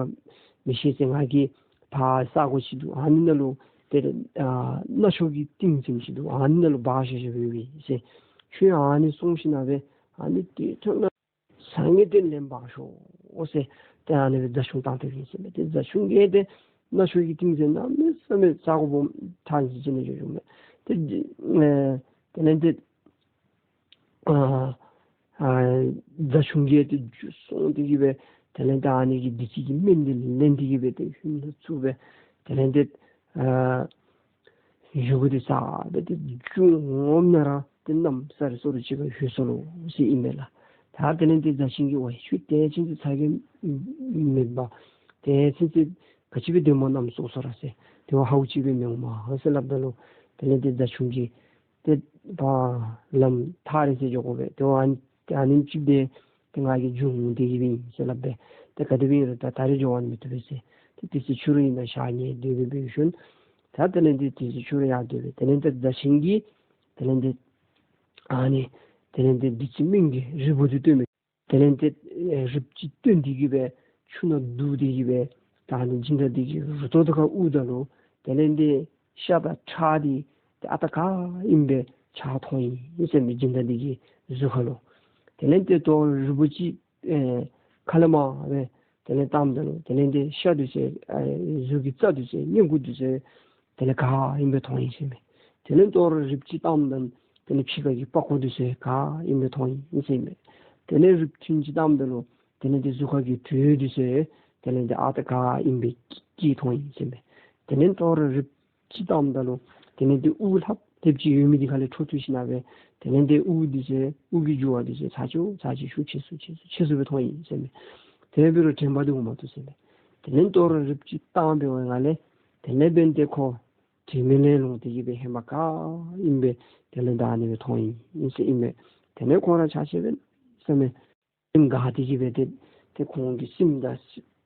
མི་ཤེས་ཟེར། ང་གིས་ཕར་ས་གོ་ཅིག་འདུག། ཨ་ནི་ནང་ལུ་ཏེ་ཨ་རྣ་མཆོག་གི་ཏིང་འཛིན་ཅིག་འདུག། ཨ་ནི་ནང་ལུ་སྦ་བཞག་བཞགཔ་ཡོད་པས་ཟེར། ཁྱོད་ཨ་ནི་སོང་ཞིན་ན་སྦེ་ཨ་ནི་དེ་ཐོན་ན་སངས་རྒྱས་བསྟན་ལེན་འབག་ཤོག་ཟེར། ཏེ་ཨ་ནི་སྦེ་རྫ་ཆུང་བཏང་སྟེ་ཡོད་ཟེར་མས། ཏེ་རྫ་ཆུང་གིས་ཏེ་རྣ་མཆོག་གི་ཏིང་འཛིན་གནམ་མེད་ས་མེད་ས་གོ་སྦོམ་ཐང་ཅིག་ཅིག་ནང་འགྱོ་འགྱོཝ་མས། ཏེ་ཨེ་དེ་ལས་ཏེ་ཨ་ཨ་རྫ་ཆུང་གིས་ཏེ་རྒྱུགས་སོང་སྟེ་གིས་སྦེ་དེ་ལས་ཏེ་ཨ་ནི་གི་བདུད་རྩི་གི་སྨན་འདི་ལེན་ཏེ་གིས་སྦེ་ཏེ་ཧོནམ་ལུ་བཙུགས་སྦེ་དེ་ལས་ཏེ་ཨ་བཞེས་སྒོ་འདི་བཟའ་སྦེ་ཏེ་རྒྱུགས་འོངམ་ན་ར་ཏེ་གནམ་ས་རི་སོ་རི་ཅིག་ཁར་ལྷོད་སོ་ལོ་ཟེར་ཨིན་མས་ལགས། ད་དེ་ལས་ཏེ་རྫ་ཆུང་གིས་ཝའེ་ཁྱོད་དེ་ཅིག་ཏེ་ཚ་གྱང་མེད་པར་དེ་ཅིག་ཏེ་ག་ཅི་སྦེ་སྡོད་མ་གནམ་སྲོ་སོ་ར་ཟེར། དེ་བ་ཧའུ་ཅིག་སྦེ་མི་འོང་མས་ཟེར་སླབ་ད་ལུ་དེ་ལས་ཏེ་རྫ་ཆུང་གིས་ ཏེ་ཕར་ལམ་ཐག་རིང་ས་འགྱོ་དགོ་པས། ཏེ་ཨ་ཨ་ནེམ་ཅིག་འབད་ཏེ་ང་གིས་མཇུག་འོང་སྟེ་གི་སྦེ་ཨིན་ཟེར་སླབ་པས། ཏེ་ག་དེ་སྦེ་ཨིན་རུང་ད་ད་རིས་འགྱོ་བ་ནི་མི་བཏུབ་པས་ཟེར། ཏེ་དུས་ཚོད་ཕྱི་རུ་ཨིན་ན་ཞག་ཉལ་སྡོད་པའི་སྦེ་ཞིནམ་ད་དེ་ལས་ཏེ་དུས་ཚོད་ཕྱི་རུ་ཡར་སྡོད་པས། དེ་ལས་ཏེ་བདག་གཞན་གྱི་དེ་ལས་ཏེ་ཨ་ནི་དེ་ལས་ཏེ་བདུད་རྩི་སྨན་གྱི་རིལ་བུ་འདི་བཏོན་མས། དེ་ལས་ཏེ་ཨེ་རིལ་བུ་ཅིག་བཏོན་ཏེ་གི་སྦེ་ཆུ་ནང་བདུག་སྟེ་གི་སྦེ་ད་ཨ་ནི་སྦྱིན་བདག་འདི་གི་རུ་ཏོ་དེ་ཁར་དབུར་ད་ལུ་དེ་ལས་ཏེ་ཤ་དང་ཁྲག་འདི་ཏེ་ཨ་རྟག་ག་ཨིནམ་སྦེ་ཆགས་ཐོན་ཡི་ཟེར་མས། སྦྱིན་བདག་འདི་གི་གཟུགས་ཁར་ལུ། དེ་ལས་ཏེ་དོ་རུང་རིལ་བུ་ཅིག་ཨེ་ཁ་ལས་མར་སྦེ་དེ་ལས་བཏངམ་ད་ལུ་དེ་ལས་ཏེ་ཤ་འདི་ཚུ་ཨེ་གཟུགས་ཀྱི་རྩ་འདི་ཚུ་སྔས་མགུ་འདི་ཚུ་དེ་ལས་ག་ཨིནམ་སྦེ་ཐོན་ཡི་ཟེར་མས། དེ་ལས་དོ་རུང་རིལ་བུ་ཅིག་བཏངམ་ད་དེ་ལས་ཕྱི་ཁ་གི་པགས་ཀོ་འདི་ཚུ་ག་ཨིནམ་སྦེ་ཐོན་ཡི་ཟེར་མས། དེ་ལས་རིལ་བུ་ཐུན་ཅིག་བཏངམ་ད་ལུ་དེ་ལས་ཏེ་གཟུགས་ཁ་གི་དྲོད་འདི་ཚུ་དེ་ལས་ཏེ་ཨ་རྟག་ག་ཨིནམ་སྦེ་སྐྱེས་ཐོན་ཡི་ཟེར་མས། དེ་ལས་དོ་རུང་རིལ་བུ་ཅིག་བཏངམ་ད་ལུ་དེ་ལས་ཏེ་དབུགས་ལྷབ་ལྷེབ་ཅིག་ཡོད་མི་འདི་ཁ་ལས་འཕྲོ་མཐུད་ཞིནམ་སྦེ་དེ་ལས་ཏེ་དབུགས་འདི་ཚུ་དབུགས་ཀྱི་རྒྱུ་བ་འདི་ཚུ་ཚ་ཆེ་ཚ་ཆེ་ཤུགས་ཆེ་སུ་ཆེ་སུ་ཆེ་སུ་སྦེ་ཐོན་ཡི་ཟེར་མས། དེ་འབད་རུང་དྲན་པ་འདི་འོང་མ་བཏུབ་ཟེར་མས། དེ་ལས་དོ་རུང་རིལ་བུ་ཅིག་བཏང་པའི་བར་ན་ལས་དེ་ལས་འབདན་ཏེ་ཁོ་དྲན་མེད་ལས་ལོང་སྟེ་གི་སྦེ་ཧེ་མ་ག་ཨིནམ་སྦེ་དེ་ལས་ད་ཨ་ནི་སྦེ་ཐོན་ཡི་ཟེར་ཨིན་མས། དེ་ལས་ཁོ་ར་ཆ་ཤས་སྦེ་ཟེར་མས། སེམས་དགའ་སྟེ་གི་སྦེ་ཏེ་ཏེ་ཁོང་གི་སེམས་དང་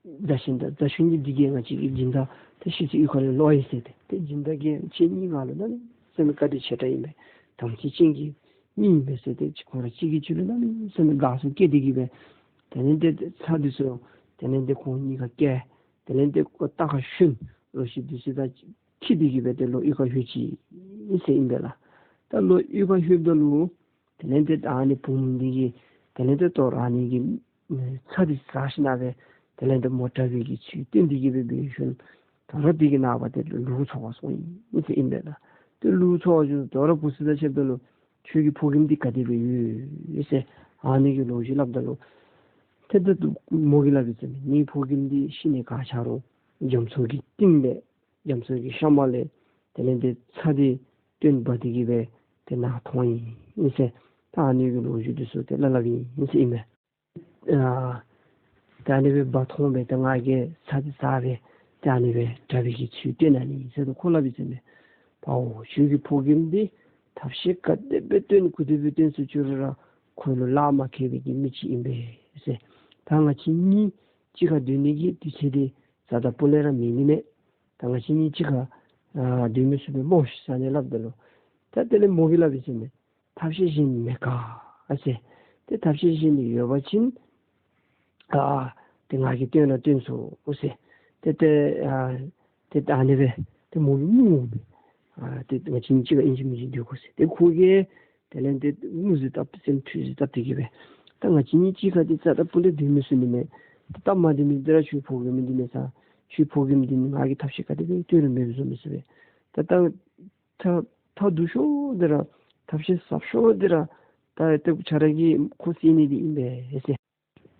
བདག་གཞན་དང་བདག་གཞན་གྱི་འདི་གིས་ང་བཅས་ཀྱི་སྦྱིན་བདག་ཏེ་ཤི་ཚེ་གཡུས་ཁ་ལས་ལོག་ཡི་ཟེར་ཏེ་ཏེ་སྦྱིན་བདག་གིས་ཁྱེད་གཉིས་ང་ལུ་གནམ་མེད་ས་མེད་བཀའ་དྲིན་ཆེ་དྲགས་ཨིན་པས། དམ་ཚིག་ཅན་གྱི་མི་ཨིན་པས་ཟེར་ཏེ་ཁོང་ར་གཅིག་གིས་གཅིག་ལུ་གནམ་མེད་ས་མེད་དགའ་ཚོར་སྐྱེས་ཏེ་གི་སྦེ་དེ་ལས་ཏེ་ཚྭ་འདི་ཚུ་དེ་ལས་ཏེ་ཁོང་གཉིས་ཀ་བཀལ། དེ་ལས་ཏེ་ཁོ་རྟ་ཁར་ཞོན། རོ་ཁྱི་འདི་ཚུ་དང་འཁྱིད་དེ་གི་སྦེ་ཏེ་ལོག་གཡུས་ཁར་ལྷོད་ཅི་ཟེར་ཨིན་པས་ལགས། ད་ལོག་གཡུས་ཁར་ལྷོདཔ་ད་ལུ་དེ་ལས་ཏེ་ད་ཨ་ནི་བུམོ་འདི་གིས་དེ་ལས་ཏེ་དོ་རུང་ཨ་ནི་གི་ཚྭ་འདི་ཟ་ཞིནམ་སྦེ་དེ་ལས་ཏེ་མོ་དྲག་པོའི་གི་ཚུལ་སྟོན་ཏེ་གི་སྦེ་འབད་ཞིནམ་དོ་རུང་དེ་གི་ནངས་པ་ཏེ་ལུག་འཚོ་བར་སོང་ཡི་ཟེར་ཨིན་པས་ལགས། ཏེ་ལུག་འཚོ་བར་ཞིནམ་དོ་རུང་བུ་སྲིང་དང་ཕྱདཔ་ད་ལུ་ཁྱོད་ཀྱི་ཕོ་རྒནམ་འདི་ག་དེ་སྦེ་ཡོད་ཟེར་ཨ་ནི་གི་ལོ་རྒྱུས་སླབ་ད་ལུ་ཏེ་ད་མོ་གིས་སླབ་ཡི་ཟེར་མས། ངེའི་ཕོ་རྒནམ་འདི་ཤི་ནི་ག་ཆགས་རུང་རྒྱ་མཚོ་གི་གཏིང་ལས་རྒྱ་མཚོ་གི་གཤམ་ལས་དེ་ལས་ཏེ་ཚྭ་འདི་བཏོན་འབག་སྟེ་གི་སྦེ་ཏེ་ནཱ་ཐོན་ཡི་ཟེར། ད་ཨ་ནི་གི་ལོ་རྒྱུས་འདི་ཚུ་ཏེ་སླབ་སླབ་ཨིན་ཟེར་ཨིན་མས། ཨ་ད་ཨ་ནི་སྦེ་འབག་ཐོན་སྦེ་ད་ང་གིས་ཚྭ་འདི་ཟ་སྦེ་ད་ཨ་ནི་སྦེ་དྲག་པོའི་གི་ཚུལ་སྟོན་ནི་ཨིན་ཟེར་ད་ཁོ་སླབ་ཡི་ཟེར་མས། ཕ་འོ་ཁྱོད་ཀྱི་ཕོ་རྒནམ་འདི་ཐབས་ཤེས་ག་དེ་སྦེ་བཏོན་ག་དེ་སྦེ་བཏོན་སུ་ཅི་རུང་ར་ཁོ་ལུ་ལཱ་མ་ཁེལ་བའི་གི་མི་ཅིག་ཨིན་པས་ཟེར། ད་ང་བཅས་གཉིས་གཅིག་ཁར་སྡོད་ནི་གི་དུས་ཚོད་འདི་རྩ་དང་སྤུ་ལས་ར་མེད་ནི་མས། ད་ང་བཅས་གཉིས་གཅིག་ཁར་ཨ་སྡོད་མི་ཚུགས་པས་སྨོ་ཟེར་ཨ་ནི་སླབ་ད་ལུ་ད་དེ་ལས་མོ་གིས་སླབ་ཡི་ཟེར་མས། ཐབས་ཤེས་གཞན་མེད་ག་ཨ་ཟེར། ཏེ་ཐབས་ཤེས་གཞན་འདི་ཡོད་པ་ཅིན་ཨ་ཏེ་ང་གིས་བཏོན་ར་བཏོན་སོང་ཟེར། ཏེ་ཏེ་ཨ་ཏེ་ད་ཨ་ནི་སྦེ་ཏེ་མོ་གིས་ངུ་འོང་པས། ཨ་ཏེ་ང་བཅས་གཉིས་གཅིག་ཁར་ཨིན་ཅི་མིན་ཅི་སྡོད་དགོ་ཟེར། ཏེ་ཁོ་གིས་དེ་ལས་ཏེ་ངུ་ཟེར་བཏབ་སེམས་འཁྲུལ་ཟེར་བཏབ་སྟེ་གི་སྦེ་ད་ང་བཅས་གཉིས་གཅིག་ཁར་འདི་རྩ་དང་སྤུ་ལས་སྡོད་མི་ཚུགས་ནི་མས། ཏེ་སྟབས་མ་བདེ་མི་འདི་ར་ཁྱོད་ཕོ་རྒནམ་འདི་མས་ས། ཁྱོད་ཕོ་རྒནམ་འདི་ནི་ང་གིས་ཐབས་ཤེས་ག་དེ་སྦེ་བཏོན་རུང་མེདཔ་བཟོ་མི་ཚུགས་པས། ད་ད་ད་ད་སྡུག་ཤོས་འདི་ར་ཐབས་ཤེས་ཟབ་ཤོས་འདི་ར་ད་ཏེ་ཁྱོད་ར་གིས་ཁོ་བསད་ནི་འདི་ཨིན་པས་ཟེར།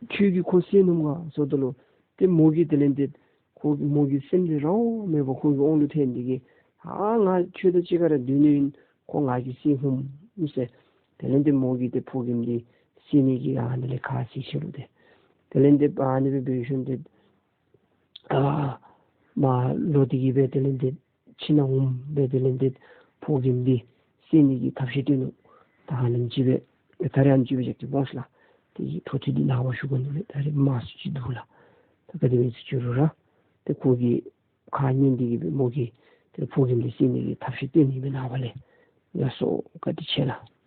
ཁྱོད་ཀྱིས་ཁོ་བསད་ནུག་ག་ཟེརཝ་ད་ལུ་ཏེ་མོ་གིས་དེ་ལས་ཏེ་ཁོ་མོ་གི་སེམས་འདི་རང་དབང་མེད་པར་ཁོ་གི་དབང་ལུ་ཐལ་ནི་འདི་གིས་ཨ་ང་ཁྱོད་དང་གཅིག་ཁར་ར་སྡོད་ནི་ཨིན། ཁོ་ང་གིས་བསད་འོངམ་ཨིན་ཟེར། དེ་ལས་ཏེ་མོ་གིས་ཏེ་ཕོ་རྒནམ་འདི་བསད་ནི་གི་ཨ་ནི་ལས་ཁ་བཟེད་ཅི་རུང་ཏེ་དེ་ལས་ཏེ་ཨ་ནི་སྦེ་འབད་ཞིནམ་ཏེ་ཨ་མར་ལོག་སྟེ་གི་སྦེ་དེ་ལས་ཏེ་ཁྱིམ་ནང་འོངམ་སྦེ་དེ་ལས་ཏེ་ཕོ་རྒནམ་འདི་བསད་ནི་གི་ཐབས་ཤེས་བཏོན་ནུག། ད་ཨ་ནེམ་ཅིག་སྦེ་ད་རེས་ཨ་ནེམ་ཅིག་སྦེ་བཞག་གེ་སྨོ་ལགས། དེ་གི་འཕྲོ་མཐུད་འདི་ནངས་པ་ཞུ་དགོ་ནི་མས། ད་རེས་མང་སུ་ཅིག་འདུག་ལགས། ད་ག་དེ་སྦེ་ཅིག་ཅི་རུང་ར་ཏེ་ཁོ་གི་ཁ་ཉན་ཏེ་གི་སྦེ་མོ་གིས་ཏེ་ཕོ་རྒནམ་འདི་བསད་ནི་གི་ཐབས་ཤེས་བཏོན་ནི་མས། ནངས་པ་ལས་ལགས་སོ། བཀའ་དྲིན་ཆེ་ལགས།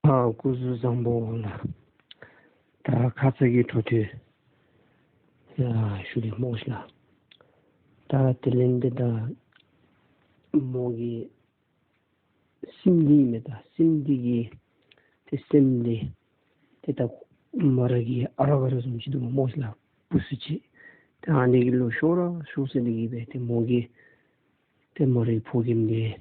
ཨ་སྐུ་གཟུགས་བཟང་པོ་ལགས། ད་ཁ་ཙ་གི་འཕྲོ་མཐུད་ཡ་ཞུ་གེ་སྨོ་ལགས། ད་དེ་ལས་ཏེ་ད་མོ་གི་སྲིནམོ་འདི་ཨིན་མས། ད་སྲིནམོ་འདི་གི་ཏེ་སྲིནམོ་འདི་ཏེ་ད་མོ་ར་གི་ཨ་རོགས་ཨ་རོགས་བཟུམ་ཅིག་འདུག་སྨོ་ལགས། བུ་ཚུ་ཅིག། ད་ཨ་ནི་གི་ལོག་ཤོར་ར་ཤོར་ཟེར་ཏེ་གི་སྦེ་ཏེ་མོ་གིས་ཏེ་མོ་རའི་ཕོ་རྒནམ་འདི་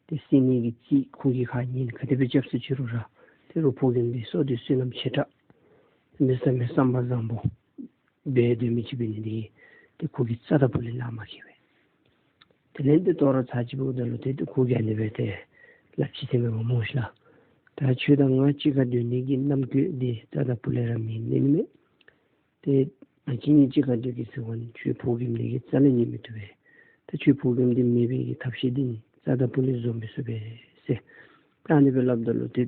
ཏེ་བསད་ནི་གི་རྩིས་ཁོ་གི་ཁ་ཉན། ག་དེ་སྦེ་རྐྱབ་སུ་ཅི་རུང་ར་ཏེ་རོགས་ཕོ་རྒནམ་འདི་བསད་དེ་བསོད་ནམས་ཆེ་དྲགས་མི་བསམ་མི་བསམ་པ་བཟང་པོ་འབད་སྡོད་མི་ཅིག་འབད་ནི་འདི་གིས་ཏེ་ཁོ་གིས་རྩ་དང་སྤུ་ལས་ལཱ་མ་ཁེལ་བས། དེ་ལས་ཏེ་དོ་རུང་ཚར་གཅིག་འབདཝ་ད་ལུ་ཏེ་ཏེ་ཁོ་གིས་ཨ་ནི་སྦེ་ཏེ་སླབ་ཅི་ཟེར་མས་པ་སྨོ་ལགས། ད་ཁྱོད་དང་ང་གཅིག་ཁར་སྡོད་ནི་གི་རྣམ་ཀུན་འདི་རྩ་དང་སྤུ་ལས་ར་མེད་ནི་མས། ཏེ་ང་བཅས་གཉིས་གཅིག་ཁར་སྡོད་གེ་ཟེར་བ་ནི་ཁྱོད་ཕོ་རྒནམ་འདི་གིས་རྩ་ལས་ཉན་མི་བཏུབ་པས། ད་ཁྱོད་ཕོ་རྒནམ་འདི་མེད་པའི་གི་ཐབས་ཤེས་འདི་ནི་རྩ་དང་སྤུ་ལས་བཟོ་མི་ཚུགས་པས་ཟེར། ད་ཨ་ནི་སྦེ་སླབ་ད་ལུ་ཏེ་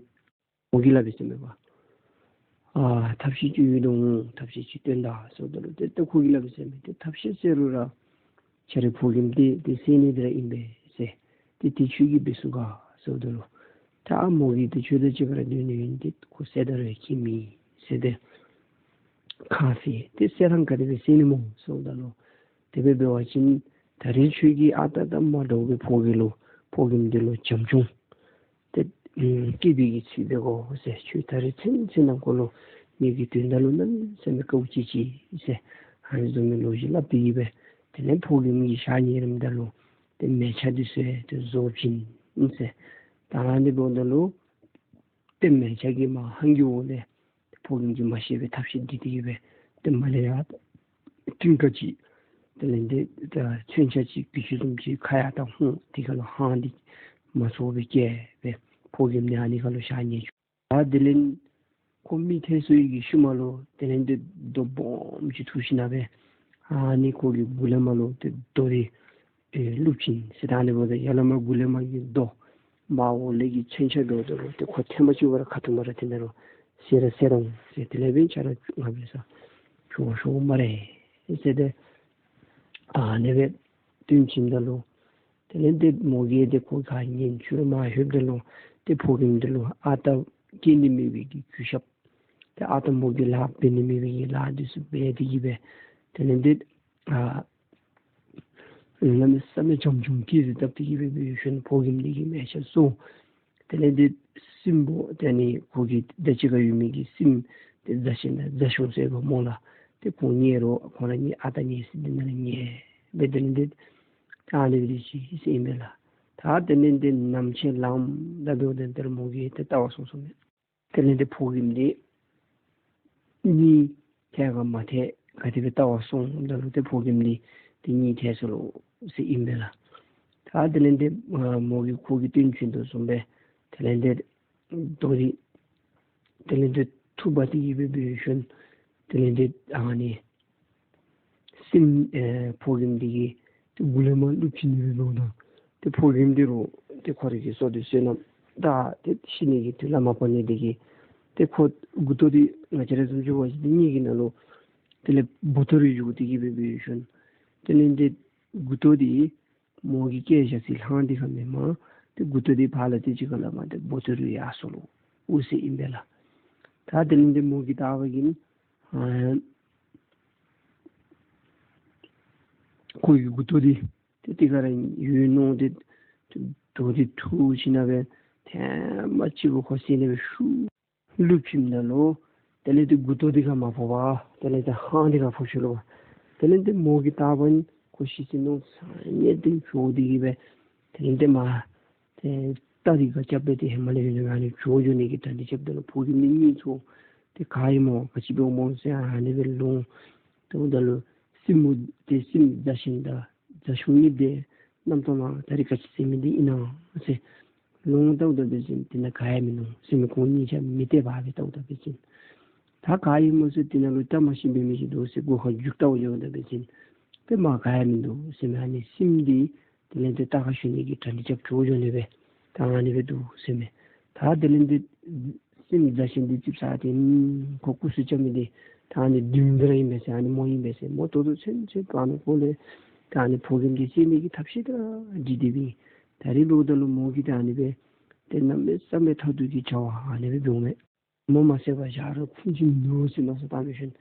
མོ་གིས་སླབ་པས་ཟེར་མས་པ། ཨ་ཐབས་ཤེས་ཅིག་ཡོད་དོ། ཐབས་ཤེས་ཅིག་སྟོན་ད་ཟེརཝ་ད་ལུ་ཏེ་ཏེ་ཁོ་གིས་སླབ་པས་ཟེར་མས། ཏེ་ཐབས་ཤེས་ཟེར་རུང་ར་ཁྱོད་རའི་ཕོ་རྒནམ་འདི་ཏེ་བསད་ནི་འདི་ར་ཨིན་པས་ཟེར། ཏེ་དེ་ཁྱོད་ཀྱིས་འབད་ཚུགས་ག་ཟེརཝ་ད་ལུ་ད་མོ་གིས་ཏེ་ཁྱོད་དང་གཅིག་ཁར་སྡོད་ནི་ཨིན། ཏེ་ཁོ་བསད་ད་རུང་ཁྱད་མེད་ཟེར་ཏེ་ཁ་བཟེད། ཏེ་བསད་ཐངས་ག་དེ་སྦེ་བསད་ནི་སྨོ་ཟེརཝ་ད་ལུ་དེ་སྦེ་འབད་བ་ཅིན་ད་རིས་ཁྱོད་ཀྱིས་ཨ་རྟག་དང་མ་འདྲཝ་སྦེ་ཕོ་རྒནམ་ལུ་ཕོ་རྒནམ་འདི་ལུ་བྱམས་སྐྱོང་ཏེ་ཨམ་སྐྱེས་པའི་གི་ཚུལ་འབད་དགོ་ཟེར། ཁྱོད་ད་རིས་ཚུན་ཚོད་ནང་འཁོད་ལུ་ངེ་གི་དོན་དག་ལུ་གནམ་མེད་ས་མེད་དཀའཝ་སྤྱད་ཅི་ཟེར། ཨ་ནི་བཟུམ་མའི་ལོ་རྒྱུས་སླབ་སྟེ་གི་སྦེ་དེ་ལས་ཕོ་རྒནམ་གྱི་ཞག་ཉལ་རནམ་ད་ལུ་ཏེ་མལ་ཆ་འདི་ཚུ་ཡང་ཏེ་བཟོ་བྱིན་ཟེར། ད་ཨ་ནི་འབདཝ་ད་ལུ་ཏེ་མལ་ཆ་གི་མར་ཧང་གི་འོག་ལས་ཕོ་རྒནམ་གྱིས་མ་ཤེས་པའི་ཐབས་ཤེས་འདི་དེ་གིས་སྦེ་ཏེ་མར་ལས་ཡར་ཏིང་ཀ་ཅིག་དེ་ལས་འདི་ད་མཚོན་ཆ་ཅིག་གི་ཆུ་བཟུམ་ཅིག་ཁ་ཡར་ད་ཧོང་དེ་ཁ་ལུ་ཧང་འདི་མ་ཚུགས་པའི་བཀལ་སྦེ་ཕོ་རྒནམ་འདི་ཨ་ནི་ཁ་ལུ་ཞག་ཉལ་བཅུག། ད་དེ་ལས་ཁོ་མི་ཐལ་སོང་བའི་གི་ཤུལ་མ་ལུ་དེ་ལས་འདི་རྡོ་སྦོམ་ཅིག་འཐུ་ཞིནམ་སྦེ་ཨ་ནི་ཁོ་གི་མགུ་ལས་མར་ལུ་ཏེ་རྡོ་འདི་ཨེ་བླུག་བྱིན་ཟེར། ད་ཨ་ནི་འབདཝ་ད་ཡར་ལས་མར་མགུ་ལས་མར་གྱི་རྡོ་མར་འོག་ལས་ཀྱི་མཚོན་ཆ་འབདཝ་ད་ལུ་ཏེ་ཁོ་ཐེངས་མ་གཅིག་བ་ར་ཁ་ཐུམ་ར་དེ་ནང་ལུ་བསད་ར་བསད་འོང་ཟེར། དེ་ལས་འབདན་ཆ་ར་ང་འབད་ས་ཆོག་ཆོག་སྨ་རེ་ཟེར་ཏེ་ཨ་ནི་སྦེ་སྟོན་བྱིནམ་ད་ལུ་དེ་ལས་འདི་མོ་གིས་ཏེ་ཁོ་ག་ཉན་ཚུགས་ར་མ་ལྷོདཔ་ད་ལུ་ཏེ་ཕོ་རྒནམ་འདི་ལུ་ཨ་རྟག་སྐྱེ་ནི་མེད་པའི་གི་གུས་ཞབས་ཏེ་ཨ་རྟག་མོ་གི་ལཱ་འབད་ནི་མེད་པའི་གི་ལཱ་འདི་ཚུ་འབད་དེ་གི་སྦེ་དེ་ལས་འདི་ཨ་གནམ་མེད་ས་མེད་བྱམས་སྐྱོང་གི་རེ་བཏབ་སྟེ་གི་སྦེ་འབད་ཞིནམ་ཕོ་རྒནམ་འདི་གི་མལ་ཆ་བཟོ། དེ་ལས་འདི་སྲིནམོ་ཏེ་ཨ་ནི་ཁོ་གི་ད་ཅི་ག་ཡོད་མི་གི་སྲིནམོ་ཏེ་མཛའ་ཞིང་དང་མཛའ་གཞུང་ཟེར་བ་སྨོ་ལགས། ཏེ་ཁོང་ཉལ་རུང་ཁོང་ར་གཉིས་ཨ་རྟག་ཉལ་ས་འདི་ནང་ལུ་ཉལ་སྦེ་དེ་ལས་འདི་ད་ཨ་ནི་སྦེ་ཅིག་ཟེར་ཨིན་པས་ལགས། ད་དེ་ལས་འདི་ནམ་ཕྱེད་ལངམ་ད་འབདཝ་ད་ད་རུང་མོ་གིས་ཏེ་བལྟ་བར་སོང་སོང་མས། དེ་ལས་འདི་ཕོ་རྒནམ་འདི་གཉིད་ཐལ་ག་མ་ཐལ་ག་དེ་སྦེ་བལྟ་བར་སོང་ད་ལུ་ཏེ་ཕོ་རྒནམ་འདི་ཏེ་གཉིད་ཐལ་སོ་ལོ་ཟེར་ཨིན་པས་ལགས། ད་དེ་ལས་འདི་ཨ་མོ་གིས་ཁོ་གིས་སྟོན་བྱིན་དོ་བཟུམ་སྦེ་དེ་ལས་འདི་རྡོ་འདི་དེ་ལས་འདི་འཐུ་འབག་སྟེ་གི་སྦེ་འབད་ཞིནམ་དེ་ལས་འདི་ཨ་ནི་སྲིནམོ་ཨེ་ཕོ་རྒནམ་འདི་གི་ཏེ་མགུ་ལས་མར་བླུག་བྱིན་ནི་འབདཝ་ད་ཏེ་ཕོ་རྒནམ་འདི་རུང་ཏེ་ཁོ་རའི་གི་སྲོག་འདི་བསོད་ནམས་ད་ཏེ་ཤི་ནི་གི་དུས་ལུ་མ་བབ་ནི་འདི་གིས་ཏེ་ཁོ་མགུ་ཏོ་འདི་ང་བཅས་ར་བཟུམ་ཅིག་འབད་བ་ཅིན་ཏེ་གཉིད་ཀྱི་ནང་ལུ་དེ་ལས་སྦོ་ཏོག་རེ་འགྱུར་ཏེ་གི་སྦེ་འབད་ཞིནམ་དེ་ལས་འདི་མགུ་ཏོ་འདི་མོ་གིས་བཀལ་བཞག་སའི་ལྷམ་འདི་ཁར་མེན་པར་ཏེ་མགུ་ཏོ་འདི་ཕར་ལས་ཏེ་ཅིག་ཁ་ལས་མར་ཏེ་སྦོ་ཏོག་རེ་ཡར་སོ་ལོ་འོང་ཟེར་ཨིན་པས་ལགས། ད་དེ་ལས་འདི་མོ་གིས་བལྟ་བ་ཅིན་ཨ་ཁོ་གི་མགུ་ཏོ་འདི་ཏེ་དེ་ཁར་ར་ཡོད་མནོ་སྟེ་རྡོ་འདི་འཐུ་ཞིནམ་སྦེ་ཐེངས་མ་གཅིག་གུ་ཁོ་བསད་ནི་སྦེ་ཤུགས་བླུག་བྱིནམ་ད་ལུ་དེ་ལས་ཏེ་མགུ་ཏོ་འདི་ཁར་མ་ཕོག་པར་དེ་ལས་ཏེ་ལྷམ་འདི་ཁར་ཕོག་ཅི་ལོ། དེ་ལས་ཏེ་མོ་གིས་བལྟ་བ་ཅིན་ཁོ་ཤི་སོ་མནོ་ས་ནི་ཏེ་བྱོག་སྟེ་གི་སྦེ་དེ་ལས་ཏེ་མར་ཏེ་རྟ་འདི་ག་རྐྱབ་སྦེ་ཏེ་ཧེ་མ་ལས་ཡོད་ནི་ཨ་ནི་བྱོག་འགྱོ་ནི་གི་གྲ་སྒྲིག་རྐྱབ་ད་ལུ་ཕོ་རྒནམ་འདི་གཉིད་ཚོར་ཏེ་ག་ཨིན་མོ་ག་ཅི་འབདཝ་སྨོ་ཟེར་ཨ་ནི་སྦེ་ལོང་བཏབ་ད་ལུ་སྲིནམོ་ཏེ་སྲིནམོ་མཛའ་ཞིང་དང་མཛའ་གཞུང་གཉིས་འདི་རྣམ་རྟོག་ནང་ད་རིས་ག་ཅི་ཟེར་མི་འདི་ཨིན་ན་ཟེར་ལོང་བཏབ་ད་འབད་བ་ཅིན་དེ་ནང་ག་ཡང་མིན་ནུག་ཟེར་མི་ཁོང་གཉིས་ཆ་མི་བདེ་བ་སྦེ་བལྟཝ་ད་འབད་བ་ཅིན་ད་ག་ཨིན་མོ་ཟེར་དེ་ནང་ལུ་བཀྲ་མ་ཤིས་པའི་མི་ཅིག་འདུག་ཟེར་སྒོ་ཁར་རྒྱུག་བལྟཝ་འགྱོཝ་ད་འབད་བ་ཅིན་ཏེ་མར་ག་ཡང་མིན་འདུག་ཟེར་མི་ཨ་ནི་སྲིནམོ་འདི་དེ་ལས་ཏེ་རྟ་ཁར་ཞོན་ནི་གི་གྲ་སྒྲིག་རྐྱབ་བྱོག་འགྱོ་ནི་སྦེ་ད་ཨ་ནི་སྦེ་འདུག་ཟེར་མས། ད་དེ་ལས་ཏེ་སྲིནམོ་མཛའ་ཞིང་འདི་ཙིགཔ་ཟ་སྟེ་ཁོ་སྐུ་གཟུགས་འཇམ་མི་འདི་ད་ཨ་ནི་བདུད་འདི་ར་ཨིན་པས་ཟེར་ཨ་ནི་མོ་ཨིན་པས་ཟེར་མོ་ད་ལྟོ་ཚུན་ཚོད་བར་ན་ཁོ་ལས་ད་ཨ་ནི་ཕོ་རྒནམ་འདི་བསད་ནི་གི་ཐབས་ཤེས་ད་ར་བསྒྲིགས་ཏེ་སྦེ་ད་རིས་འབདཝ་ད་ལུ་མོ་གིས་ད་ཨ་ནི་སྦེ་ཏེ་གནམ་མེད་ས་མེད་ཐབས་སྡུག་གི་བྱ་བ་ཨ་ནི་སྦེ་འབདཝ་མས། མོ་མ་བསད་པར་བཞག་རུང་ཁུངས་ཅིག་མིན་འདུག་ཟེར་མནོ་བསམ་བཏང་སྦེ་ཞིནམ་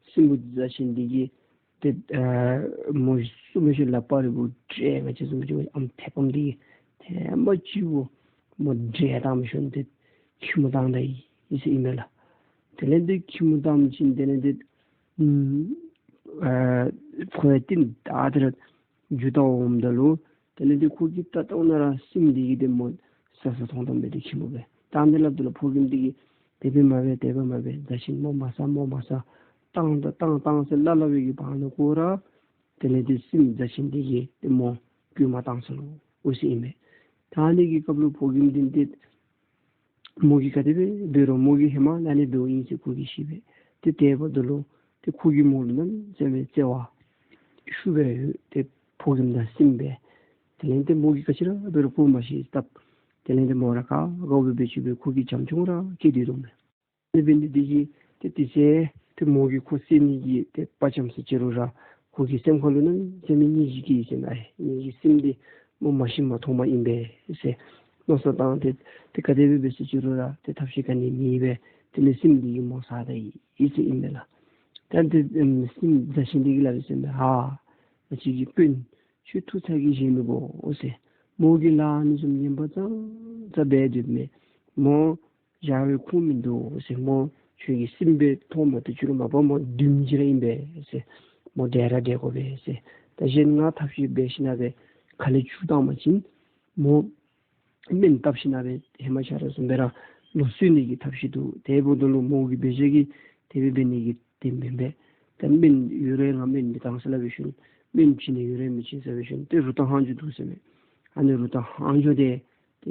སྲིནམོ་མཛའ་ཞིང་འདི་གིས་ཏེ་ཨ་མོ་བཙུན་མོ་ཤོར་ལག་པ་རིལ་བུ་བྲེགས་ང་བཅས་བཟུམ་ཅིག་ཨམ་མཐེབ་ཨམ་འདི་གིས་ཐེངས་མ་གཅིག་གུ་མོ་བྲེགས་བཏངམ་ཞིནམ་ཏེ་ཁྱི་མོ་བཏང་ད་ཡི་ཟེར་ཨིན་མས་ལགས། དེ་ལས་ཏེ་ཁྱི་མོ་བཏངམ་ཅིག་དེ་ལས་ཏེ་ཨ་ཁོ་ཡང་ཏེ་ད་དེ་ར་རྒྱུག་བལྟ་འོངམ་ད་ལུ་དེ་ལས་ཏེ་ཁོ་གིས་བལྟ་བལྟཝ་ན་ར་སྲིནམོ་འདི་གིས་ཏེ་མོ་ས་ས་མཐོང་མཐོངམ་སྦེ་ཏེ་ཁྱི་མོ་སྦེ་བཏང་སྟེ་སླབ་ད་ལུ་ཕོ་རྒནམ་འདི་གིས་དེ་སྦེ་མ་འབད་དེ་སྦེ་མ་འབད་མཛའ་ཞིང་མོ་མ་ཟ་མོ་མ་ཟ་བཏང་ད་བཏང་བཏང་ཟེར་སླབ་སླབ་པའི་གི་བར་ན་ཁོ་ར་དེ་ལས་ཏེ་སྲིནམོ་མཛའ་ཞིང་འདི་གིས་ཏེ་མོ་རྐུན་མ་བཏང་སོ་ལོ་འོང་ཟེར་ཨིན་མས། ད་ཨ་ནི་གི་སྐབས་ལུ་ཕོ་རྒནམ་འདི་ཏེ་མོ་གིས་ག་དེ་སྦེ་འབད་རུང་མོ་གིས་ཧེ་མ་ཨ་ནི་འབདཝ་ཨིན་ཟེར་ཁོ་གིས་ཤེས་པས། ཏེ་དེ་འབདཝ་ད་ལུ་ཏེ་ཁོ་གིས་མོ་ལུ་གནམ་མེད་ས་མེད་བརྩེ་བ་ཤུགས་སྦེ་ཡོད། ཏེ་ཕོ་རྒནམ་དང་སྲིནམོ་སྦེ་དེ་ལས་ཏེ་མོ་གིས་ག་ཅི་ར་འབད་རུང་ཁོ་མ་ཤེས་སྟབས་ དེ་ལས་ཏེ་མོ་ར་ཁ་དགའཝ་སྦེ་སྦེ་ཅིག་སྦེ་ཁོ་གིས་བྱམས་སྐྱོང་ར་བསྐྱེད་དེ་འདུག་མས། ཨ་ནི་འབད་ནི་འདི་གིས་ཏེ་དེ་ཚེ་ཏེ་མོ་གིས་ཁོ་བསད་ནི་གི་ཏེ་དཔའ་བཅམ་ས་ཅིག་རུང་ར་ཁོ་གི་སེམས་ཁ་ལུ་གནམ་མེད་ས་མེད་སྙིང་རྗེ་སྐྱེས་ཟེར་ན་ཨེ་ངེ་གི་སྲིངམོ་འདི་མོ་མ་ཤི་མ་ཐོབ་མ་ཨིན་པས་ཟེར་མནོ་བསམ་བཏང་སྟེ་ཏེ་ག་དེ་སྦེ་འབད་ས་ཅིག་རུང་ར་ཏེ་ཐབས་ཤེས་ག་ནི་མེད་པས། དེ་ལས་སྲིངམོ་འདི་གིས་མོ་བསད་ད་ཡི་ཟེར་ཨིན་པས་ལགས། ད་ཏེ་ཨམ་སྲིངམོ་མཛའ་ཞིང་འདི་གིས་སླབ་ཡི་ཟེར་མས། ཨ་ང་བཅས་ཀྱི་སྤུན་ཁྱོད་ཐུགས་ཚ་གྱང་བཞེས་མི་དགོ་ཟེར། མོ་གིས་ལཱ་ཨ་ནི་བཟུམ་ངན་པ་ཙང་ཙ་འབད་སྡོདཔ་མས། མོ་བཞག་པའི་ཁུངས་མིན་འདུག་ཟེར། མོ་ཁྱོད་ཀྱི་སྲིངམོ་སྦེ་ཐོབ་མ་བཏུབ་ཅིག་རུང་མ་པ་མོ་བདུདམོ་ཅིག་ར་ཨིན་པས་ཟེར། མོ་བསྒྲལ་ར་བསྒྲལ་དགོ་པས་ཟེར། ད་གཞན་ང་ཐབས་ཤེས་འབད་ཞིན་ན་སྦེ་ཁ་ལས་ཆུ་བཏང་པ་ཅིན་མོ་སྨན་བཏབ་ཞིན་ན་སྦེ་ཧེ་མ་ཆ་རོགས་བཟུམ་སྦེ་ར་ལོག་གསོ་ནི་གི་ཐབས་ཤེས་འདུག། དེ་འབདཝ་ད་ལུ་མོ་གི་འབད་བཞག་གི་དེ་སྦེ་འབད་ནི་གི་དེ་མེན་པས། ད་སྨན་ཡོད་རུང་ང་སྨན་མི་བཏང་ཟེར་སླབ་པའི་ཤུལ་སྨན་བྱིན་ནི་ཡོད་རུང་མི་བྱིན་ཟེར་བའི་ཤུལ་ཏེ་རུ་ཐང་ཧང་ཇོ་འདུག་ཟེར་མས། ཨ་ནི་རུ་ཐང་ཧང་ཇོ་དེ་ཏེ་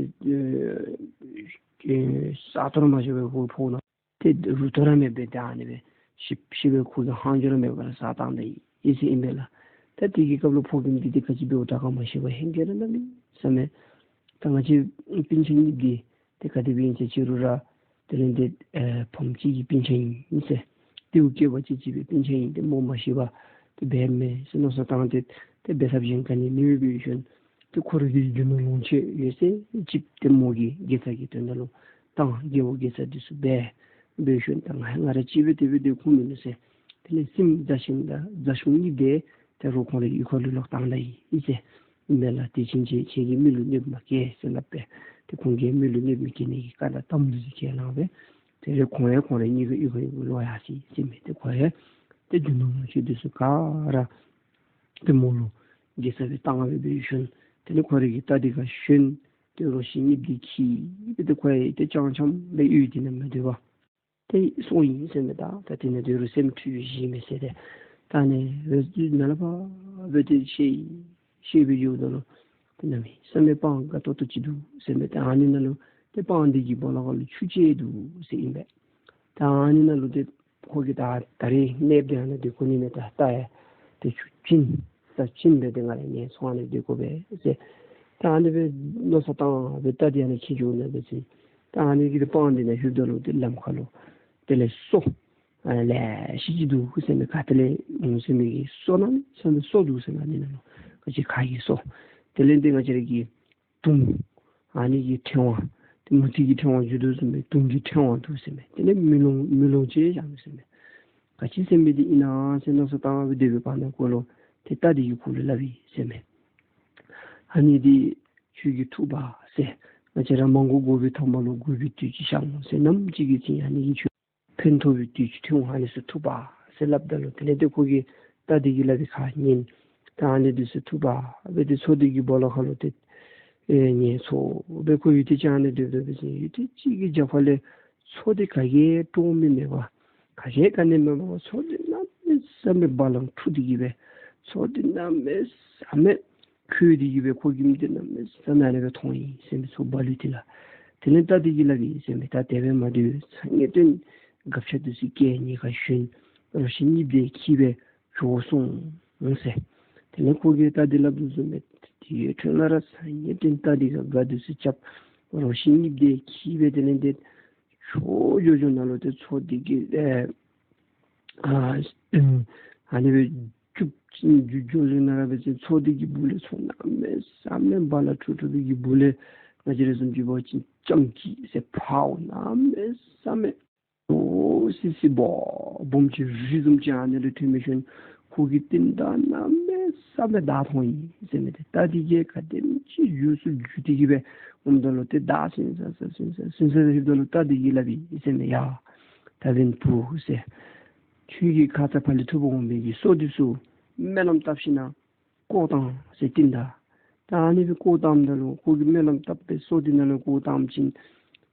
ཨེ་ས་སྟོང་ར་མ་བཞག་པར་ཧོ་ཕོ་ན་ཏེ་རུ་ཐང་ར་མེད་པར་ཏེ་ཨ་ནི་སྦེ་ཤི་ཤི་བའི་ཁུག་གི་ཧང་ཇོ་ར་མེད་པར་བསད་བཏང་ད་ཡི་ཟེར་ཨིན་པས་ལགས། ད་དེ་གི་སྐབས་ལུ་ཕོ་རྒནམ་འདི་ཏེ་ག་ཅི་འབདཝ་དྲག་ག་མ་ཤེས་པར་ཧེང་སྐལ་ར་གནམ་མེད་ས་མེད། ད་ང་བཅས་སྤུན་ཆ་གཉིས་འདི་ཏེ་ག་དེ་སྦེ་ཨིན་ཟེར་ཅིག་རུང་ར་དེ་ལས་ཏེ་ཨེ་ཕམ་གཅིག་གི་སྤུན་ཆ་ཨིན་ཟེར། ཏེ་འུ་སྐྱེ་བ་གཅིག་གཅིག་པའི་སྤུན་ཆ་ཨིན། ཏེ་མོ་མ་ཤི་བར་ཏེ་འབད་མེན་ཟེར་མནོ་བསམ་བཏང་སྟེ་ཏེ་འབད་ཐབས་གཞན་ག་ནི་མེད་པའི་ཤུལ་ཏེ་ཁོ་རའི་གི་རྒྱུ་ནོར་ལོངས་སྤྱོད་ཡོད་ཚད་ཅིག་ཏེ་མོ་གི་དགེ་རྩ་གི་དོན་དག་ལུ་བཏང་། དགེ་བ་དགེ་རྩ་འདི་ཚུ་འབད་འབད་ཤུལ་ད་ང་ང་ར་གཅིག་སྦེ་དེ་སྦེ་སྡོད་ཁུངས་མིན་ནུག་ཟེར། དེ་ལས་སྲིངམོ་མཛའ་ཞིང་དང་མཛའ་གཞུང་གཉིས་དེ་ཏེ་རོགས་ཁོང་རའི་གཡུས་ཁ་ལུ་ལོག་བཏང་ད་ཡི་ཟེར་ཨིན་མས་ལགས། དེ་ཕྱིན་ཆད་ཁྱེད་ཀྱིས་མི་ལུ་གནོདཔ་མ་བཀལ་ཟེར་སླབ་སྦེ་ཏེ་ཁོང་གིས་མི་ལུ་གནོདཔ་མི་བཀལ་ནི་གི་བཀའ་དང་གཏམ་འདི་ཚུ་བཀལ་གནང་སྦེ་དེ་ལས་ཁོང་ཡང་ཁོང་རའི་གཉིས་ཀྱི་གཡུས་ཁ་ལུ་ལོག་ཡར་སོ་ཡི་ཟེར་མས། ཏེ་ཁོ་ཡང་ཏེ་རྒྱུ་ནོར་ལོངས་སྤྱོད་འདི་ཚུ་ག་ར་ཏེ་མོ་ལུ་དགེ་རྩ་སྦེ་བཏང་སྦེ་འབད་ཤུལ་དེ་ལས་ཁོ་རའི་གི་རྟ་འདི་ཁར་ཞོན་ཏེ་རོ་ཁྱི་གཉིསཔོ་འདི་འཁྱིད་སྦེ་ཏེ་ཁོ་ཡང་ཏེ་ཅང་ཅང་སྦེ་གཡུས་འདི་ནང་མ་སྡོད་པར་ཏེ་སོང་ཡི་ཟེར་མས། ད་ད་དེ་ནང་སྡོད་རུང་སེམས་འཁྲུལ་བའི་གཞི་མེད་ཟེར་ཏེ་ད་ཨ་ནི་འོད་ཟེར་ནཱ་ལས་ཕར་སྦེ་ཏེ་ཤེས་ཤེས་སྦེ་འགྱོཝ་ད་ལུ་ཏེ་གནམ་མེད་ས་མེད་སྤང་དགའ་ཏོག་ཏོ་ཅིག་འདུག་ཟེར་མས། ད་ཨ་ནི་ནང་ལུ་ཏེ་སྤང་འདི་གི་སྦོ་ལོགས་ཁ་ལུ་ཆུ་ཅིག་འདུག་ཟེར་ཨིན་པས། ད་ཨ་ནི་ནང་ལུ་ཏེ་ཁོ་གིས་ད་ད་རིས་གནསཔོ་འདི་ཨ་ནཱ་སྡོད་དགོ་ནི་མས། ད་རྟ་ཡང་ཏེ་ཆུ་བྱིན་ས་བྱིན་སྦེ་ཏེ་ང་ར་ངལ་འཚོ་ཨ་ནཱ་སྡོད་དགོ་པས་ཟེར། ད་ཨ་ནི་སྦེ་མནོ་བསམ་བཏང་སྦེ་རྟ་འདི་ཨ་ནཱ་འཁྱིད་འགྱོ་ནི་འབད་ཞིནམ་ད་ཨ་ནི་གི་ཏེ་སྤང་འདི་ནང་ལྷོདཔ་ད་ལུ་ཏེ་ལམ་ཁ་ལུ་དེ་ལས་སོ་ཨ་ལེ་ཤ་ཅིག་འདུག་ཟེར་མས། ག་ཏེ་ལས་འོང་ཟེར་མི་གི་སོ་གནམ་མེད་ས་མེད་སོ་འདུག་ཟེར་མས། ཨ་ནི་ནང་ལུ་ག་ཅི་ཁ་གི་སོ་དེ་ལས་ཏེ་ང་བཅས་ར་གི་དུང་ཨ་ནི་གི་ཕྲེང་བ་ཏེ་མུ་ཏིག་གི་ཕྲེང་བ་འགྱོ་དོ་བཟུམ་སྦེ་དུང་གི་ཕྲེང་བ་འདུག་ཟེར་མས། དེ་ལས་མེ་ལོང་མེ་ལོང་ཅིག་བཞག་ནུག་ཟེར་མས། ག་ཅི་ཟེར་མི་འདི་ཨིན་ན་ཟེར་མནོ་བསམ་བཏང་སྦེ་སྡོད་པའི་བར་ན་ཁོ་ལུ་ཏེ་རྟ་འདི་གིས་ཁོ་ལུ་སླབ་ཡི་ཟེར་མས། ཨ་ནི་འདི་ཁྱོད་ཀྱིས་འཐུ་འབག་ཟེར། ང་བཅས་ར་མ་དགོ་དགོ་པའི་ཐ་མ་ལུ་དགོ་པའི་དུས་ཅིག་ཤར་འོང་ཟེར། ནམ་ཅིག་གི་ཚེ་ཨ་ནི་གིས་ཁྱོད་ཕན་ཐོགས་པའི་དུས་ཅིག་ཐོན་འོང་། ཨ་ནི་ཚུ་འཐུ་འབག་ཟེར་སླབ་ད་ལུ་དེ་ལས་ཏེ་ཁོ་གིས་རྟ་འདི་གིས་སླབ་པའི་ཁ་ཉན། ད་ཨ་ནི་འདི་ཚུ་འཐུ་འབག་སྦེ་ཏེ་མཚོ་འདི་གི་སྦོ་ལོགས་ཁ་ལུ་ཏེ་ཨེ་ངལ་འཚོ་སྦེ་ཁོ་ཡུད་ཙམ་ཅིག་ཨ་ནི་སྡོདཔ་ད་འབད་ཞིནམ་ཡུད་ཙམ་ཅིག་གི་རྒྱབ་ཁ་ལས་མཚོ་འདི་ག་གིས་དཀྲོག་མི་མེད་པར་ག་གིས་ག་ནི་མེད་པར་མཚོ་འདི་གནམ་མེད་ས་མེད་བ་ལང་འཁྲུགས་ཏེ་གི་སྦེ་མཚོ་འདི་གནམ་མེད་ས་མེད་ཁོལ་ཏེ་གི་སྦེ་ཁོ་གི་མི་འདི་གནམ་མེད་ས་མེད་ཨ་ནི་སྦེ་མཐོང་ཡི་ཟེར་མས། མཚོ་རྦ་ལུ་འདི་ལགས། དེ་ལས་རྟ་འདི་གིས་སླབ་ཡི་ཟེར་མས། ད་དེ་སྦེ་མ་སྡོད། ཚ་ངེས་དོན་སྒ་ཆས་འདི་ཚུ་བཀལ་ངེ་ག་ཞོན་རོ་ཁྱི་གཉིསཔོ་འདི་འཁྱིད་སྦེ་བྱོག་སོང་ཟེར། དེ་ལས་ཁོ་གིས་རྟ་འདི་སླབ་དོ་བཟུམ་སྦེ་དེ་ཡོད་ཁྲོད་ན་ར་ཚ་ངེས་དོན་རྟ་འདི་ག་སྒ་འདི་ཚུ་རྐྱབ་རོ་ཁྱི་གཉིསཔོ་འདི་འཁྱིད་སྦེ་དེ་ལས་ཏེ་བྱོག་འགྱོ་འགྱོ་ནང་ལུ་ཏེ་མཚོ་འདི་གི་ཨེ་ཨ་ཨ་ནི་སྦེ་རྒྱུག་རྒྱུག་འགྱོ་འགྱོ་ནང་ར་འབད་ཞིནམ་མཚོ་འདི་གི་སྦུག་ལས་མཚོ་གནམ་མེད་ས་མེད་བ་ལང་འཁྲུགས་འཁྲུགས་པའི་གི་སྦུག་ལས་ང་བཅས་ར་བཟུམ་ཅིག་འབད་བ་ཅིན་སྤྱང་ཀི་ཟེར་ཕརཝ་གནམ་མེད་ས་མེད་འོ་སི་སི་སྦོམ་སྦོམ་ཅིག་རི་བཟུམ་ཅིག་ཨ་ནི་ལས་ཐོན་མི་ཤུལ་ཁོ་གིས་རྟིང་བདའ་གནམ་མེད་ས་མེད་བདའ་ཐོན་ཡི་ཟེར་མས། ཏེ་རྟ་འདི་གིས་ག་དེམ་ཅིག་འགྱོ་ཚུགས་འགྱོ་སྟེ་གི་སྦེ་འོངམ་ད་ལུ་ཏེ་བདའ་ཟུན་ཟ་ཟ་ཟུན་ཟ་ཟུན་ཟ་ལྷོདཔ་ད་ལུ་རྟ་འདི་གིས་སླབ་ཡི་ཟེར་མས། ཡ་ད་བན་བུ་ཟེར། ཁྱོད་ཀྱིས་ཁ་ཙ་ཕར་ལས་འཐུ་འབག་འོང་མི་གི་སོ་འདི་ཚུ་སྨོན་ལམ་བཏབ་ཞིན་ན་བཀོ་བཏང་ཟེར་རྟིང་བདའ། ད་ཨ་ནི་སྦེ་བཀོ་བཏངམ་ད་ལུ་ཁོ་གིས་སྨོན་ལམ་བཏབ་པའི་སོ་འདི་ནང་ལུ་བཀོ་བཏངམ་ཅིག་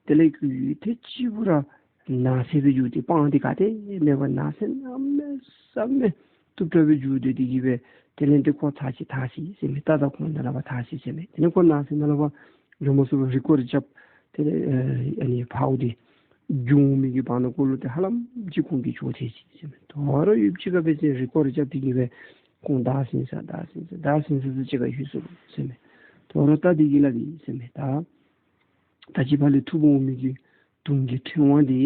དེ་ལས་ཁོ་ཡུད་ཐེངས་གཅིག་པུ་ར་ནགས་ཚལ་སྦེ་འགྱུར་ཏེ་སྤང་འདི་ག་ཏེ་མེད་པར་ནགས་ཚལ་གནམ་མེད་ས་མེད་སྟུག་དྲགས་སྦེ་འགྱུར་ཏེ་འདི་གིས་སྦེ་དེ་ལས་ཏེ་ཁོ་ཐར་ཅི་ཐར་ཅི་ཟེར་མས། རྟ་དང་ཁོ་ནཱ་ལས་ཕར་ཐར་ཅི་ཟེར་མས། དེ་ལས་ཁོ་ནགས་ཚལ་ནང་ལས་ཕར་འགྱོ་མ་ཚུགས་པར་རི་སྐོར་རྐྱབ། དེ་ལས་ཨ་ནི་ཕརཝ་འདི་འགྱོ་མི་གི་བར་ན་ཁོ་ལུ་ཏེ་ཧ་ལམ་ཅིག་ཁོང་གིས་བྱོག་ཐལ་ཅི་ཟེར་མས། དོ་རུང་ཡུདཔ་ཅིག་ཁར་འབད་ཞིནམ་རི་སྐོར་རྐྱབ་སྟེ་གི་སྦེ་ཁོང་བདའ་ཟུན་ཟ་བདའ་ཟུན་ཟ་བདའ་ཟུན་ཟ་ཟེར་ཅིག་ཁར་ལྷོད་སོང་ཟེར་མས། དོ་རུང་རྟ་འདི་གིས་སླབ་ཡི་ཟེར་མས། ད་ ད་ཅི་ཕར་ལས་འཐུ་འོང་མི་གི་དུང་གི་ཕྲེང་བ་འདི་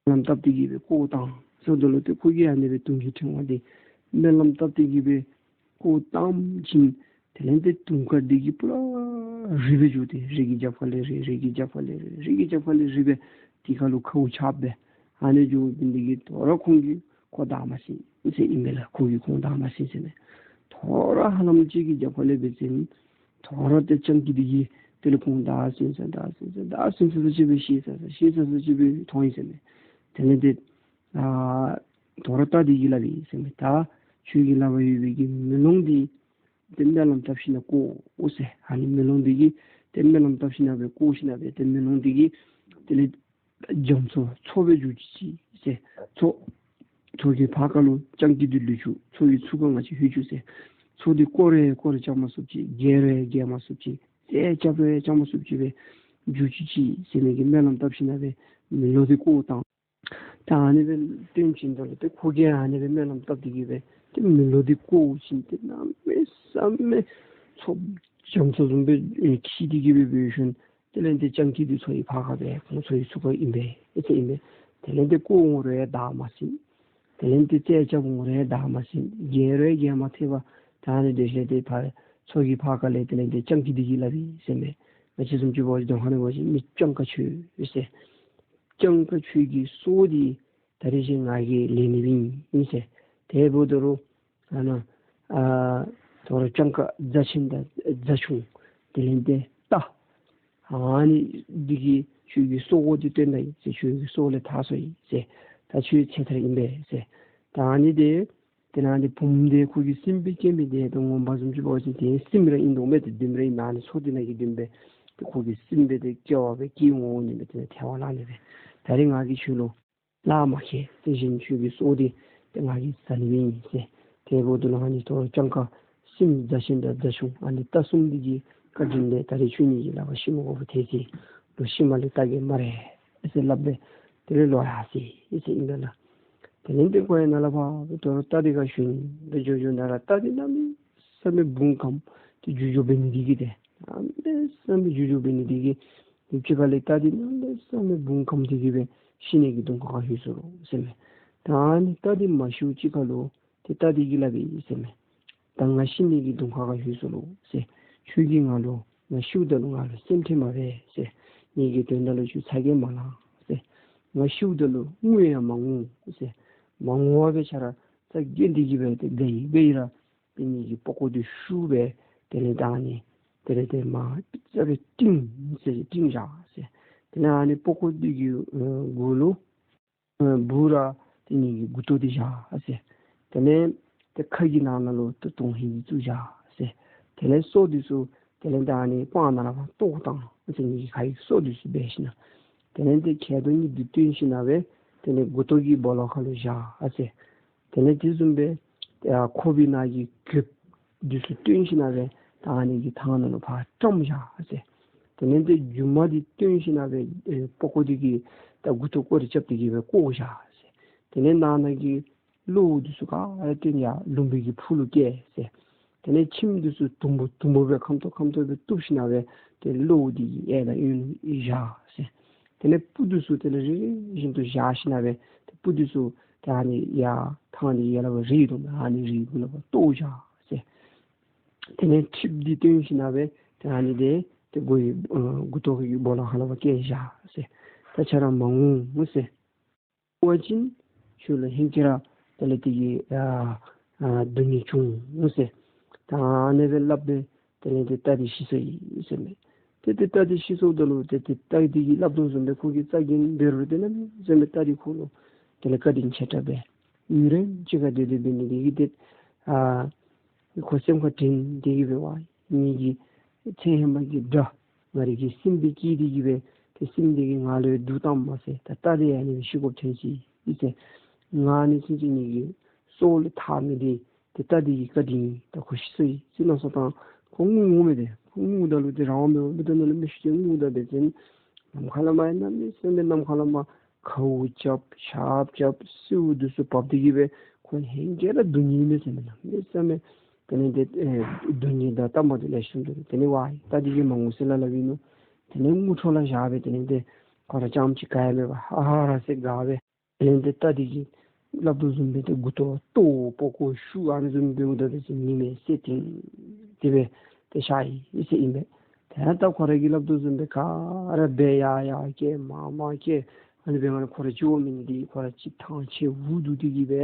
སྨོན་ལམ་བཏབ་སྟེ་གི་སྦེ་བཀོ་བཏང་ཟེརཝ་ད་ལུ་ཏེ་ཁོ་གིས་ཨ་ནི་སྦེ་དུང་གི་ཕྲེང་བ་འདི་སྨོན་ལམ་བཏབ་སྟེ་གི་སྦེ་བཀོ་བཏང་ཞིནམ་དེ་ལས་ཏེ་དུང་དཀར་འདི་གི་སྤུ་ར་རིལ་སྦེ་འགྱོ་སྟེ་རི་གི་རྒྱབ་ཁ་ལས་རིལ་རི་གི་རྒྱབ་ཁ་ལས་རིལ་རི་གི་རྒྱབ་ཁ་ལས་རིལ་སྦེ་དེ་ཁ་ལུ་ཁཝ་ཆགསཔ་སྦེ་ཨ་ནི་འགྱོ་བའི་འདི་གིས་དོ་རུང་ཁོང་གིས་ཁོ་བདའ་མ་ཟུན་ཟེར་ཨིན་པས་ལགས། ཁོ་གིས་ཁོང་བདའ་མ་ཟུན་ཟེར་མས། དོ་རུང་ཧ་ལམ་ཅིག་གི་རྒྱབ་ཁ་ལས་འབད་བ་ཅིན་དོ་རུང་ཏེ་སྤྱང་ཀི་འདི་གིས་དེ་ལས་ཁོང་བདའ་ཟུན་ཟེར་བདའ་ཟུན་ཟེར་བདའ་ཟུན་ཟེར་ཟེར་ཅིག་སྦེ་ཤི་ས་ས་ཤི་ས་ས་ཅིག་སྦེ་མཐོང་ཡི་ཟེར་མས། དེ་ལས་ཏེ་ཨ་དོ་རུང་རྟ་འདི་གིས་སླབ་ཡི་ཟེར་མས། ད་ཁྱོད་ཀྱི་ལག་པར་ཡོད་པའི་གི་མེ་ལོང་འདི་ཏེ་སྨོན་ལམ་བཏབ་ཞིན་ན་བཀོ་ཟེར། ཨ་ནི་མེ་ལོང་འདི་གིས་ཏེ་སྨོན་ལམ་བཏབ་ཞིན་ན་སྦེ་བཀོ་ཞིན་ན་སྦེ་ཏེ་མེ་ལོང་འདི་གིས་དེ་ལས་རྒྱ་མཚོ་མཚོ་སྦེ་འགྱུར་ཅི་ཅིག་ཟེར། མཚོ་མཚོ་གི་ཕར་ཁ་ལུ་སྤྱང་ཀི་འདི་ལུས་བཅུག། མཚོ་གི་ཚུར་ཁ་ང་བཅས་ལྷོད་བཅུག་ཟེར། མཚོ་འདི་བསྐོར་རུང་བསྐོར་རྐྱབ་མ་ཚུགསཔ་ཅིག། བརྒལ་རུང་བརྒལ་མ་ཚུགསཔ་ཅིག། རྩད་རྐྱབ་རུང་རྐྱབ་མ་ཚུགསཔ་ཅིག་སྦེ་འགྱུར་ཅི་ཅིག་ཟེར་མི་གི་སྨོན་ལམ་བཏབ་ཞིན་ན་སྦེ་མེ་ལོང་འདི་བཀོ་བཏང་། ད་ཨ་ནི་སྦེ་སྟོན་ཞིནམ་ད་ལུ་ཏེ་ཁོ་གིས་ཨ་ནི་སྦེ་སྨོན་ལམ་བཏབ་སྟེ་གི་སྦེ་ཏེ་མེ་ལོང་འདི་བཀོ་ཞིནམ་ཏེ་གནམ་མེད་ས་མེད་མཚོ་རྒྱ་མཚོ་བཟུམ་སྦེ་ཨེ་འཁྱིལ་ཏེ་གི་སྦེ་འབད་ཞིནམ་དེ་ལས་ཏེ་སྤྱང་ཀི་འདི་མཚོ་ཡི་ཕར་ཁ་སྦེ་ཁོང་མཚོ་ཡི་ཚུར་ཁ་ཨིན་པས་ཨེ་ཟེར་ཨིན་པས། དེ་ལས་ཏེ་བཀོ་འོང་རུང་བདའ་མ་ཟུན། དེ་ལས་ཏེ་རྩད་རྐྱབ་འོང་རུང་བདའ་མ་ཟུན། བརྒལ་རུང་བརྒལ་མ་ཐེག་པར་ད་ཨ་ནི་དེ་ཤེས་ཏེ་ཕར་མཚོ་གི་ཕར་ཁ་ལས་དེ་ལས་ཏེ་སྤྱང་ཀི་འདི་གིས་སླབ་ཡི་ཟེར་མས། ང་བཅས་བཟུམ་ཅིག་འབད་བ་ཅིན་དོན་ཧ་ནི་འབད་བ་ཅིན་མི་སྤྱང་ཀ་ཁྱོད་ཨེ་ཟེར། སྤྱང་ཀ་ཁྱོད་ཀྱི་སྲོག་འདི་ད་རེས་ཅིག་ང་གིས་ལེན་ནི་ཨིན་ཟེར། དེ་འབདཝ་ད་ལུ་ཨ་ནཱ་ཨ་དོ་རུང་སྤྱང་ཀ་རྫ་ཆེན་དང་རྫ་ཆུང་དེ་ལས་ཏེ་རྟ་ཨ་ནི་འདི་གིས་ཁྱོད་ཀྱི་སྲོག་འདི་བཏོན་ད་ཡི་ཟེར། ཁྱོད་ཀྱི་སྲོག་ལས་ཐར་སོ་ཡི་ཟེར། ད་ཁྱོད་ཚེ་ཐར་ཨིན་པས་ཟེར། ད་ཨ་ནི་དེ་དེ་ནང་ཏེ་བུམོ་འདི་ཁོ་གི་སྲིནམོ་སྦེ་སྐྱེས་མི་འདི་ད་ངོ་མ་བཟུམ་ཅིག་འབད་བ་ཅིན་ཏེ་སྲིནམོ་ར་ཨིན་དོ་མས། ཏེ་བདུདམོ་ར་ཨིན། ཨ་ནི་མཚོ་འདི་ནང་གི་བདུདམོ་སྦེ་ཏེ་ཁོ་གི་སྲིནམོ་སྦེ་ཏེ་སྐྱེ་བ་སྦེ་སྐྱེ་འོང་ནི་སྦེ་ཏེ་ཐལ་བ་ལང་ནི་སྦེ། ད་རེས་ང་གིས་ཁྱོད་ལུ་གླགས་མ་ཁེལ། དེ་བཞིན་ཁྱོད་ཀྱི་སྲོག་འདི་ཏེ་ང་གིས་ཟ་ནི་ཨིན་ཟེར། དེ་འབདཝ་ད་ལུ་ཨ་ནི་དོ་རུང་སྤྱང་ཀ་སྲིནམོ་རྫ་ཆེན་དང་རྫ་ཆུང་ཨ་ནི་རྟ་གསུམ་འདི་གི་བཀའ་དྲིན་ལས་ད་རེས་ཁྱོད་གཉིས་ཀྱི་ལག་པར་ཤི་མི་དགོ་པར་ཐལ་ཅི། ལོག་ཤུལ་མ་ལས་རྟ་རྒྱལ་སྨ་རེ་ཨེ་ཟེར་སླབ་སྦེ་དེ་ལས་ལོག་ཡར་སོ་ཡི་ཟེར་ཨིན་པས་ལགས། དེ་ལས་ཏེ་ཁོ་ཡང་ནཱ་ལས་ཕར་དོ་རུང་རྟ་འདི་ཁར་ཞོན་སྦེ་འགྱོ་འགྱོཝ་ད་ར་རྟ་འདི་གནམ་མེད་ས་མེད་འབུང་ཁམས་ཏེ་འགྱོ་འགྱོཝ་འབད་ནི་འདི་གིས་ཏེ་གནམ་མེད་ས་མེད་འགྱོ་འགྱོཝ་འབད་ནི་འདི་གིས་ཡུདཔ་ཅིག་ཁ་ལས་རྟ་འདི་གནམ་མེད་ས་མེད་འབུང་ཁམས་འདི་གིས་སྦེ་ཤི་ནི་གི་གདོང་ཁ་ཁར་ལྷོད་སོ་ལོ་ཟེར་མས། ད་ཨ་ནི་རྟ་འདི་མ་ཤིཝ་ཅིག་ཁ་ལུ་ཏེ་རྟ་འདི་གིས་སླབ་ཨིན་ཟེར་མས། ད་ང་ཤི་ནི་གི་གདོང་ཁ་ཁར་ལྷོད་སོ་ལོ་ཟེར། ཁྱོད་ཀྱིས་ང་ལུ་ང་ཤིཝ་ད་ལུ་ང་ལུ་སེམས་ཁྲལ་མ་འབད་ཟེར། ངེ་གི་དོན་དག་ལུ་ཁྱོད་ཚ་གྱང་མ་ལང་ཟེར། ང་ཤིཝ་ད་ལུ་ངུ་ཡང་མ་ངུ་ཟེར། མ་ངུ་བར་སྦེ་ཆ་ར་ཚ་གྱང་འདི་གིས་སྦེ་ཏེ་དགའ་ཡི་དགའ་ཡི་ར་ཏེ་ངེ་གི་པགས་ཀོ་འདི་ཤུགས་སྦེ་དེ་ལས་ད་ཨ་ནི་དེ་ལས་ཏེ་མར་ཙ་སྦེ་བཏིང་ཟེར་བཏིང་བཞག་ཟེར། དེ་ལས་ཨ་ནི་པགས་ཀོ་འདི་གི་ཨ་མགུ་ལུ་ཨ་སྦུག་ར་ཏེ་ངེ་གི་མགུ་ཏོ་འདི་བཞག་ཟེར། དེ་ལས་ཏེ་ཁ་གི་ནང་ན་ལུ་ཏེ་དོན་ཧིང་འདི་བཙུགས་བཞག་ཟེར། དེ་ལས་སོ་འདི་ཚུ་དེ་ལས་ད་ཨ་ནི་སྤང་ནང་ལས་ཕར་བཏོག་བཏང་ཟེར། ངེ་གི་ཁ་ཡི་སོ་འདི་ཚུ་སྦེ་ཞིན་ན་དེ་ལས་ཏེ་གྱེལ་དོ་གཉིས་འདི་བཏོན་ཞིན་ན་སྦེ་དེ་ལས་མགུ་ཏོ་གི་སྦོ་ལོགས་ཁ་ལུ་བཞག་ཟེར། དེ་ལས་དེ་བཟུམ་སྦེ་ཨ་ཁོག་པའི་ནང་གི་རྒྱབ་འདི་ཚུ་བཏོན་ཞིན་ན་སྦེ་ད་ཨ་ནི་གི་ཐང་ནང་ལུ་ཕར་བཀྲམ་བཞག་ཟེར། དེ་ལས་ཏེ་རྒྱུ་མ་འདི་བཏོན་ཞིན་ན་སྦེ་ཨེ་པགས་ཀོ་འདི་གི་ད་མགུ་ཏོ་སྐོར་ར་རྐྱབ་སྟེ་གི་སྦེ་བཀོ་བཞག་ཟེར། དེ་ལས་ནང་ན་གི་གློ་བོ་འདི་ཚུ་ག་ར་བཏོན་ཡར་ལུང་པའི་གི་ཕུ་ལུ་བསྐྱལ་ཟེར། དེ་ལས་ཁྱིམ་འདི་ཚུ་དུམ་བུ་དུམ་བུ་སྦེ་ཁམ་ཏོག་ཁམ་ཏོག་སྦེ་གཏུབ་ཞིན་ན་སྦེ་ཏེ་གློ་བོ་འདི་གི་གཡས་དང་གཡོན་ལུ་བཞག་ཟེར། དེ་ལས་སྤུ་འདི་ཚུ་དེ་ལས་རེ་རེ་བཞིན་དུ་བཞག་ཞིན་ན་སྦེ་ཏེ་སྤུ་འདི་ཚུ་ཏེ་ཨ་ནི་ཡར་ཐང་འདི་ཡར་ལས་ཕར་རིལ་དོ་མས། ཨ་ནི་རིལ་གུ་ལས་ཕར་བཏོག་བཞག་ཟེར། དེ་ལས་ཁྲིབ་འདི་བཏོན་ཞིན་ན་སྦེ་ཏེ་ཨ་ནི་འདི་ཏེ་མགུ་ཡི་ཨ་མགུ་ཏོ་གི་སྦོ་ལོགས་ཁ་ལས་ཕར་བསྐྱལ་བཞག་ཟེར། ད་ཁྱོད་ར་མ་ངུ་ཟེར། ངུ་བ་ཅིན་ཁྱོད་ལུ་ཧེང་སྐལ་ར་དེ་ལས་དེ་གི་ཨ་ཨ་སྡུག་བསྔལ་འབྱུང་ཟེར། ད་ཨ་ནི་སྦེ་སླབ་སྦེ་དེ་ལས་ཏེ་རྟ་འདི་ཤི་སོ་ཡི་ཟེར་མས། ཏེ་ཏེ་རྟ་འདི་ཤི་སོཝ་ད་ལུ་ཏེ་ཏེ་རྟ་འདི་གིས་སླབ་དོ་བཟུམ་སྦེ་ཁོ་གིས་རྩ་འགེངས་འབད་རུང་ཏེ་གནམ་མེད་ས་མེད་རྟ་འདི་ཁོ་ལུ་དེ་ལས་བཀའ་དྲིན་ཆེ་དྲགས་སྦེ་ཡུན་རིངམོ་ཅིག་ཁར་སྡོད་སྡོདཔ་འབད་ནི་འདི་གིས་ཏེ་ཨ་ཁོ་སེམས་ཁར་དྲན་ཏེ་གི་སྦེ་ཝའི་ངེ་གི་ཚེ་ཧེ་མ་གི་དགྲ་ང་རའི་གི་སྲིནམོ་སྦེ་སྐྱེས་ཏེ་གི་སྦེ་ཏེ་སྲིནམོ་འདི་གིས་ང་ལུ་སྡུག་བཏངམ་མ་ཚད་ད་རྟ་འདི་ཡང་ཨ་ནི་སྦེ་ཤི་དགོཔ་ཐོན་ཅི་ཟེར། ང་ཨ་ནི་ཚུན་ཚོད་ངེ་གི་སྲོག་ལས་ཐར་མི་འདི་ཏེ་རྟ་འདི་གི་བཀའ་དྲིན་ད་ཁོ་ཤི་སོ་ཡི་ཟེར་མནོ་བསམ་བཏང་། ཁོ་ངུ་ངུ་མི་འདི་ཁོ་ངུཝ་ད་ལུ་ཏེ་རང་དབང་མེད་པར་མིག་ཏོ་ནང་ལས་མེ་ཤུགས་ཅིག་ངུཝ་ད་འབད་བ་ཅིན་ནམ་མཁའ་ལས་མར་ཡང་གནམ་མེད་ས་མེད་ནམ་མཁའ་ལས་མར་ཁཝ་རྐྱབ་ཆརཔ་རྐྱབ་སེརཝ་འདི་ཚུ་བབས་ཏེ་གི་སྦེ་ཁོ་ཧེང་སྐལ་ར་སྡུག་བསྔལ་མེད་ཟེར་མས། གནམ་མེད་ས་མེད་དེ་ལས་ཏེ་ཨེ་སྡུག་བསྔལ་དང་སྟབས་མ་བདེཝ་ལེ་ཤ་འདུག། དེ་ལས་ཝའི་རྟ་འདི་གིས་མ་ངུ་ཟེར་སླབ་སླབ་ཨིན་ནོ། དེ་ལས་ངུ་འཕྲོ་ལ་བཞག་སྦེ་དེ་ལས་ཏེ་ཁོ་ར་རྐྱངམ་ཅིག་ག་ཡང་མེད་པར་ཧ་ཧ་ར་ཟེར་དགའ་སྦེ། དེ་ལས་ཏེ་རྟ་འདི་གིས་སླབ་དོ་བཟུམ་སྦེ་ཏེ་མགུ་ཏོ་ཏོ་པོ་ཀོ་ཤུ་ཨ་ནི་བཟུམ་སྦེ་འུ་ད་ཏེ་ཅིག་ཉི་མའི་སེར་ཐིང་ཏེ་སྦེ་ཏེ་ཤར་ཡི་ཟེར་ཨིན་པས། ཏེ་ད་ཁོ་ར་གིས་སླབ་དོ་བཟུམ་སྦེ་ག་ར་འབད་ཡར་ཡར་བསྐྱལ་མར་མར་བསྐྱལ་ཨ་ནི་སྦེ་ང་ཁོ་ར་ཅིག་འོང་མི་འདི་ཁོ་ར་ཅིག་ཐང་ཆད་འུ་སྡུག་འདི་གིས་སྦེ་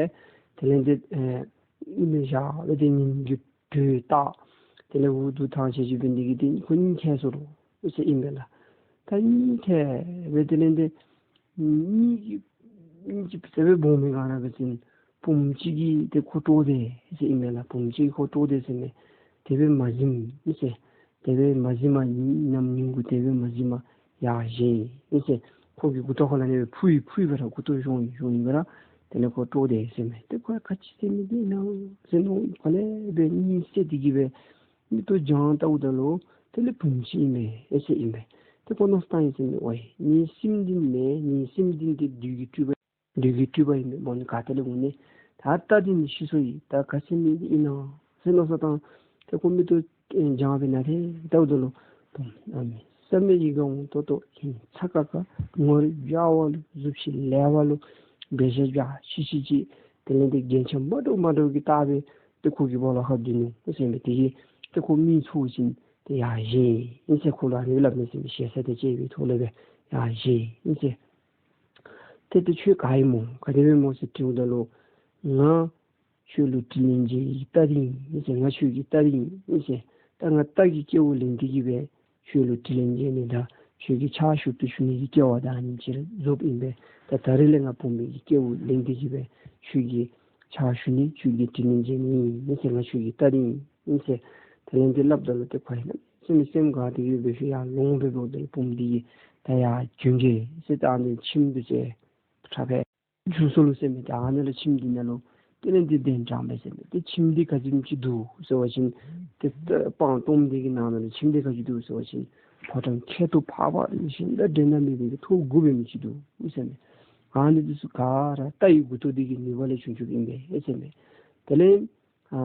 དེ་ལས་ཏེ་ཨེ་ཨིན་མས་བཞག་སྦེ་ཏེ་ཉིན་གྱི་དྲོད་བཏགས། དེ་ལས་འུ་སྡུག་ཐང་ཆད་ཅིག་འབད་ནི་འདི་གིས་ཏེ་ཁོ་གཉིད་ཁེལ་སོ་ལོ་ཟེར་ཨིན་པས་ལགས། ད་གཉིད་ཁེལ་སྦེ་དེ་ལས་ཏེ་གཉིད་ཀྱི་གཉིད་ཀྱི་ཟེར་སྦེ་སྦོམ་མི་ག་ར་འབད་བ་ཅིན་བུམོ་ཅིག་གིས་ཏེ་ཁོ་དཀྲོགས་དེས་ཟེར་ཨིན་པས་ལགས། བུམོ་ཅིག་གིས་ཁོ་དཀྲོགས་དེས་ཟེར་མས། དེ་སྦེ་མ་གཟིམས་ཟེར། དེ་སྦེ་མ་གཟིམས་མ་ཉིནམ་ཉིནམ་གུ་དེ་སྦེ་མ་གཟིམས་མ་ཡར་བཞེངས་ཨིན་ཟེར། ཁོ་གི་མགུ་ཏོ་ཁ་ལས་ཨ་ནི་སྦེ་འཕུར་ཡི་འཕུར་ཡི་སྦེ་ར་མགུ་ཏོ་གཞོང་ཡི་གཞོང་ཡི་སྦེ་ར་དེ་ལས་ཁོ་དཀྲོགས་དེས་ཟེར་མས། ཏེ་ཁོ་ག་ཅི་ཟེར་མི་འདི་ཨིན་ན་ཟེར་མནོ་ག་ལས་སྦེ་གཉིད་སད་དེ་གིས་སྦེ་མིག་ཏོ་བགྱངས་བལྟཝ་ད་ལུ་དེ་ལས་བུམོ་ཅིག་ཨིན་མས་ཨེ་ཟེར་ཨིན་མས། ཏེ་ཁོ་མནོ་བསམ་བཏང་ཡི་ཟེར་མས། ཝའི་ངེའི་སྲིནམོ་འདི་ཨིན་མས། ངེའི་སྲིནམོ་འདི་ཏེ་བདུད་ཀྱི་སྤྲུལ་པ་བདུད་ཀྱི་སྤྲུལ་པ་ཨིན་པས་སྨོ། ཨ་ནི་ག་ཏེ་ལས་འོང་ནི། ད་རྟ་འདི་ནི་ཤི་སོ་ཡི། ད་ག་ཅི་མི་འདི་ཨིན་ན་ཟེར་མནོ་བསམ་བཏང་། ཏེ་ཁོ་མིག་ཏོ་ཨེ་བགྱངས་སྦེ་ནཱ་ལྷོད་བལྟཝ་ད་ལུ་བུམོ་ཨ་ནི་བསམ་ཡས་ཀྱི་གང་ཏོག་ཏོ་ཧིང་ཚ་ཁ་ཁ་ངོ་རིས་འཇའ་བ་ལུ་གཟུགས་གཞི་ལེགས་པ་ལུ་འབད་བཞག་འཇའ་ཤིག་ཤིག་ཅིག་དེ་ལས་ཏེ་རྒྱན་ཆ་མ་འདྲཝ་མ་འདྲཝ་གིས་བཏགས་སྦེ་ཏེ་ཁོ་གི་སྦོ་ལོགས་ཁར་སྡོད་ནུག་ཟེར་མས། དེ་གིས་ཏེ་ཁོ་མིག་འཚོ་ཞིནམ་ཏེ་ཡར་བཞེངས་ཨིན་ཟེར་ཁོ་ལུ་ཨ་ནི་སླབ་མས་ཟེར་མས། ཞེ་ས་དེ་བཅད་པའི་ཐོག་ལས་སྦེ་ཡར་བཞེངས་ཨིན་ཟེར། ཏེ་ཏེ་ཁྱོད་ག་ཨིན་སྨོ་ག་དེ་སྦེ་སྨོ་ཟེར་དྲིཝ་ད་ལུ་ང་ཁྱོད་ལུ་དྲིན་ལན་འཇལ་ནི་གི་རྟ་འདི་ཨིན་ཟེར། ང་ཁྱོད་ཀྱི་རྟ་འདི་ཨིན་ཟེར། ད་ང་རྟ་གི་སྐལཝ་ལེན་ཏེ་གིས་སྦེ་ཁྱོད་ལུ་དྲིན་ལན་འཇལ་ནི་དང་ཁྱོད་ཀྱི་ཕྱག་ཞབས་ཏོག་ཞུ་ནི་གི་སྐལ་བ་ད་ཨ་ནེམ་ཅིག་རྫོགསཔ་ཨིན་པས། ད་ད་རིས་ལས་ང་བུམོ་གི་སྐལཝ་ལེན་ཏེ་གིས་སྦེ་ཁྱོད་ཀྱི་ཕྱག་ཞུ་ནི་ཁྱོད་ཀྱི་དྲིན་ལན་འཇལ་ནི་ཨིན་ཟེར། ང་ཁྱོད་ཀྱི་རྟ་འདི་ཨིན་ཟེར། དེ་ལས་ཏེ་སླབ་ད་ལུ་ཏེ་ཁོ་ཡང་སེམས་སེམས་དགའ་སྟེ་གིས་སྦེ་ཤུལ་ཡར་ལོང་སྦེ་འབདཝ་ད་ལུ་བུམོ་འདི་གིས་ད་ཡར་བྱོན་གེ་ཟེར་ད་ཨ་ནི་ཁྱིམ་འདི་ཚུ་ཁྲ་ཕེ་བྱོན་སོ་ལོ་ཟེར་མས། ད་ཨ་ནི་ལུ་ཁྱིམ་འདི་ནང་ལུ་དེ་ལས་ཏེ་གདན་དྲངས་པས་ཟེར་མས། ཏེ་ཁྱིམ་འདི་ག་ཅི་ཅིག་འདུག་ཟེར་བ་ཅིན་ཏེ་སྤང་སྟོངམ་འདི་གི་ནང་ན་ལུ་ཁྱིམ་འདི་ག་ཅི་འདུག་ཟེར་བ་ཅིན་ཕོ་བྲང་ཁྱད་དུ་འཕགས་པ་ཞིང་ད་འགྲན་ཟླ་མེད་པའི་གི་ཐོག་དགུ་འབད་མི་ཅིག་འདུག་ཟེར་མས། ཨ་ནི་འདི་ཚུ་ག་ར་རྟ་ཡི་མགུ་ཏོ་འདི་གི་ནུས་པ་ལས་བྱུང་བྱུངམ་ཨིན་པས་ཟེར་མས། དེ་ལས་ཨ་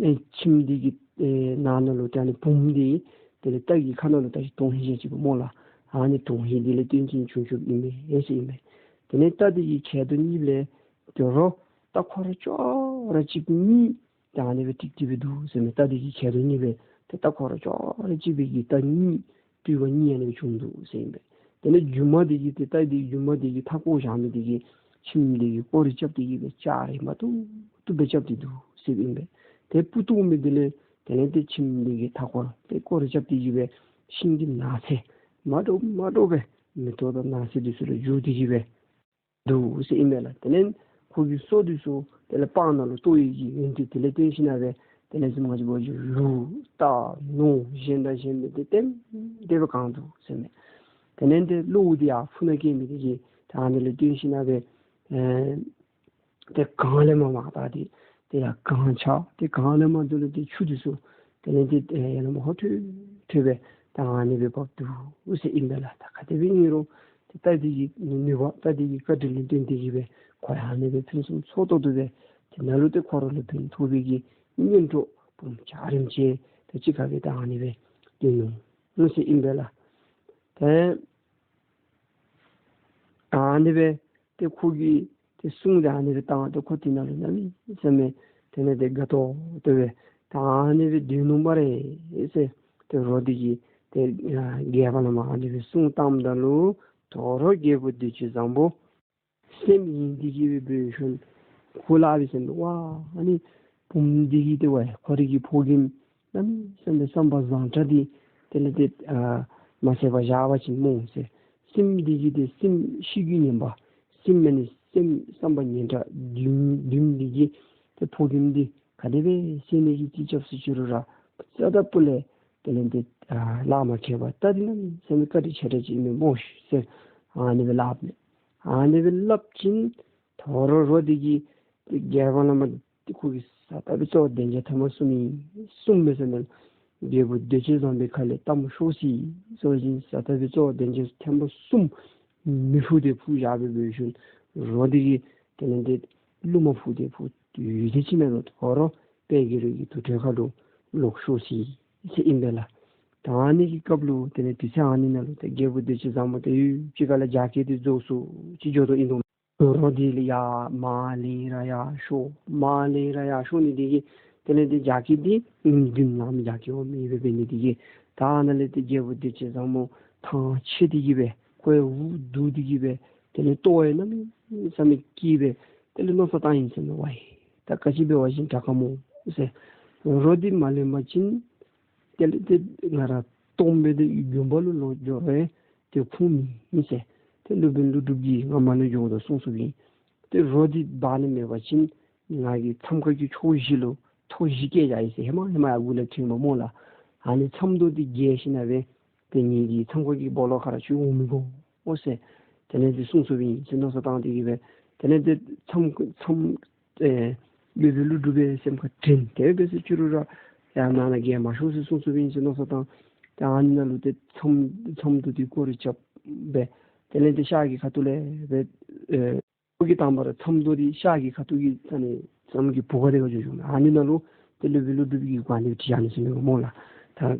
ཨེ་ཁྱིམ་འདི་གི་ཨེ་ནང་ན་ལུ་ཏེ་ཨ་ནི་བུམོ་འདི་དེ་ལས་རྟ་གི་ཁ་ནང་ལུ་ད་ཅི་དོན་ཧིང་ཅིག་ཡོདཔ་སྨོ་ལགས། ཨ་ནི་དོན་ཧིང་འདི་ལས་བརྟེན་ཅིན་བྱུང་བྱུངམ་ཨིན་མས་ཟེར་ཨིན་མས། དེ་ལས་རྟ་འདི་གི་ཁྱད་དུ་གཉིས་ལས་ཏེ་རོ་རྟ་ཁོ་ར་ཅོག་ར་གཅིག་གཉིད་ད་ཨ་ནི་སྦེ་ཀྲིག་ཀྲི་སྦེ་འདུག་ཟེར་མས། རྟ་འདི་གི་ཁྱད་དུ་གཉིས་སྦེ་ཏེ་རྟ་ཁོ་ར་ཅོག་ར་གཅིག་སྦེ་གི་རྟ་གཉིད་སྤྲུལ་པ་གཉིད་ཨ་ནི་སྦེ་བྱུང་འདུག་ཟེར་ཨིན་པས། དེ་ལས་སྒྱུ་མ་འདི་གི་ཏེ་རྟ་འདི་སྒྱུ་མ་འདི་གི་མཐའ་སྐོར་བཞག་མི་འདི་གིས་ཁྱིམ་འདི་གི་སྐོར་ར་རྐྱབ་སྟེ་གིས་སྦེ་ལྕགས་རི་མ་བཏུབ་བཏུབ་སྦེ་རྐྱབ་སྟེ་འདུག་ཟེར་ཨིན་པས། ཏེ་སྤུ་བཏོག་མི་འདི་ལས་དེ་ལས་ཏེ་ཁྱིམ་འདི་གི་མཐའ་སྐོར་ཏེ་སྐོར་ར་རྐྱབ་སྟེ་གིས་སྦེ་ཤིང་གི་ནགས་ཚལ་མ་འདྲཝ་མ་འདྲཝ་སྦེ་མེ་ཏོག་དང་ནགས་ཚལ་འདི་ཚུ་ལུ་འགྱུར་ཏེ་གིས་སྦེ་འདུག་ཟེར་ཨིན་པས་ལགས། དེ་ལས་ཁོ་གི་སོ་འདི་ཚུ་དེ་ལས་སྤང་ནང་ལུ་གཏོར་ཡི་གི་ཡོན་ཏན་དེ་ལས་བརྟེན་ཞིན་ན་སྦེ་དེ་ལས་ཟེར་མ་ཅིག་འབད་བ་ཅིན་ལུག་རྟ་ནོར་གཞན་དང་གཞན་མེད་དེ་ལྟེམ་ལྟེ་སྦེ་གང་འདུག་ཟེར་མས། དེ་ལས་ཏེ་གློ་བོ་འདི་ཡར་ཕུ་ནང་སྐྱེ་མི་འདི་གིས་ད་ཨ་ནི་ལས་བརྟེན་ཞིན་ན་སྦེ་ཨེ་ཏེ་གངས་ལས་མར་མར་ད་ཏེ་ཏེ་ཡར་གངས་ཆགས། ཏེ་གངས་ལས་མར་འདི་ལུ་ཏེ་ཆུ་འདི་ཚུ་དེ་ལས་ཏེ་ཡར་ལས་མར་ཧོ་ཐོད་ཐོད་སྦེ་ད་ཨ་ནི་སྦེ་འབབ་འདུག་ཟེར་ཨིན་པས་ལགས། ད་ག་དེ་སྦེ་ཨིན་རུང་ཏེ་རྟ་འདི་གི་ནུས་པ་རྟ་འདི་གི་བཀའ་དྲིན་ལུ་བརྟེན་ཏེ་གིས་སྦེ་ཁོ་ཡང་ཨ་ནི་སྦེ་ཕུན་སུམ་ཚོགས་ཏོག་ཏོ་སྦེ་དེ་ནང་ལུ་ཏེ་ཁོ་ར་ལུ་ཕན་ཐོགས་པའི་གི་གཉེན་གྲོགས་བུམོ་འཇའ་རིསམོ་ཅིག་ད་གཅིག་ཁར་སྦེ་ད་ཨ་ནི་སྦེ་སྡོད་ནུག་ཟེར་ཨིན་པས་ལགས། ཏེ་ཨ་ནི་སྦེ་ཏེ་ཁོ་གིས་ཏེ་གསུང་ད་ཨ་ནི་སྦེ་བཏང་སྟེ་ཁོ་དེ་ནང་ལུ་གནམ་མེད་ས་མེད་དེ་ལས་ཏེ་དགའ་ཏོག་ཏོ་སྦེ་ད་ཨ་ནི་སྦེ་སྡོད་ནུག་སྨ་རེ་ཟེར། ཏེ་རོ་འདི་གིས་ཏེ་ཨ་རྒྱལ་པོ་ལས་མར་ཨ་ནི་སྦེ་གསུང་བཏངམ་ད་ལུ་དོ་རུང་རྒྱལ་པོ་བདེ་སྤྱོད་བཟང་པོ་སེམས་ཡེངས་ཏེ་གིས་སྦེ་འབད་ཞིནམ་ཁོ་སླབ་པས་ཟེར་མས། ཝ་ཨ་ནི་བུམོ་འདི་གིས་ཏེ་ཝའི་ཁོ་རའི་གི་ཕོ་རྒནམ་གནམ་མེད་ས་མེད་བསམ་པ་བཟང་དྲགས་འདི་དེ་ལས་ཏེ་ཨ་མ་བསད་པར་བཞག་པ་ཅིན་སྨོ་ཟེར། སེམས་འདི་གིས་ཏེ་སེམས་ཤི་རྒྱུ་ངན་པ་སེམས་ཨ་ནི་སེམས་བསམ་པ་ངན་དྲགས་བདུད་བདུད་འདི་གིས་ཏེ་ཕོ་རྒནམ་འདི་ག་དེ་སྦེ་བསད་ནི་གི་ཅིག་སྐྱབས་སུ་མཆི་རུང་ར་རྩ་དང་སྤུ་ལས་དེ་ལས་ཏེ་ཨ་ལག་མ་ཁེལ་བར་ད་འདི་གནམ་མེད་ས་མེད་བཀའ་དྲིན་ཆེ་དྲགས་ཅིག་ཨིན་མས་སྨོ་ཟེར་ཨ་ནི་སྦེ་སླབ་མས། ཨ་ནི་སྦེ་སླབ་ཅིན་དོ་རུང་རོ་འདི་གིས་ཏེ་རྒྱལ་པོ་ལས་མར་ཏེ་ཁོ་གིས་ས་ཐག་སྦེ་གཙོ་བོ་སྡིངས་ཆ་ཐེངས་མ་གསུམ་ཨིན་གསུམ་མས་ཟེར་མས། རྒྱལ་པོ་བདེ་སྤྱོད་བཟང་པོའི་ཁ་ལས་རྟ་མོ་ཤོར་སོ་ཡི་ཟེར་བ་ཅིན་ས་ཐག་སྦེ་གཙོ་བོ་སྡིངས་ཆ་ཐེངས་མ་གསུམ་མེ་ཕུ་སྟེ་ཕུ་བཞག་སྦེ་འབད་ཞིནམ་རོ་འདི་གིས་དེ་ལས་ཏེ་རླུང་མ་ཕུ་སྟེ་ཕུ་ཡུད་ཙམ་ཅིག་ནང་ལུ་དོ་རུང་དཔལ་གྱི་རི་གི་དུར་ཁྲོད་ཁ་ལུ་ལོག་ཤོར་སོ་ཡི་ཟེར་ཨིན་པས་ལགས། ད་ཨ་ནི་གི་སྐབས་ལུ་དེ་ལས་དུས་ཚོད་ཨ་ནི་ནང་ལུ་ཏེ་རྒྱལ་པོ་བདེ་སྤྱོད་བཟང་པོ་དེ་ཡུལ་གཅིག་ཁ་ལས་རྒྱགས་ཁྱི་དེ་རྫོགས་སུ་ཅིག་འགྱོ་དོ་ཨིན་དོ། རོ་དེ་ལས་ཡར་མར་ལས་ར་ཡར་ཤོར། མར་ལས་ར་ཡར་ཤོར་ནི་དེ་གིས་དེ་ལས་ཏེ་རྒྱགས་ཁྱི་དེ་ཨིན་དུམ་ནང་མི་རྒྱགས་ཁྱི་འོང་མི་འབད་འབད་ནི་དེ་གིས་ད་ཨ་ནཱ་ལས་ཏེ་རྒྱལ་པོ་བདེ་སྤྱོད་བཟང་པོ་ཐང་ཆད་དེ་གི་སྦེ་ཁོ་ཡང་འུ་སྡུག་དེ་གི་སྦེ་དེ་ལས་ལྟོཝ་ཡང་གནམ་མེད་ས་མེད་བཀྱེས་སྦེ་དེ་ལས་མནོ་བསམ་བཏང་ཡི་ཟེར་མས། ཝའེ་ད་ག་ཅི་འབད་བ་ཅིན་དྲག་ག་སྨོ་ཟེར། རོ་དེ་མ་ལེན་པ་ཅིན་དེ་ལས་ཏེ་ང་ར་སྟོངམ་སྦེ་ཏེ་དགོན་པ་ལུ་ལོག་འགྱོ་རུང་ཏེ་ཁུངས་མེད་ཟེར། ཏེ་སློབ་དཔོན་ཀླུ་སྒྲུབ་ཀྱིས་ང་མ་ཎི་འགྱོཝ་ད་གསུངས་གསུངསམ་ཨིན། ཏེ་རོ་དེ་འབག་ནི་མེད་པ་ཅིན་ང་གིས་མཚམས་ཁ་གི་ཕྱོགས་བཞི་ལུ་ཐོག་བཞི་བཀལ་བཞག་ཡི་ཟེར། ཧེ་མ་ཧེ་མ་ཡར་གུ་ལས་ཐོནམ་སྨོ་ལགས། ཨ་ནི་མཚམས་རྡོ་དེ་བརྒལ་ཞིནམ་ལས་ཏེ་ངེ་གི་མཚམས་ཁ་གི་སྦོ་ལོགས་ཁར་ཁྱོད་འོང་མི་དགོ་འོང་ཟེར། དེ་ལས་ཏེ་གསུངས་གསུངསམ་ཨིན་ཟེར་མནོ་བསམ་བཏང་སྟེ་གི་སྦེ་དེ་ལས་ཏེ་མཚམས་མཚམས་ཨེ་སློབ་དཔོན་ཀླུ་སྒྲུབ་པའི་སེམས་ཁར་དྲན། དེ་སྦེ་ཟེར་ཅི་རུང་ར་ཡར་ནང་ན་བརྒལ་མ་ཤོག་ཟེར་གསུངས་གསུངསམ་ཨིན་ཟེར་མནོ་བསམ་བཏང་། ཏེ་ཨ་ནི་ནང་ལུ་ཏེ་མཚམས་མཚམས་རྡོ་དེ་སྐོར་ར་རྐྱབ་སྦེ་དེ་ལས་ཏེ་ཤར་གྱི་ཁ་ཐུག་ལས་སྦེ་ཨེ་ཁོ་གིས་དང་པ་ར་མཚམས་རྡོ་དེ་ཤར་གྱི་ཁ་ཐུག་གི་ཨ་ནི་མཚམས་ཀྱི་བུ་ག་དེ་ཁར་འགྱོ་འགྱོཝ་མས། ཨ་ནི་ནང་ལུ་ཏེ་སློབ་དཔོན་ཀླུ་སྒྲུབ་ཀྱིས་གོ་ནི་བྲིས་བཞག་ནི་ཟེར་མས་སྨོ་ལགས།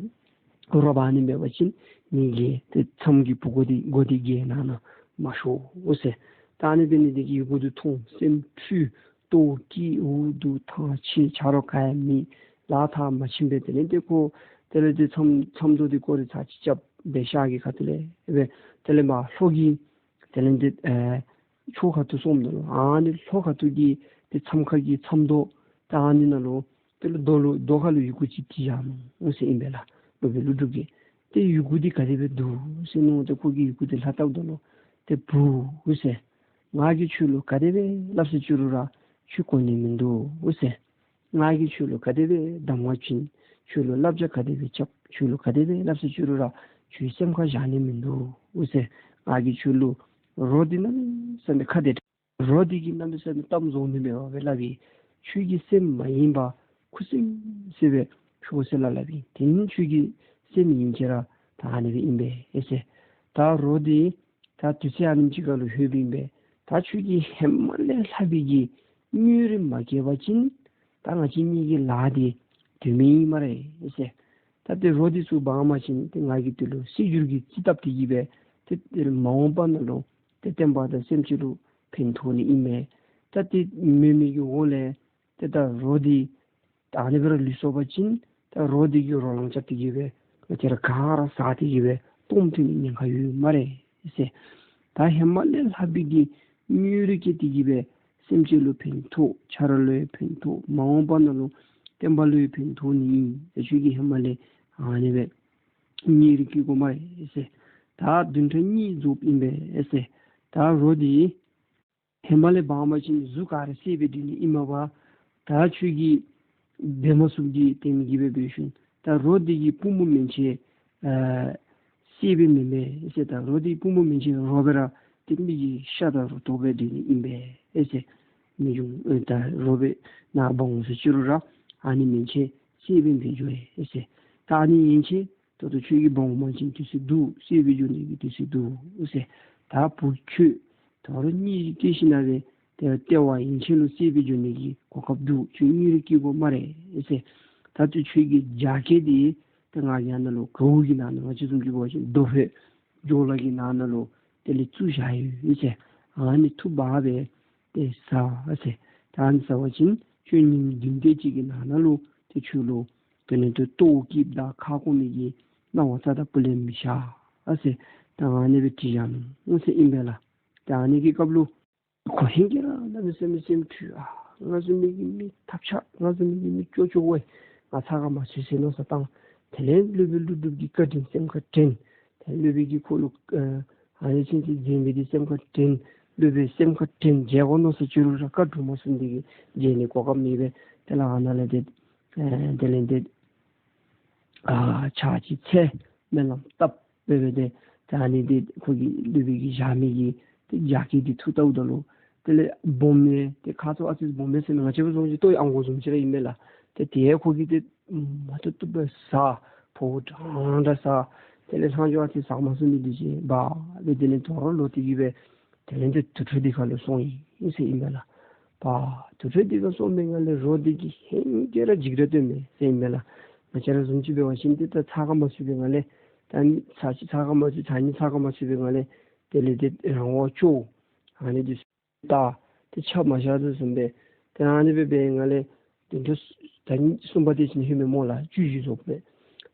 ད་རོ་འབག་ནི་མེད་པ་ཅིན་ངེ་གི་ཏེ་མཚམས་ཀྱི་བུ་ག་དེ་སྒོ་དེ་བརྒལ་ནང་ན་མ་ཤོག་འོང་ཟེར། ད་ཨ་ནི་འབད་ནི་དེ་གིས་ཡི་གུ་དེ་མཐོང་སེམས་འཁྲུལ་ལྟོཝ་བཀྱེས་འུ་སྡུག་ཐང་ཆད་ཆ་རོགས་ག་ཡང་མེད། ལཱ་འཐབ་མ་ཕྱིན་པས། དེ་ལས་ཏེ་ཁོ་དེ་ལས་ཏེ་མཚམས་མཚམས་རྡོ་དེ་སྐོར་ར་ཚར་གཅིག་རྐྱབ་སྦེ་ཤར་གྱི་ཁ་ཐུག་ལས་སྦེ་དེ་ལས་མར་ལྷོ་གི་དེ་ལས་ཏེ་ཨེ་ཕྱོགས་ཁ་ཐུག་སོངམ་ད་ལུ་ཨ་ནི་ལྷོ་ཁ་ཐུག་གི་ཏེ་མཚམས་ཁ་གི་མཚམས་རྡོ་ད་ཨ་ནི་ནང་ལུ་དེ་ལུ་རྡོ་ལུ་རྡོ་ཁ་ལུ་ཡི་གུ་ཅིག་བྲིས་བཞག་ནུག་འོང་ཟེར་ཨིན་པས་ལགས། སློབ་དཔོན་ཀླུ་སྒྲུབ་ཀྱིས་ཏེ་ཡི་གུ་དེ་ག་དེ་སྦེ་འདུག་ཟེར་མནོ་སྟེ་ཁོ་གིས་ཡི་གུ་དེ་ལྷག་བལྟཝ་ད་ལུ་ཏེ་བུ་འོང་ཟེར། ང་གིས་ཁྱོད་ལུ་ག་དེ་སྦེ་སླབ་ཟེར་ཅི་རུང་ར་ཁྱོད་གོ་ནི་མིན་འདུག་འོང་ཟེར། ང་གིས་ཁྱོད་ལུ་ག་དེ་སྦེ་གདམས་ངག་བྱིན། ཁྱོད་ལུ་བསླབ་བྱ་ག་དེ་སྦེ་རྐྱབ། ཁྱོད་ལུ་ག་དེ་སྦེ་སླབ་ཟེར་ཅི་རུང་ར་ཁྱོད་སེམས་ཁར་བཞག་ནི་མིན་འདུག་འོང་ཟེར། ང་གིས་ཁྱོད་ལུ་རོ་འདི་གནམ་མེད་ས་མེད་ཁ་བདེ་རོ་འདི་གིས་གནམ་མེད་ས་མེད་གཏམ་རྫོགས་ནི་མེད་པར་སྦེ་སླབ་ཨིན། ཁྱོད་ཀྱི་སེམས་མ་ཡེངས་པར་ཁུ་སིམ་སིམ་སྦེ་ཤོག་ཟེར་སླབ་སླབ་ཨིན། དེ་ནི་ཁྱོད་ཀྱི་སེམས་ཡེངས་ཅི་ར་ད་ཨ་ནི་སྦེ་ཨིན་པས་ཟེར། ད་རོ་འདི་ད་དུས་ཚོད་ཨ་ནེམ་ཅིག་ཁར་ལུ་ལྷོདཔ་ཨིན་པས། ད་ཁྱོད་ཀྱིས་ཧེ་མ་ལས་ལྷག་པའི་གི་དངོས་རིགས་མ་བཀལ་བ་ཅིན་ད་ང་བཅས་གཉིས་ཀྱི་ལཱ་འདི་དོན་མེད་ཨིན་སྨ་རེ་ཟེར། ད་ཏེ་རོ་འདི་ཚུར་འབག་མ་བྱིན་ཏེ་ང་གིས་དེ་ལུ་གསེར་འགྱུར་གྱིས་རྩིས་བཏབ་སྟེ་གི་སྦེ་ཏེ་ཏེ་མ་འོངས་པ་ནང་ལུ་ཏེ་བསྟན་པ་དང་སེམས་ཅན་ལུ་ཕན་ཐོགས་ནི་ཨིན་མས། ད་ཏེ་མེན་མི་གི་འོག་ལས་ཏེ་ད་རོ་འདི་ད་ཨ་ནི་སྦེ་ར་ལུས་སོང་པ་ཅིན་ད་རོ་འདི་གིས་རོ་ལངས་རྐྱབ་སྟེ་གི་སྦེ་ང་བཅས་ར་ག་ར་ཟ་སྟེ་གི་སྦེ་སྟོངམ་ཐོན་ནི་ཉེན་ཁ་ཡོད་སྨ་རེ་ཟེར། ད་ཧེ་མ་ལས་ལྷག་པའི་གི་དངོས་རིགས་བཀལ་ཏེ་གི་སྦེ་སེམས་ཅན་ལུ་ཕན་ཐོགས། ཆ་ར་ལུ་ཡང་ཕན་ཐོགས། མ་འོངས་པ་ནང་ལུ་བསྟན་པ་ལུ་ཡང་ཕན་ཐོགས་ནི་ཨིན། ད་ཁྱོད་ཀྱིས་ཧེ་མ་ལས་ཨ་ནི་སྦེ་དངོས་རིགས་བཀལ་དགོ་སྨ་རེ་ཟེར། ད་བདུན་ཕྲག་གཉིས་རྫོགསཔ་ཨིན་པས་ཟེར། ད་རོ་འདི་ཧེ་མ་ལས་འབག་མ་བྱིན་གཟུགས་ག་ར་བསད་སྦེ་སྡོད་ནི་ཨིན་མས་པ། ད་ཁྱོད་ཀྱིས་འབད་མ་ཚུགསཔ་གི་སྟེང་གི་སྦེ་འབད་ཞིནམ་ད་རོ་འདི་གི་པུས་མོ་མན་ཆད་ཨ་གསེར་སྦེ་མེན་མས་ཟེར། ད་རོ་འདི་པུས་མོ་མན་ཆད་རོ་སྦེ་ར་ཏེ་མི་གི་ཤ་དང་རུ་ཏོག་སྦེ་སྡོད་ནི་ཨིན་པས་ཟེར། མི་འབྱུང་ཨེ་ད་རོ་སྦེ་ནཱ་འབག་འོང་ཟེར་ཅི་རུང་ར་ཨ་ནི་མན་ཆད་གསེར་སྦེ་འབད་འགྱོ་ཡི་ཟེར། ད་ཨ་ནི་ཡན་ཆད་ད་ལྟོ་ཁྱོད་ཀྱིས་འབག་འོང་པ་ཅིན་དུས་ཚོད་འདུག། གསེར་སྦེ་འགྱོ་ནི་གི་དུས་ཚོད་འདུག་ཟེར། ད་བུ་ཁྱོད་དོ་རུང་གཉིད་སྐྱེས་ཞིནམ་ལས་ཏེ་ལྟེ་བ་ཡན་ཆད་ལུ་གསེར་སྦེ་འགྱོ་ནི་གི་གོ་སྐབས་འདུག། ཁྱོད་དངོས་རིགས་བཀལ་དགོ་སྨ་རེ་ཟེར། ད་ལྟོ་ཁྱོད་ཀྱི་རྒྱགས་ཁྱི་འདི་ཏེ་ང་གིས་ཨ་ནཱ་ལུ་གའུ་གི་ནང་ན་ང་བཅས་བཟུམ་ཅིག་འབད་བ་ཅིན་རྡོ་ཕོར་ཇོ་ལ་གི་ནང་ན་ལུ་དེ་ལས་བཙུགས་བཞག་ཡོད་ཟེར། ཨ་ནི་འཐུ་འབག་སྦེ་ཏེ་ཟ་ཟེར། ད་ཨ་ནི་ཟ་བ་ཅིན་ཁྱོད་ཉིནམ་བདུན་ཕྲག་གཅིག་གི་ནང་ན་ལུ་ཏེ་ཁྱོད་ལུ་དེ་ལས་ཏེ་ལྟོཝ་བཀྱེསཔ་དང་ཁ་སྐོམ་མི་གི་སྣང་བ་རྩ་དང་སྤུ་ལས་མི་ཤར་ཟེར། ད་ཨ་ནི་སྦེ་བྲིས་བཞག་ནུག་ཟེར་ཨིན་པས་ལགས། ད་ཨ་ནི་གི་སྐབས་ལུ་ཁོ་ཧིང་གིས་ར་གནམ་མེད་ས་མེད་སེམས་འཁྲུལ། ཨ་ང་བཟུམ་མའི་གི་མི་ཐབས་ཆག། ང་བཟུམ་མའི་གི་མི་སྐྱོ་སྐྱོ་བས་ང་ཚ་ག་མ་ཚུད་ཟེར་མནོ་བསམ་བཏང་། དེ་ལས་སློབ་དཔོན་ཀླུ་སྒྲུབ་ཀྱི་བཀའ་དྲིན་སེམས་ཁར་དྲན། ཏེ་སློབ་དཔོན་གྱིས་ཁོ་ལུ་ཨ་ཨ་ནི་ཚུན་ཚོད་མཛད་མི་འདི་སེམས་ཁར་དྲན། སློབ་དཔོན་སེམས་ཁར་དྲན་བྱས་དགོ་མནོ་ཟེར་ཅི་རུང་ར་བཀའ་སྒྲུབ་མ་ཚུགས་ནི་དེ་གིས་མཛད་ནི་གོ་སྐབས་མེད་པས། དེ་ལས་ཨ་ནཱ་ལས་ཏེ་ཨེ་དེ་ལས་ཏེ་ཨ་ཕྱག་ཅིག་འཚལ་སྨོན་ལམ་བཏབ་སྦེ་སྦེ་ཏེ་ད་ཨ་ནི་འདི་ཁོ་གིས་སློབ་དཔོན་གྱིས་བཞག་མི་གི་ཏེ་རྒྱགས་ཁྱི་འདི་འཐུ་བལྟཝ་ད་ལུ་དེ་ལས་སྦོམ་ཡང་ཏེ་ཁ་ཙ་ཨ་ཙི་སྦོམ་ཡང་ཟེར་ན་ང་བཅས་པ་བཟུམ་ཅིག་ལྟོ་ཡང་ཨང་གོ་བཟུམ་ཅིག་ར་ཨིན་མས་ལགས། ཏེ་དེ་ཁོ་གིས་ཏེ་མ་བཏུབ་བཏུབ་སྦེ་ཟ། ཕོཝ་འགྲང་འགྲང་ཟ། དེ་ལས་ལྷག་འཕྲོ་ཨ་ཙི་ཟ་མ་ཚུགས་ནི་འདི་ཅིག་འབག་སྦེ་དེ་ལས་དོ་རུང་ལོག་སྟེ་གི་སྦེ་དེ་ལས་ཏེ་དུར་ཁྲོད་འདི་ཁར་ལུ་སོང་ཡི་ཟེར་ཨིན་མས་ལགས། པ་དུར་ཁྲོད་འདི་ཁར་སོང་མི་ནང་ལས་རོ་འདི་གིས་ཧེང་སྐལ་ར་འཇིགས་ར་སྟོན་མས་ཟེར་ཨིན་མས་ལགས། ང་བཅས་ར་བཟུམ་ཅིག་འབད་བ་ཅིན་ཏེ་ད་ཚགས་ཁར་མ་ཚུད་པའི་སྒང་ལས་ད་ཚར་གཅིག་ཚགས་ཁར་མ་ཚུད་ཚར་གཉིས་ཚགས་ཁར་མ་ཚུད་པའི་སྒང་ལས་དེ་ལས་ཏེ་རང་དབང་སྐྱོ། ཨ་ནི་འདི་ད་ཏེ་ཆ་མ་བཞག་དོ་བཟུམ་སྦེ་ཏེ་ཨ་ནི་སྦེ་འབད་བའི་སྒང་ལས་དེ་འདྲ་ད་གསུམ་པ་དེ་ཅིག་ལྷོད་མི་སྨོ་ལགས། བཅུ་བཞི་རྫོགས་པས།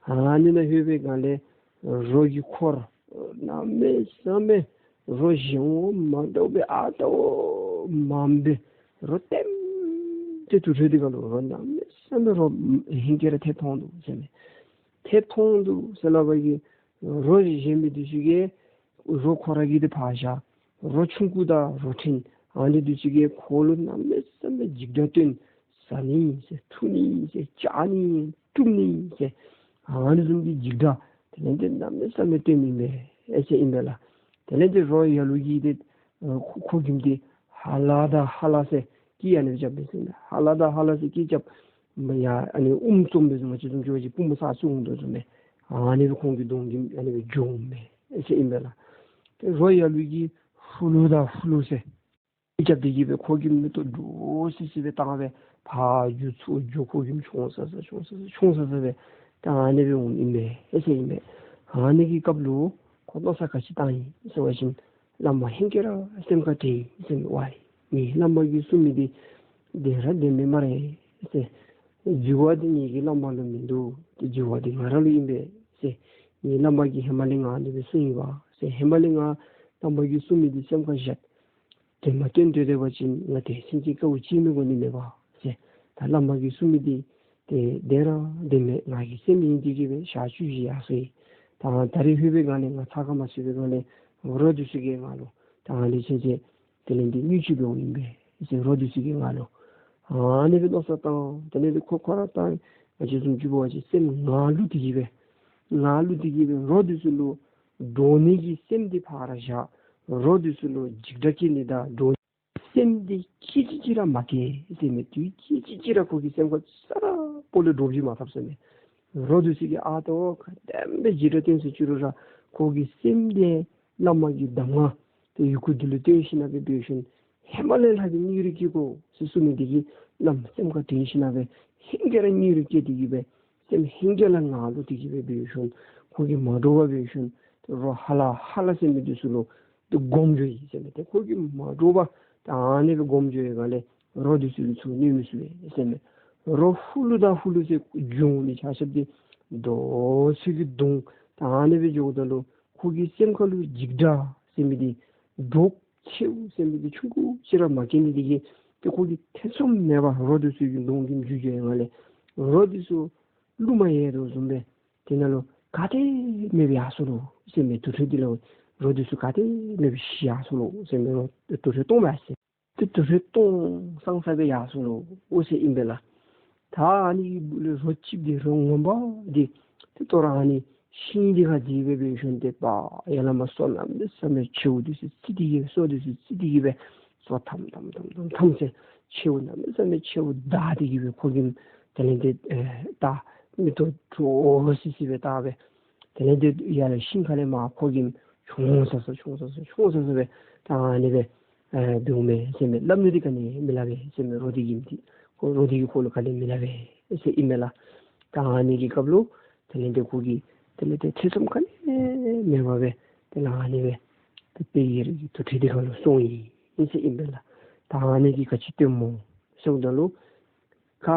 ཨ་ནི་ནང་ལྷོད་པའི་སྒང་ལས་རོ་གི་འཁོར་གནམ་མེད་ས་མེད་རོ་གཞན་དབང་མ་འདྲཝ་སྦེ་ཨ་ཏོ་མང་སྦེ་རོ་ལྟེམ་ཏེ་དུར་ཁྲོད་འདི་ཁར་ལུ་རོ་གནམ་མེད་ས་མེད་རོ་ཧིང་གིས་ར་ཐེབས་ཐོན་འདུག་ཟེར་མས། ཐེབས་ཐོན་འདུག་ཟེར་སླབ་པའི་རོ་གཞན་མི་འདི་ཚུ་གིས་རོ་ཁོ་ར་གི་འདི་ཕར་བཞག། རོ་ཆུང་ཀུ་དང་རོ་ཕྲན་ཨ་ནི་འདི་ཚུ་གིས་ཁོ་ལུ་གནམ་མེད་ས་མེད་འཇིགས་སྒྲ་སྟོན། བཟའ་ནི་ཟེར་འཐུང་ནི་ཟེར་བཅག་ནི་བཀྲུམ་ནི་ཟེར་ཨ་ནི་བཟུམ་གྱི་འཇིགས་སྒྲ་དེ་ལས་ཏེ་གནམ་མེད་ས་མེད་སྟོན་ཨིན་པས་ཨེ་ཟེར་ཨིན་པས་ལགས། དེ་ལས་ཏེ་རོ་ཡ་ལུ་གིས་ཏེ་ཁོ་ཁོ་གི་འདི་ཧ་ལ་ད་ཧ་ལ་ཟེར་སྐད་ཨ་ནི་སྦེ་རྐྱབ་པས་ཟེར། ཧ་ལ་ད་ཧ་ལ་ཟེར་སྐད་རྐྱབ། ཡ་ཨ་ནི་ཨུམ་བཙུམ་སྦེ་ང་བཅས་བཟུམ་ཅིག་འབད་བ་ཅིན་པུས་མོ་ས་བཙུམ་དོ་བཟུམ་སྦེ་ཨ་ནི་སྦེ་ཁོང་གི་གདོང་གི་ཨ་ནི་སྦེ་འགྱོཝ་མས་ཨེ་ཟེར་ཨིན་པས་ལགས། ཏེ་རོ་ཡ་ལུ་གིས་ཧུ་ལུ་ད་ཧུ་ལུ་ཟེར་སྐད་རྐྱབ་སྟེ་གི་སྦེ་ཁོ་གི་མིག་ཏོ་འདྲོག་སི་སི་སྦེ་བཏང་སྦེ་ཕར་རྒྱུག་ཚུར་རྒྱུག་ཁོ་གི་མཆོང་ས་ས་མཆོང་ས་ས་མཆོང་ས་ས་སྦེ་ད་ཨ་ནི་སྦེ་འོང་ཨིན་པས་ཨེ་ཟེར་ཨིན་པས། ཨ་ནི་གི་སྐབས་ལུ་ཁོ་མནོ་བསམ་ག་ཅི་བཏང་ཡི་ཟེར་བ་ཅིན་བླ་མ་ཧིང་གིས་ར་སེམས་ཁར་དྲན་ཡི་ཟེར་མས། ཝའི་ངེའི་བླ་མ་གིས་གསུངས་མི་འདི་བདེན་ར་བདེན་མས་སྨ་རེ་ཟེར། འགྱུར་བ་འདི་ངེ་གི་བླ་མ་ལུ་མིན་འདུག། ཏེ་འགྱུར་བ་འདི་ང་ར་ལུ་ཨིན་པས་ཟེར། ངེའི་བླ་མ་གིས་ཧེ་མ་ལས་ང་ཨ་ནི་སྦེ་གསུངས་ཡི་བ་ཟེར། ཧེ་མ་ལས་ང་བླ་མ་གིས་གསུངས་མི་འདི་སེམས་ཁར་བཞག། དེ་མ་བཏོན་ཏེ་སྡོད་པ་ཅིན་ང་དེ་ཚུན་ཚོད་དཀའཝ་སྤྱད་མི་དགོ་ནི་མས་པ་ཟེར། ད་བླ་མ་གིས་གསུངས་མི་འདི་ཏེ་བདེན་ར་བདེན་མས། ང་གི་སེམས་ཨིན། དེ་གིས་སྦེ་ཞག་བཅུ་བཞི་ཡར་སོ་ཡི། ད་ད་རིས་ལྷོད་པའི་སྒང་ལས་ང་ཚགས་ཁར་མ་ཚུད་པའི་སྒང་ལས་རོ་འདི་ཚུ་གིས་ང་ལུ་ད་ཨ་ནི་ཚུན་ཚོད་དེ་ལས་འདི་གནོད་ཅིག་འབདཝ་ཨིན་པས་ཟེར་རོ་འདི་ཚུ་གིས་ང་ལུ་ཨ་ནི་སྦེ་མནོ་བསམ་བཏང་། དེ་ལས་འདི་ཁོ་ཁོ་ར་ད་ང་བཅས་བཟུམ་ཅིག་འབད་བ་ཅིན་སེམས་ངར་ལུ་དེ་གིས་སྦེ་ངར་ལུ་དེ་གིས་སྦེ་རོ་འདི་ཚུ་ལུ་འདྲོག་ནི་གི་སེམས་འདི་ཕར་བཞག། རོ་འདི་ཚུ་ལུ་འཇིགས་སྒྲ་སྐྱེ་ནི་དང་འདྲོག་སེམས་འདི་སྐད་ཅིག་གཅིག་ར་མ་སྐྱེ་ཟེར་མས། དུས་སྐད་ཅིག་གཅིག་ར་ཁོ་གི་སེམས་ཁར་ས་ར་སྤོ་ལོ་འདྲོག་པ་ཅིག་མ་ཐོབ་ཟེར་མས། རོ་འདི་ཚུ་གིས་ཨ་ཏོ་ག་དེམ་སྦེ་འཇིགས་སྒྲ་སྟོན་ཟེར་ཅི་རུང་ར་ཁོ་གི་སེམས་འདི་བླ་མ་གི་གདམས་ངག་དེ་ཡི་གུ་འདི་ལུ་བརྟེན་ཞིན་ན་སྦེ་འབད་ཞིན་ཧེ་མ་ལས་ལྷག་སྟེ་སྙིང་རུས་བསྐྱེད་དགོ་ཟེར་གསུངས་མི་འདི་གིས་བླམ་སེམས་ཁར་དྲན་ཞིན་ན་སྦེ་ཧིང་གིས་ར་སྙིང་རུས་བསྐྱེད་དེ་གིས་སྦེ་སེམས་ཧིང་གིས་ར་ངར་ལུ་དེ་གིས་སྦེ་འབད་ཞིན་ཁོ་གིས་མ་འདྲོག་པར་འབད་ཞིན་རོ་ཧ་ལ་ཧ་ལ་ཟེར་མི་འདི་ཚུ་ལུ་ཏེ་སྒོམ་འགྱོ་ཡི་ཟེར་མས། ཏེ་ཁོ་གིས་མ་འདྲོག་པར་ད་ཨ་ནི་སྦེ་སྒོམ་འགྱོ་བའི་སྒང་ལས་རོ་འདི་ཚུ་གིས་ཚུར་གནོད་མི་ཚུགས་པས་ཟེར་མས། རོ་ཧུ་ལུ་དང་ཧུ་ལུ་ཟེར་འབྱུང་ནི་ཆ་ཁྱབ་འདི་འདྲོག་སི་གི་གདོང་ད་ཨ་ནི་སྦེ་འགྱོཝ་ད་ལུ་ཁོ་གི་སེམས་ཁར་ལུ་འཇིགས་སྒྲ་ཟེར་མི་འདི་འདྲོག་ཆེཝ་ཟེར་མི་འདི་ཆུང་ཀུ་ཅིག་ར་མ་སྐྱེ་ནི་འདི་གིས་ཏེ་ཁོ་གིས་ཐེ་ཚོམ་མེད་པར་རོ་འདི་ཚུ་གི་གདོང་གི་འཇུ་འགྱོ་བའི་སྒང་ལས་རོ་འདི་ཚུ་རླུང་མ་ཡལ་དོ་བཟུམ་སྦེ་དེ་ནང་ལུ་ག་ཏེ་མེད་པར་ཡར་སོ་ལོ་ཟེར་མས། དུར་ཁྲོད་འདི་ལུ་རོ་འདི་ཚུ་ག་ཏེ་མེད་པར་ཤི་ཡར་སོ་ལོ་ཟེར་མས། རོ་དུར་ཁྲོད་སྟོངམ་ཡར་སོ་ཡི། ཏེ་དུར་ཁྲོད་སྟོང་སང་ས་སྦེ་ཡར་སོ་ལོ་ཟེར་ཨིན་པས་ལགས། ད་ཨ་ནི་གི་སྦུག་ལས་རོ་གཅིག་འདི་རོ་ངོ་མ་འདི་ཏེ་ད་རུང་ཨ་ནི་ཤིང་འདི་ཁར་དེ་སྦེ་འབད་ཞིན་ཏེ་པ་ཡ་ལ་མ་སོ་གནམ་མེད་ས་མེད་མཆེཝ་འདི་ཚུ་བཙིར་ཏེ་གིས་སྦེ་སོ་འདི་ཚུ་བཙིར་ཏེ་གིས་སྦེ་སོ་ཐམ་ཐམ་ཐམ་ཐམ་ཐམ་ཟེར་མཆེཝ་གནམ་མེད་ས་མེད་མཆེཝ་བདའ་སྟེ་གིས་སྦེ་ཁོ་གིས་དེ་ལས་ཏེ་ཨེ་ད་མིག་ཏོ་འདྲོག་སི་སི་སྦེ་བལྟ་སྦེ་དེ་ལས་ཏེ་ཡར་ལས་ཤིང་ཁ་ལས་མར་ཁོ་གིས་མཆོང་ས་ས་མཆོང་ས་ས་མཆོང་ས་ས་སྦེ་ད་ཨ་ནི་སྦེ་ཨེ་འབདཝ་མས་ཟེར་མས། སླབ་ནི་འདི་ག་ནི་མི་སླབ་པས་ཟེར་མས། རོ་འདི་གིས་འདི་ཁོ་རོ་འདི་གིས་ཁོ་ལུ་ག་ནི་མི་སླབ་པས་ཟེར་ཨིན་མས་ལགས། ད་ཨ་ནི་གི་སྐབས་ལུ་དེ་ལས་ཏེ་ཁོ་གིས་དེ་ལས་ཏེ་ཐེ་ཚོམ་ག་ནི་མེད་པར་སྦེ་དེ་ལས་ཨ་ནི་སྦེ་ཏེ་དཔལ་གྱི་རི་གི་དུར་ཁྲོད་འདི་ཁར་ལུ་སོང་ཡི་ཟེར་ཨིན་པས་ལགས། ད་ཨ་ནི་གིས་ག་ཅི་སྟོནམ་སྨོ་ཟེརཝ་ད་ལུ་ག་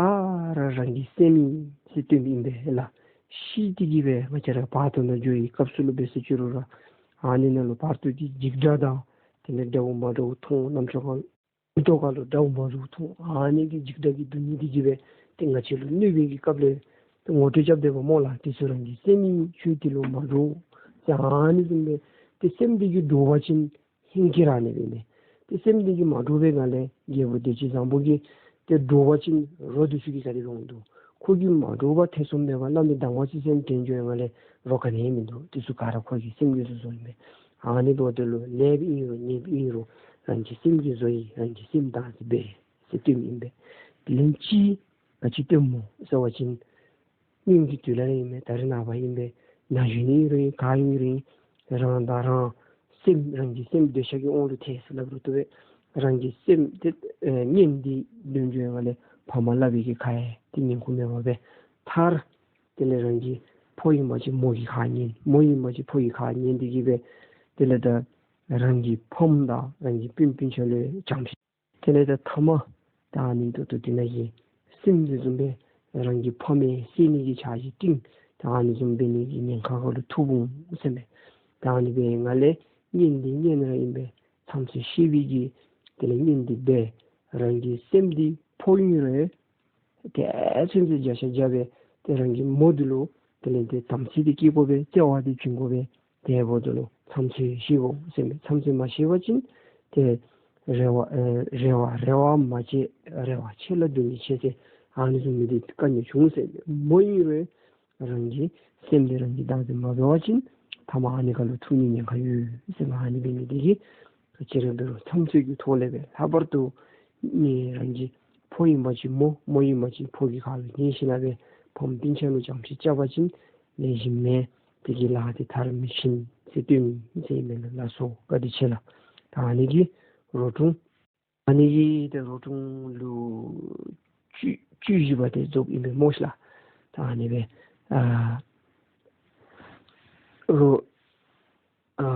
ར་རང་གི་སེམས་ཨིན་ཟེར་སྟོནམ་ཨིན་པས་ལགས། ཤི་སྟེ་གིས་སྦེ་ང་བཅས་ར་བར་དོ་ནང་འགྱོ་བའི་སྐབས་སུ་ལུ་འབད་ཟེར་ཅི་རུང་ར་ཨ་ནི་ནང་ལུ་བར་དོ་གི་འཇིགས་སྒྲ་དང་དེ་ལས་འདྲཝ་མ་འདྲཝ་མཐོང་། རྣམ་ཅོ་ཁར་མིག་ཏོ་ཁར་ལུ་འདྲཝ་མ་འདྲཝ་མཐོང་། ཨ་ནི་གི་འཇིགས་སྒྲ་གི་སྡུག་བསྔལ་འདི་གིས་སྦེ་ཏེ་ང་བཅས་ལུ་གནོད་པའི་གི་སྐབས་ལས་ཏེ་ངོ་སྤྲོད་རྐྱབ་སྡོདཔ་སྨོ་ལགས། དེ་ཚུ་རང་གི་སེམས་ཨིན། ཁྱོད་དེ་ལུ་མ་འདྲོག་ཟེར། ཨ་ནི་བཟུམ་སྦེ་ཏེ་སེམས་འདི་གིས་འདྲོག་པ་ཅིན་ཧིང་གིས་ར་ཨ་ནི་སྦེ་ཨིན་མས། ཏེ་སེམས་འདི་གིས་མ་འདྲོག་པའི་སྒང་ལས་རྒྱལ་པོ་བདེ་སྤྱོད་བཟང་པོ་གིས་ཏེ་འདྲོག་པ་ཅིན་རོ་འདི་ཚུ་གིས་ག་དེ་སྦེ་འོང་འདུག། ཁོ་གིས་མ་འདྲོག་པར་ཐེ་ཚོམ་མེད་པར་བླ་མའི་གདམས་ངག་ཅིག་གསན་དྲན་འགྱོ་བའི་སྒང་ལས་རོ་ག་ནི་མིན་འདུག། དེ་ཚུ་ག་ར་ཁོ་གི་སེམས་ཀྱིས་བཟོ་བཟོཝ་ཨིན་མས། ཨ་ནི་འབདཝ་ད་ལུ་ལེགསཔ་ཨིན་རུང་ཉེསཔ་ཨིན་རུང་རང་གི་སེམས་ཀྱིས་བཟོ་ཡི། རང་གི་སེམས་དང་འབྲེལ་ཟེར་སྟོནམ་ཨིན་པས། དེ་ལན་ཅིག་ག་ཅི་སྟོནམ་སྨོ་ཟེར་བ་ཅིན་སྔོན་གྱི་དུས་ལས་ར་ཨིན་མས། ད་རེས་ནངས་པ་ཨིན་པས། ན་གཞོན་ཨིན་རུང་ག་ཨིན་རུང་རང་དང་རང་སེམས་རང་གི་སེམས་འདོད་ཆགས་ཀྱི་དབང་དུ་ཐལ་ཟེར་སླབ་རུང་བཏུབ་པས། རང་གི་སེམས་དེ་ཨེ་གཉེན་འདི་འདོན་འགྱོ་བའི་སྒང་ལས་ཕ་མ་བླ་མའི་གི་ཁ་ཡང་ཏེ་ཉན་དགོཔ་མེད་པར་སྦེ་མཐར་ དེ་ལས་རང་གི་ཕོ་ཨིན་པ་ཅིན་མོ་གི་ཁ་ཉན། མོ་ཨིན་པ་ཅིན་ཕོ་གི་ཁ་ཉན་ཏེ་གི་སྦེ་དེ་ལས་ད་རང་གི་ཕམ་དང་རང་གི་སྤུན་སྤུན་ཆ་ལུ་བྱམས་ཤིང་། དེ་ལས་ད་མཐའ་མ་ད་ཨ་ནི་ད་ལྟོ་དེ་ནང་གི་སྲིངམོ་འདི་བཟུམ་སྦེ་རང་གི་ཕམ་ཡང་བསད་ནི་གི་འཆར་གཞི་བཏིང་། ད་ཨ་ནི་བཟུམ་འབད་ནི་གི་ཉེན་ཁ་ཁ་ལུ་ཐུག་འོང་ཟེར་མས། ད་ཨ་ནི་སྦེ་ང་ལས་གཉེན་འདི་གཉེན་ར་ཨིན་པས། མཚམས་ཚོད་ཤེས་པའི་གི་དེ་ལས་གཉེན་འདི་འབད། རང་གི་སྲིངམོ་འདི་ཕོ་ཨིན་རུང་ཏེ་ཚུན་ཚོད་བརྒྱ་ཆ་བརྒྱ་སྦེ་ཏེ་རང་གི་མོ་འདི་ལུ་དེ་ལས་ཏེ་དམ་ཚིག་འདི་བསྐྱེད་དགོ་པས། བརྩེ་བ་འདི་བྱིན་དགོ་པས། དེ་འབདཝ་ད་ལུ་མཚམས་ཚོད་ཤེས་དགོ་ཟེར་མས། མཚམས་ཚོད་མ་ཤེས་པ་ཅིན་ཏེ་རེ་བ་ཨེ་རེ་བ་རེ་བ་མ་བྱེད། རེ་བ་ཆེ་ལ་སྡུག་བསྔལ་ཆེ་ཟེར། ཨ་ནི་བཟུམ་མའི་འདི་དཀའ་ངལ་འབྱུང་ཟེར་མས། མོ་ཨིན་རུང་རང་གི་སྲིངམོ་འདི་རང་གིས་བདག་འཛིན་མ་འབད་བ་ཅིན་མཐའ་མ་ཨ་ནི་ཁ་ལུ་ཐུག་ནི་ཉེན་ཁ་ཡོད་ཟེར་མས། ཨ་ནི་འབད་ནི་འདི་གིས་ག་ཅི་ར་འབད་རུང་མཚམས་ཚོད་ཀྱི་ཐོག་ལས་སྦེ་ལྷག་པར་དུ་ནི་རང་གི་ཕོ་ཨིན་པ་ཅིན་མོ་མོ་ཨིན་པ་ཅིན་ཕོ་གི་ཁ་ལུ་ཉན་ཞིནམ་ལས་ཕམ་སྤུན་ཆ་ལུ་བྱམས་ཤིང་བརྩེ་བ་ཅིན་ལེགས་ཤོམ་མས། དེ་གི་ལཱ་འདི་མཐར་མི་ཕྱིན་ཟེར་སྟོན་ཟེར་ཨིན་མས་ལགས། ལགས་སོ་བཀའ་དྲིན་ཆེ་ལགས། ད་ཨ་ནི་གི་རོ་ཀྲུང་ཨ་ནི་གི་ཏེ་རོ་ཀྲུང་ལུ་བཅུ་བཅུ་བཞི་པ་དེ་རྫོགསཔ་ཨིན་པས་སྨོ་ཤིག་ལགས། ད་ཨ་ནི་སྦེ་ཨ་རོ་ཨ་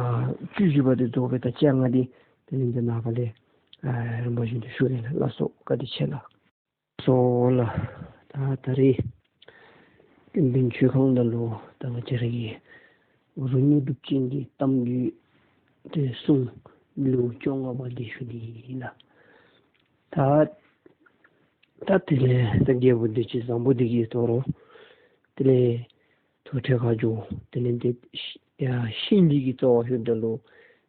བཅུ་བཞི་པ་དེ་རྫོགས་པའི་ད་ཅི་ང་འདི་དེ་ལས་ཏེ་ནཱ་ཕར་ལས་ཨ་རིམ་པ་བཞིན་དུ་ཞུ་གེ་ལགས། ལགས་སོ་བཀའ་དྲིན་ཆེ་ལགས། སོ་ལགས། ད་ད་རིས་ཀུན་ཕན་ཆོས་ཁང་ནང་ལུ་ད་ང་བཅས་ར་གི་རོ་སྙོབ་སྒྲུབ་ཅན་གྱི་གཏམ་རྒྱུད་དེ་གསུང་ལེའུ་བཅོ་ལྔ་པ་འདི་ཞུ་ནི་ཨིན་ལགས། ད་ད་དེ་ལས་ད་རྒྱལ་པོ་བདེ་སྤྱོད་བཟང་པོ་འདི་གིས་དོ་རུང་དེ་ལས་ཐོག་ཁྲེགས་ཁ་འགྱོ། དེ་ལས་ཏེ་ཤི་ཡ་ཤིང་འདི་གི་རྩ་བར་ལྷོདཔ་ད་ལུ་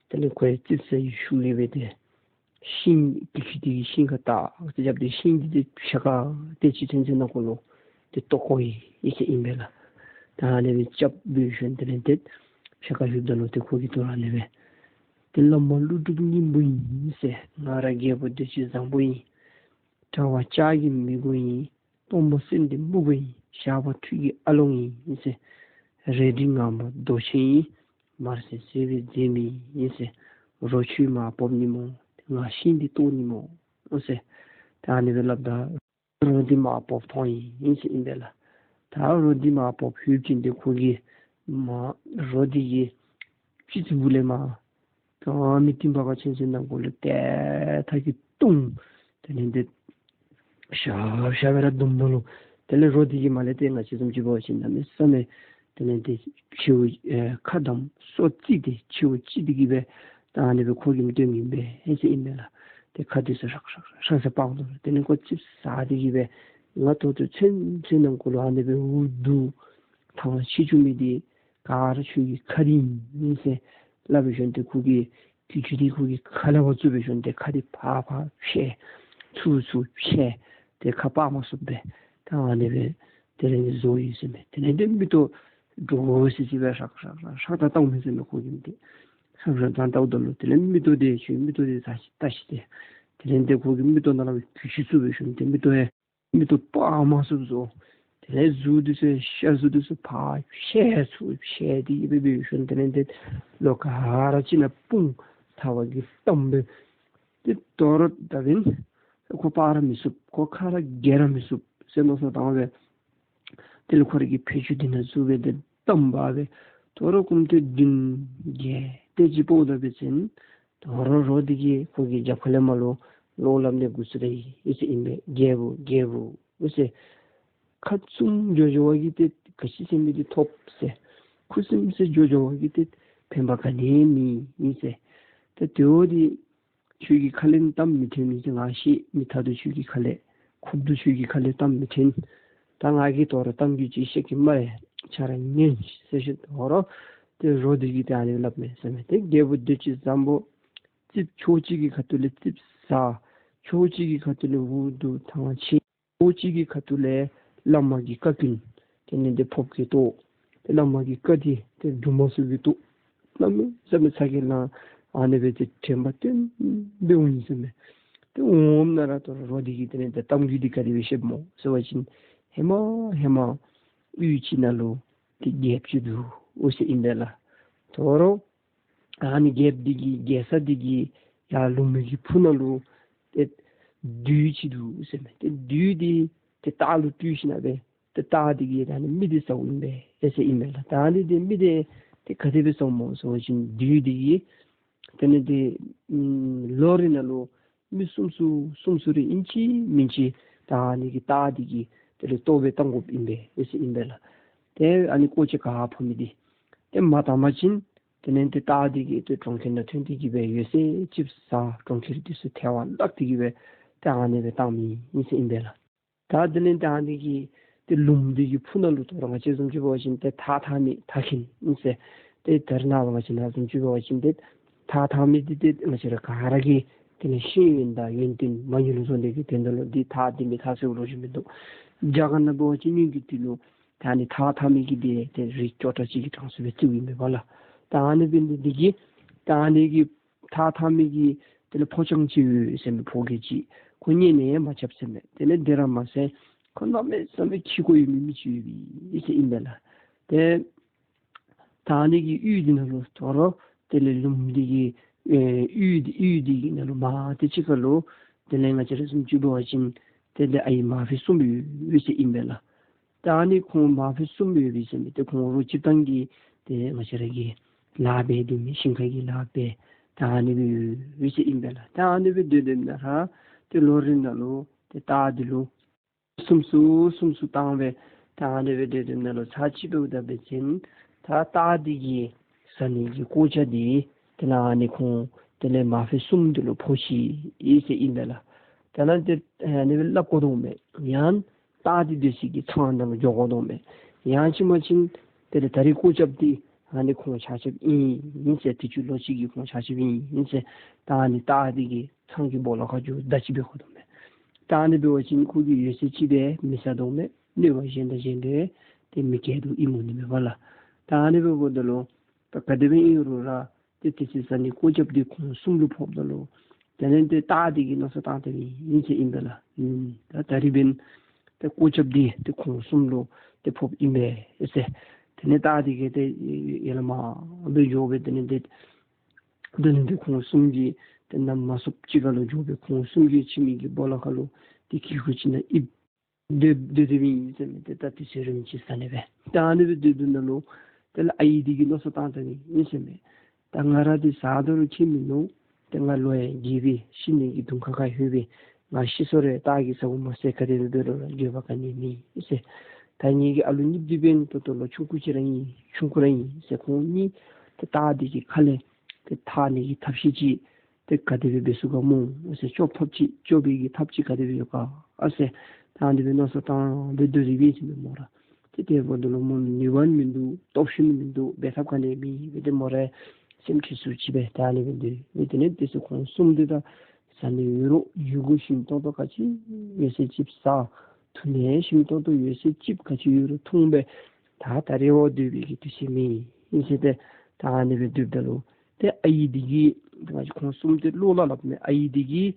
དེ་ལས་ཁོ་ཡང་ཙིགཔ་ཟ་བའི་ཤུགས་ལས་སྦེ་ཏེ་ཤིང་གི་ཁྱུ་འདི་གིས་ཤིང་ཁར་བཏགས་ཏེ་རྐྱབ་སྟེ་ཤིང་འདི་ཏེ་ཤ་ཁ་ཏེ་ཅིག་ཚུན་ཚོད་ནང་འཁོད་ལུ་ཏེ་བཏོག་བཀོ་ཡི་ཟེར་ཨིན་པས་ལགས། ད་ཨ་ནི་སྦེ་རྐྱབ་སྦེ་ཞིནམ་དེ་ལས་ཏེ་ཤ་ཁར་ལྷོདཔ་ད་ལུ་ཏེ་ཁོ་གིས་དོ་རུང་ཨ་ནི་སྦེ་ཏེ་བླ་མ་ཀླུ་སྒྲུབ་སྙིང་པོ་ཡིན་ཟེར། ང་ར་རྒྱལ་པོ་བདེ་སྤྱོད་བཟང་པོ་ཡིན། དཔྲལ་བ་ལྕགས་ཀྱི་མི་མགོ་ཡིན། གདོང་པ་སེང་ལྡེང་སྨུག་པོ་ཡིན། ཞགས་པ་ཁྲུས་ཀྱི་ཨ་ལོང་ཡིན་ཟེར། རལ་གྲི་ངར་མ་རྡོ་ཆེན་ཡིན། དམར་སེར་བཟོ་བའི་རྫས་མི་ཡིན་ཟེར། རོ་ཁྱོད་མར་ཕབ་ནི་སྨོ། ང་ཤིང་འདི་བཏོག་ནི་སྨོ་ཟེར། ད་ཨ་ནི་སྦེ་སླབ་ད་རོ་འདི་མར་ཕབ་ཐོན་ཡི་ཟེར་ཨིན་པས་ལགས། ད་རོ་འདི་མར་ཕབ་ལྷོདཔ་ཅིག་འདི་ཁོ་གིས་མར་རོ་འདི་གི་སྤྱི་གཙུག་ལས་མར་ད་མི་རྟིང་པ་ཁ་ཚུན་ཚོད་ནང་འཁོད་ལུ་ཏེ་ཐག་གིས་བརྡུང་། དེ་ལས་ཏེ་ཤབ་ཤབ་སྦེ་ར་བརྡུངམ་ད་ལུ་དེ་ལས་རོ་འདི་གིས་མར་ལས་ཏེ་ང་བཅས་བཟུམ་ཅིག་འབད་བ་ཅིན་གནམ་མེད་ས་མེད་དེ་ལས་ཏེ་མཆེཝ་ཨེ་ཁ་དམ་སོ་བརྩིགས་ཏེ་མཆེཝ་བརྩིགས་ཏེ་གི་སྦེ་ད་ཨ་ནི་སྦེ་ཁོ་གིས་མི་སྡོད་མི་སྦེ་ཨེ་ཟེར་ཨིན་པས་ལགས། ཏེ་ཁ་འདི་ཚུ་ཧྲག་ཧྲག་ཧྲག་ཟེར་སྤར་དོ། དེ་ལས་ཁོ་ཙིགཔ་ཟ་སྟེ་གི་སྦེ་ང་ད་ལྟོ་ཚུན་ཚོད་ནང་འཁོད་ལུ་ཨ་ནི་སྦེ་འུ་སྡུག་ཐང་ལ་འཆི་བཅུག་མི་འདི་ག་ར་ཁྱོད་ཀྱི་ཁ་འདི་ཨིན་ཟེར་སླབ་སྦེ་ཞིནམ་ཏེ་ཁོ་གིས་གྱི་ཅུང་འདི་ཁོ་གི་ཁ་ལས་ཕར་བཙུགས་སྦེ་ཞིནམ་ཏེ་ཁ་འདི་ཕར་ཕར་ཕྱེ་ཚུར་ཚུར་ཕྱེ་ཏེ་ཁ་སྤར་མ་ཚུགསཔ་སྦེ་ད་ཨ་ནི་སྦེ་དེ་ལས་ནི་བཟོ་ཡི་ཟེར་མས། དེ་ལས་ཏེ་མིག་ཏོ་འདྲོག་སི་སི་སྦེ་ཧྲག་ཧྲག་ཧྲག་ཧྲག་ད་བཏང་མས་ཟེར་མས། ཁོ་གིས་མི་འདི་ཧྲག་ཧྲག་ད་བཏངམ་ད་ལུ་དེ་ལས་མིག་ཏོ་འདི་ཁྱོད་མིག་ཏོ་འདི་ད་ཤི་ད་ཤི་ཏེ་དེ་ལས་ཏེ་ཁོ་གིས་མིག་ཏོ་ནང་ལུ་གྱི་ཅུང་བཙུགས་སྦེ་ཞིནམ་ཏེ་མིག་ཏོ་ཡང་མིག་ཏོ་སྤར་མ་ཚུགསཔ་བཟོ། དེ་ལས་གཟུགས་འདི་ཚུ་ཤ་གཟུགས་འདི་ཚུ་ཕར་ཕྱེ་ཚུར་ཕྱེ་སྟེ་གི་སྦེ་འབད་ཞིནམ་དེ་ལས་ཏེ་ལོག་ག་ར་ཅིག་ནང་སྤུངས་ཐལ་བ་གིས་བསྡམས་སྦེ་ཏེ་དོ་རུང་ད་འབདན་ཁོ་སྤར་ར་མི་ཚུགས། ཁོ་ཁ་ར་གྱེས་ར་མི་ཚུགས་ཟེར་མནོ་བསམ་བཏང་སྦེ་དེ་ལས་ཁོ་རའི་གི་ཕད་ཅུང་འདི་ནང་བཙུགས་སྦེ་ཏེ་བསྡམས་པ་སྦེ་དོ་རུང་ཀུམ་ཏེ་བདུན་བརྒྱད་དེ་ཅིག་འབདཝ་ད་འབད་བ་ཅིན་དོ་རུང་རོ་འདི་གིས་ཁོ་གི་རྒྱབ་ཁ་ལས་མར་ལོག་ལོག་སླབ་ནི་འགོ་བཙུགས་ད་ཡི་ཟེར་ཨིན་པས། རྒྱལ་པོ་རྒྱལ་པོ་ཟེར། ཁ་བཙུམ་འགྱོ་འགྱོ་བ་གིས་ཏེ་ག་ཅི་ཟེར་མི་འདི་ཐོབ་ཟེར། ཁུ་སིམ་སི་འགྱོ་འགྱོ་བ་གིས་ཏེ་ཕན་པ་ག་ནི་ཡང་མེད་ཟེར། ཏེ་དེ་འབདཝ་ད་ཁྱོད་ཀྱི་ཁ་ལས་གཏམ་མི་ཐོན་མི་ཟེར། ང་ཤེས། མུ་མཐའ་དུ་ཁྱོད་ཀྱི་ཁ་ལས་ཁུག་ཏུ་ཁྱོད་ཀྱི་ཁ་ལས་གཏམ་མི་ཐོན། ད་ང་གིས་དོ་རུང་གཏམ་རྒྱུད་ཅིག་བཤད་གེ་སྨ་རེ། ཁྱོད་ར་ཉན་ཟེར་ཞིནམ་དོ་རུང་ཏེ་རོ་འདི་གིས་ཏེ་ཨ་ནི་སླབ་མས་ཟེར་མས། ཏེ་རྒྱལ་པོ་བདེ་སྤྱོད་བཟང་པོ་ཙིགཔ་ཕྱོགས་གཅིག་གི་ཁ་ཐུག་ལས་ཙིགཔ་ཟ། ཕྱོགས་གཅིག་གི་ཁ་ཐུག་ལས་འུ་སྡུག་ཐང་ཆད། ཕྱོགས་གཅིག་གི་ཁ་ཐུག་ལས་བླ་མ་གི་བཀའ་བཀྱོན། དེ་ལས་ཏེ་ཕོབ་ཀྱིས་བཏོག། ཏེ་བླ་མ་གི་བཀའ་འདི་ཏེ་སྒྲུབ་མ་ཚུགས་པའི་བཏོག། གནམ་མེད་ས་མེད་ཚ་གྱང་ལང་། ཨ་ནི་སྦེ་ཏེ་དྲན་པ་བཏོན་སྦེ་འོང་ཡི་ཟེར་མས། ཏེ་འོངམ་ན་ར་དོ་རུང་རོ་འདི་གིས་དེ་ལས་ཏེ་གཏམ་རྒྱུད་འདི་ག་དེ་སྦེ་བཤདཔ་སྨོ་ཟེར་བ་ཅིན་ཧེ་མ་ཧེ་མ་གཡུས་ཅིག་ནང་ལུ་ཏེ་རྒྱལཔོ་ཅིག་འདུག་ཟེར་ཨིན་པས་ལགས། དོ་རུང་ཨ་ནི་རྒྱལཔོ་འདི་གི་རྒྱལ་ས་འདི་གི་ཡར་ལུང་མའི་གི་ཕུ་ནང་ལུ་ཏེ་བདུད་ཅིག་འདུག་ཟེར་མས། ཏེ་བདུད་འདི་ཏེ་སྟག་ལུ་སྤྲུལ་ཞིནམ་སྦེ་ ཏེ་སྟག་འདི་གིས་ད་ཨ་ནི་མི་འདི་ཟཝ་ཨིན་པས་ཟེར་ཨིན་པས་ལགས། ད་ཨ་ནི་འདི་མི་འདི་ཏེ་ག་དེ་སྦེ་ཟཝ་སྨོ་ཟེར་བ་ཅིན་བདུད་འདི་གིས་དེ་ལས་ཏེ་ཨམ་ལོ་རེ་ནང་ལུ་མི་གསུམ་སུ་གསུམ་སུ་རེ་ཨིན་ཅི་མིན་ཅི་ད་ཨ་ནི་གི་སྟག་འདི་གིས་དེ་ལས་ལྟོ་སྦེ་བཏང་དགོཔ་ཨིན་པས་ཟེར་ཨིན་པས་ལགས། ཏེ་ཨ་ནི་ཀོ་ཅན་ག་ཕོག་མི་འདི་ཏེ་མ་བཏང་པ་ཅིན་དེ་ལས་ཏེ་སྟག་འདི་གིས་ཏེ་གྲོང་ཁྱེར་ནང་ཐོན་ཏེ་གི་སྦེ་ཡོད་ཚད་ཅིག་ཟ། གྲོང་ཁྱེར་འདི་ཚུ་ཐལ་བར་བརླག་སྟེ་གི་སྦེ་ཏེ་ཨ་ནི་སྦེ་བཏང་མི་ཨིན་ཟེར་ཨིན་པས་ལགས། ད་དེ་ལས་ཏེ་ཨ་ནི་གི་ཏེ་ལུངམ་འདི་གི་ཕུ་ནང་ལུ་དོ་རུང་ང་བཅས་བཟུམ་ཅིག་འབད་བ་ཅིན་ཏེ་ཐགས་འཐག་མི་ཐགས་འཁྱེན་ཨིན་ཟེར། ཏེ་ད་རེས་ནངས་པ་ང་བཅས་ནང་བཟུམ་ཅིག་འབད་བ་ཅིན་ཏེ་ཐགས་འཐག་མི་འདི་ཏེ་ང་བཅས་ར་ག་ར་གི་དེ་ལས་ཤེས་ཡོན་དང་ཡོན་ཏན་མ་ཉམས་ལུ་བཟུང་སྟེ་གི་དོན་དག་ལུ་འདི་ཐགས་འདི་མི་ཐགས་ཟེར་ལོ་རྒྱུས་མིན་འདུག། རྒྱ་གར་ནང་འབད་བ་ཅིན་སྔོན་གྱི་དུས་ལུ་ད་ཨ་ནི་ཐགས་འཐག་མི་གི་འདི་ཏེ་རིགས་སྐྱོ་དྲགས་ཅིག་གི་གྲངས་སུ་སྦེ་བརྩིཝ་ཨིན་པས་ལགས། ད་ཨ་ནི་འབད་ནི་འདི་གིས་ད་ཨ་ནི་གི་ཐགས་འཐག་མི་གི་དེ་ལས་ཕོ་རྐྱང་ཅིག་ཡོད་ཟེར་མས། ཕོ་རྒྱས་ཅིག། ཁོ་གཉིད་ནི་མ་རྐྱབ་ཟེར་མས། དེ་ལས་དེ་ར་མ་ཚད་ཁོ་གནམ་མེད་ས་མེད་ཁྱི་དགོད་ཡོད་མི་མི་ཅིག་ཡོད་པས་ཟེར་ཨིན་པས་ལགས། ཏེ་ད་ཨ་ནི་གི་གཡུས་འདི་ནང་ལུ་དོ་རུང་དེ་ལས་ལུངམ་འདི་གི་ཨེ་གཡུས་འདི་གཡུས་འདི་གི་ནང་ལུ་མར་ཏེ་ཕྱི་ཁ་ལུ་དེ་ལས་ང་བཅས་ར་བཟུམ་ཅིག་འབད་བ་ཅིན་དེ་ལས་ཨའི་མ་ཕུ་གསུམ་ཡོད་ཟེར་ཨིན་པས་ལགས། ད་ཨ་ནི་ཁོང་མ་ཕུ་གསུམ་ཡོད་པས་ཟེར་མི་འདི་ཁོང་རོགས་སྤྱིར་བཏང་གི་ཏེ་ང་བཅས་ར་གི་ལཱ་འབད་སྡོད་མི་ཞིང་ཁ་གི་ལཱ་འབད་ད་ཨ་ནི་སྦེ་ཡོད་ཟེར་ཨིན་པས་ལགས། ད་ཨ་ནི་སྦེ་སྡོད་སྡོདཔ་ད་ར་ཏེ་ལོ་རེ་ནང་ལུ་ཏེ་སྟག་འདི་ལུ་གསུམ་སུ་གསུམ་སུ་བཏང་སྦེ་ད་ཨ་ནི་སྦེ་སྡོད་སྡོདཔ་ད་ལུ་ཚར་ཅིག་འབདཝ་ད་འབད་བ་ཅིན་ད་སྟག་འདི་གིས་ཟ་ནི་གི་ཀོ་ཅན་འདི་དེ་ལས་ཨ་ནི་ཁོང་དེ་ལས་མ་ཕུ་གསུམ་འདི་ལུ་ཕོག་ཅི་ཨིན་ཟེར་ཨིན་པས་ལགས། ད་ནཱ་ཏེ་ཨ་ནི་སྦེ་སླབ་དགོ་དོ་མས། ཡང་སྟག་འདི་སྡོད་སའི་གི་ཚང་ནང་ལུ་འགྱོ་དགོ་དོ་མས། ཡང་ཅིན་མ་ཅིན་དེ་ལས་ད་རིས་ཀོ་ཅན་འདི་ཨ་ནི་ཁོང་ཆ་ཁྱབ་ཨིན་ཨིན་ཟེར། དུས་ཚོད་ལོ་གཅིག་གི་ཁོང་ཆ་ཁྱབ་ཨིན་ཨིན་ཟེར། ད་ཨ་ནི་སྟག་འདི་གི་ཚང་གི་སྦོ་ལོགས་ཁར་འགྱོ་བདའ་ཅིག་འབད་དགོ་དོ་མས། ད་ཨ་ནི་འབད་བ་ཅིན་ཁོ་གིས་ཡོད་ཚད་ཅིག་སྦེ་མི་ཟ་དོ་མས། གནོད་པ་གཞན་དང་གཞན་ལས་ཏེ་མི་བཀལ་དོ་ཨིན་མས་ནི་མས་པ་ལགས། ད་ཨ་ནི་འབདཝ་ད་ལུ་ད་ག་དེ་སྦེ་ཨིན་རུང་ར་ཏེ་དེ་ཚེ་ཟ་ནི་ཀོ་ཅན་འདི་ཁོང་གསུམ་ལུ་ཕོགཔ་ད་ལུ་དེ་ལས་ཏེ་སྟག་འདི་གིས་མནོ་བསམ་བཏང་སྟེ་ཨིན་ཟེར་ཨིན་པས་ལགས། ཨུམ་ད་ད་རིས་འབདན་ཏེ་ཀོ་ཅན་འདི་ཏེ་ཁོང་གསུམ་ལུ་ཏེ་ཕོགཔ་ཨིན་པས་ཟེར། དེ་ལས་སྟག་འདི་གིས་ཏེ་ཡར་ལས་མར་སྦེ་འགྱོ་སྦེ་དེ་ལས་ཏེ་དེ་ལས་ཏེ་ཁོང་གསུམ་གྱིས་ཏེ་གནམ་མ་སྲོཝ་ཅིག་ཁར་ལུ་འགྱོ་སྦེ་ཁོང་གསུམ་གྱིས་ཁྱིམ་གྱི་སྦོ་ལོགས་ཁར་ལུ་ཏེ་གི་ཁུག་ཅིག་ནང་ཨིབ་སྡོད་སྡོད་སྡོདཔ་ཨིན་ཟེར་མས། ཏེ་ད་དུས་ཚོད་རིངམ་ཅིག་ཟ་ནི་སྦེ། ད་ཨ་ནི་སྦེ་སྡོད་སྡོདཔ་ད་ལུ་དེ་ལས་ཨའི་འདི་གིས་མནོ་བསམ་བཏང་སྟེ་ཨིན་ཟེར་མས། ད་ང་ར་འདི་ཟ་དོ་རུང་ཁྱད་མིན་ནུག། ཏེ་ང་ལོ་ཡང་རྒས་སྦེ་ཤི་ནི་གི་གདོང་ཁ་ཁར་ལྷོད་སྦེ་ང་ཤི་སོང་རུང་སྟག་གིས་ཟཝ་མ་ཚད་ག་དེ་སྦེ་འབད་རུང་ར་འགྱོད་པ་ག་ནི་མེད་ཟེར། ད་ངེ་གི་ཨ་ལུ་གཉིས་འདི་འབདན་ད་ལྟོ་ལོ་ཆུང་ཀུ་ཅིག་ར་ཨིན་ཆུང་ཀུ་ར་ཨིན་ཟེར། ཁོང་གཉིས་ཏེ་སྟག་འདི་གི་ཁ་ལས་ཏེ་ཐར་ནི་གི་ཐབས་ཤེས་ཅིག་ཏེ་ག་དེ་སྦེ་འབད་ཚུགས་ག་སྨོ་ཟེར། སྐྱོབ་ཐབས་ཅིག་སྐྱོབ་པའི་གི་ཐབས་ཅིག་ག་དེ་སྦེ་ཡོད་ག་ཨ་ཟེར། ད་ཨ་ནི་སྦེ་མནོ་བསམ་བཏང་སྦེ་སྡོད་རིགས་ཨིན་ཟེར་མས་མོ་ར། ཏེ་དེ་འབདཝ་ད་ལུ་མོ་ནུས་པ་མིན་འདུག། སྟོབས་ཤུགས་མིན་འདུག། འབད་ཐབས་ག་ནི་མེད་པས། ཏེ་མོ་ར་སེམས་ཁྲལ་སུ་ཅིག་སྦེ་ད་ཨ་ནི་སྦེ་སྡོད། ཏེ་དེ་ལས་དེ་ཚེ་ཁོང་གསུམ་འདི་ད་ཟ་ནི་ཡོད་རུང་ཡོད་དགུ་ཞིམ་ཏོང་ཏོ་ག་ཅི་ཡོད་ཚད་ཅིག་ཟ། འཐུང་ནི་ཞིམ་ཏོང་ཏོ་ཡོད་ཚད་ཅིག་ག་ཅི་ཡོད་རུང་འཐུང་སྦེ་ད་ད་རེས་འབདཝ་སྡོད་པའི་གི་དུས་ཚོད་མེད་ཨིན་ཟེར། ཏེ་ད་ཨ་ནི་སྦེ་སྡོདཔ་ད་ལུ་ཏེ་ཨའི་འདི་གིས་ཏེ་ང་བཅས་ཁོང་གསུམ་ཏེ་བློ་སླབ་སླབ་མས། ཨའི་འདི་གིས་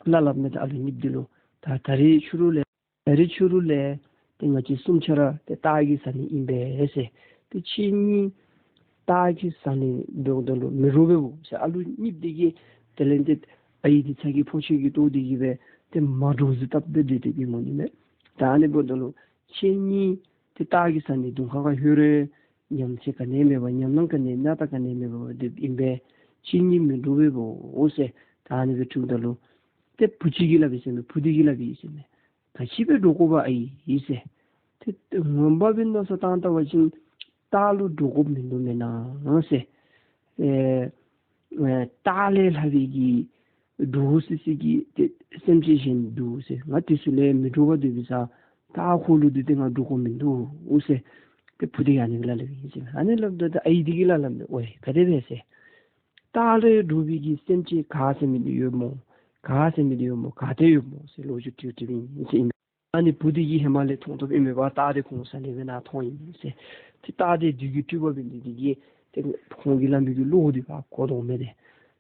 སླབ་སླབ་མས། ད་ཨ་ལུ་གཉིས་འདི་ལུ་ད་ད་རིས་ཕྱི་རུ་ལས་ད་རིས་ཕྱི་རུ་ལས་ཏེ་ང་བཅས་གསུམ་ཆ་ར་ཏེ་སྟག་གིས་ཟ་ནི་ཨིན་པས་ཟེར། ཏེ་ཁྱེད་གཉིས་སྟག་གིས་ཟ་ནི་འབདཝ་ད་ལུ་མི་འདྲོག་པས་བོ་ཟེར། ཨ་ལུ་གཉིས་འདི་གིས་དེ་ལས་ཏེ་ཨའི་འདི་ཚ་གྱང་ཕོག་ཆེ་གི་ལྟོ་འདི་གིས་སྦེ་ཏེ་མ་འདྲོག་ཟེར་སྟབས་སྦེ་སྡོད་སྡོདཔ་ཨིན་མས་ནི་མས། ད་ཨ་ནི་འབདཝ་ད་ལུ་ཁྱེད་གཉིས་ཏེ་སྟག་གིས་ཟ་ནི་གདོང་ཁ་ཁར་ལྷོད་རུང་ཉམས་ཆེ་ག་ནི་མེད་པར་ཉམས་སྣང་ག་ནི་ན་ད་ག་ནི་མེད་པར་སྡོདཔ་ཨིན་པས། ཁྱེད་གཉིས་མི་འདྲོག་པས་བོ་ཟེར། ད་ཨ་ནི་སྦེ་དྲིཝ་ད་ལུ་ཏེ་བུ་ཅིག་གིས་སླབ་ཡི་ཟེར་མས། བུ་འདི་གིས་སླབ་ཡི་ཟེར་མས། ག་ཅི་སྦེ་འདྲོག་དགོཔ་ཨའི་ཟེར། ཏེ་ངོ་མ་སྦེ་མནོ་བསམ་བཏང་བལྟ་བ་ཅིན་སྟག་ལུ་འདྲོག་དགོཔ་མིན་འདུག་མེན་ན་ཟེར། ཨེ་ཨེ་སྟག་ལས་ལྷག་པའི་གི་འདྲོག་སི་སི་གི་ཏེ་སེམས་ཅན་གཞན་འདུག་ཟེར། ང་དེ་ཚུ་ལས་མི་འདྲོག་པར་སྡོད་པའི་ས་སྟག་ཁོ་ལུ་འདི་ཏེ་ང་འདྲོག་དགོཔ་མིན་འདུག་ཟེར། ཏེ་བུ་འདི་གིས་ཨ་ནི་སྦེ་སླབ་སླབ་ཨིན་ཟེར། ཨ་ནི་སླབ་ད་ཏེ་ཨའི་འདི་གིས་སླབ་སླབ་མས། ཨོའི་ག་དེ་སྦེ་ཟེར། སྟག་ལས་འདྲོག་པའི་གི་སེམས་ཅན་ག་ཟེར་མི་འདི་ཡོད་སྨོ། ག་ཟེར་མི་འདི་ཡོད་སྨོ། ག་ཏེ་ཡོད་སྨོ་ཟེར་ལོ་རྒྱུས་དྲིཝ་དྲིཝ་ཨིན་ཟེར་ཨིན། ཨ་ནི་བུ་འདི་གིས་ཧེ་མ་ལས་མཐོང་མཐོངམ་ཨིན་མས་པ། སྟག་འདི་ཁོང་ཟ་ནི་སྦེ་ནཱ་མཐོང་ཡི་ཟེར། ཏེ་སྟག་འདི་བདུད་ཀྱི་སྤྲུལ་པ་འབད་ནི་འདི་གིས་ཏེ་ཁོང་གིས་སླབ་མི་གི་བློ་འདི་ཧ་གོ་དོ་མས་ཏེ།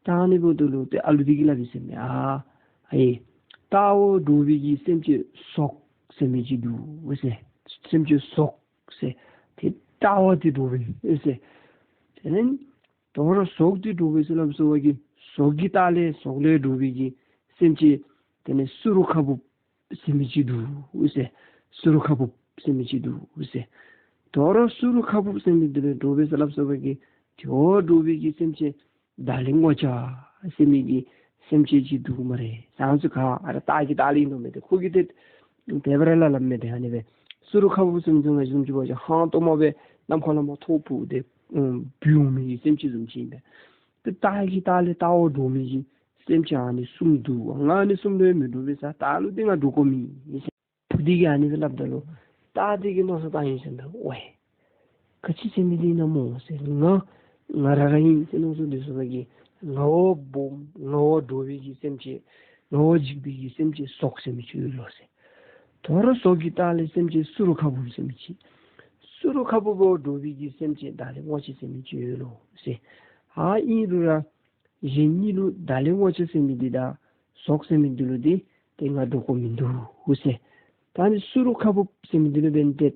ད་ཨ་ནི་འབདཝ་ད་ལུ་ཏེ་ཨ་ལུ་འདི་གིས་སླབ་ཡི་ཟེར་མས། ཨ་ཨའི་སྟག་ལས་འདྲོག་པའི་གི་སེམས་ཅན་ཟོག་ཟེར་མི་ཅིག་འདུག་ཟེར། སེམས་ཅན་ཟོག་ཟེར། ཏེ་སྟག་ལས་འདི་འདྲོག་པས་ཟེར། དེ་ལས་དོ་རུང་ཟོག་འདི་འདྲོག་པས་ཟེར་སླབ་སོང་བ་གི་ཟོག་གི་སྟག་ལས་ཟོག་ལས་འདྲོག་པའི་གི་སེམས་ཅན་དེ་ལས་སུ་རུ་ཁ་འབུབ་ཟེར་མི་ཅིག་འདུག་ཟེར། སུ་རུ་ཁ་འབུབ་ ཟེར་མི་ཅིག་འདུག་ཟེར། དོ་རུང་སུ་རུ་ཁ་བུབ་ཟེར་མི་འདི་ལུ་འདྲོག་པས་ཟེར་སླབ་སོང་བའི་གི་དེ་འོ་འདྲོག་པའི་གི་སེམས་ཅན་བདག་ལས་ངོ་ཆ་ཟེར་མི་གི་སེམས་ཅན་ཅིག་འདུག་སྨ་རེ། ཟངས་ཚུ་ག་ཨ་ར་སྟག་གི་སྟག་ལས་ཨིན་དོ་མས། ཏེ་ཁོ་གིས་ཏེ་དེ་སྦེ་ར་སླབ་མས། ཏེ་ཨ་ནི་སྦེ་སུ་རུ་ཁ་བུབ་ཟེར་མི་ཚུ་ང་བཅས་བཟུམ་ཅིག་འབད་བ་ཅིན་ཧང་སྟོང་མ་སྦེ་ནམ་མཁའ་ལས་མར་ཐོག་ཕུ་སྟེ་ཨུམ་འབུད་འོང་མི་གི་སེམས་ཅན་བཟུམ་ཅིག་ཨིན་པས། ཏེ་སྟག་གི་སྟག་ལས་ད་འོ་འདྲོག་མི་གི་སེམས་ཅན་ཨ་ནི་གསུམ་འདུག། ང་ཨ་ནི་གསུམ་ལུ་ཡང་མི་འདྲོག་པས་ཟེར། ད་ལུ་འདི་ང་འདྲོག་དགོ་མི་ཨིན་ཟེར། བུ་འདི་གིས་ཨ་ནི་སྦེ་སླབ་ད་ལུ་སྟག་འདི་གིས་མནོ་བསམ་བཏང་ཡི་ཟེར་ན། ཝའི་ག་ཅི་ཟེར་མི་འདི་ཨིན་ན་སྨོ་ཟེར། ང་ང་ར་ར་ཨིན་ཟེར་མནོ་བསམ་འདི་ཚུ་གིས་ང་འོ་སྦོམ་ང་འོ་འདྲོག་པའི་གི་སེམས་ཅན་ང་འོ་འཇིགས་པའི་གི་སེམས་ཅན་ཟོག་ཟེར་མི་ཅིག་ཡོད་ལོ་ཟེར། དོ་རུང་ཟོག་གི་སྟག་ལས་སེམས་ཅན་སུ་རུ་ཁ་བུབ་ཟེར་མི་ཅིག། སུ་རུ་ཁ་བུབ་འོ་འདྲོག་པའི་གི་སེམས་ཅན་བདག་ལས་ངོ་ཆ་ཟེར་མི་ཅིག་ཡོད་ལོ་ཟེར། ཨ་ཨིན་རུང་ར་གཞན་གཉིས་ལུ་བདག་ལས་ངོ་ཆ་ཟེར་མི་འདི་དང་ཟོག་ཟེར་མི་འདི་ལུ་འདི་ཏེ་ང་འདྲོག་དགོཔ་མིན་འདུག་ཟེར། ད་ཨ་ནི་སུ་རུ་ཁ་བུབ་ཟེར་མི་འདི་ལུ་འབདན་ཏེ་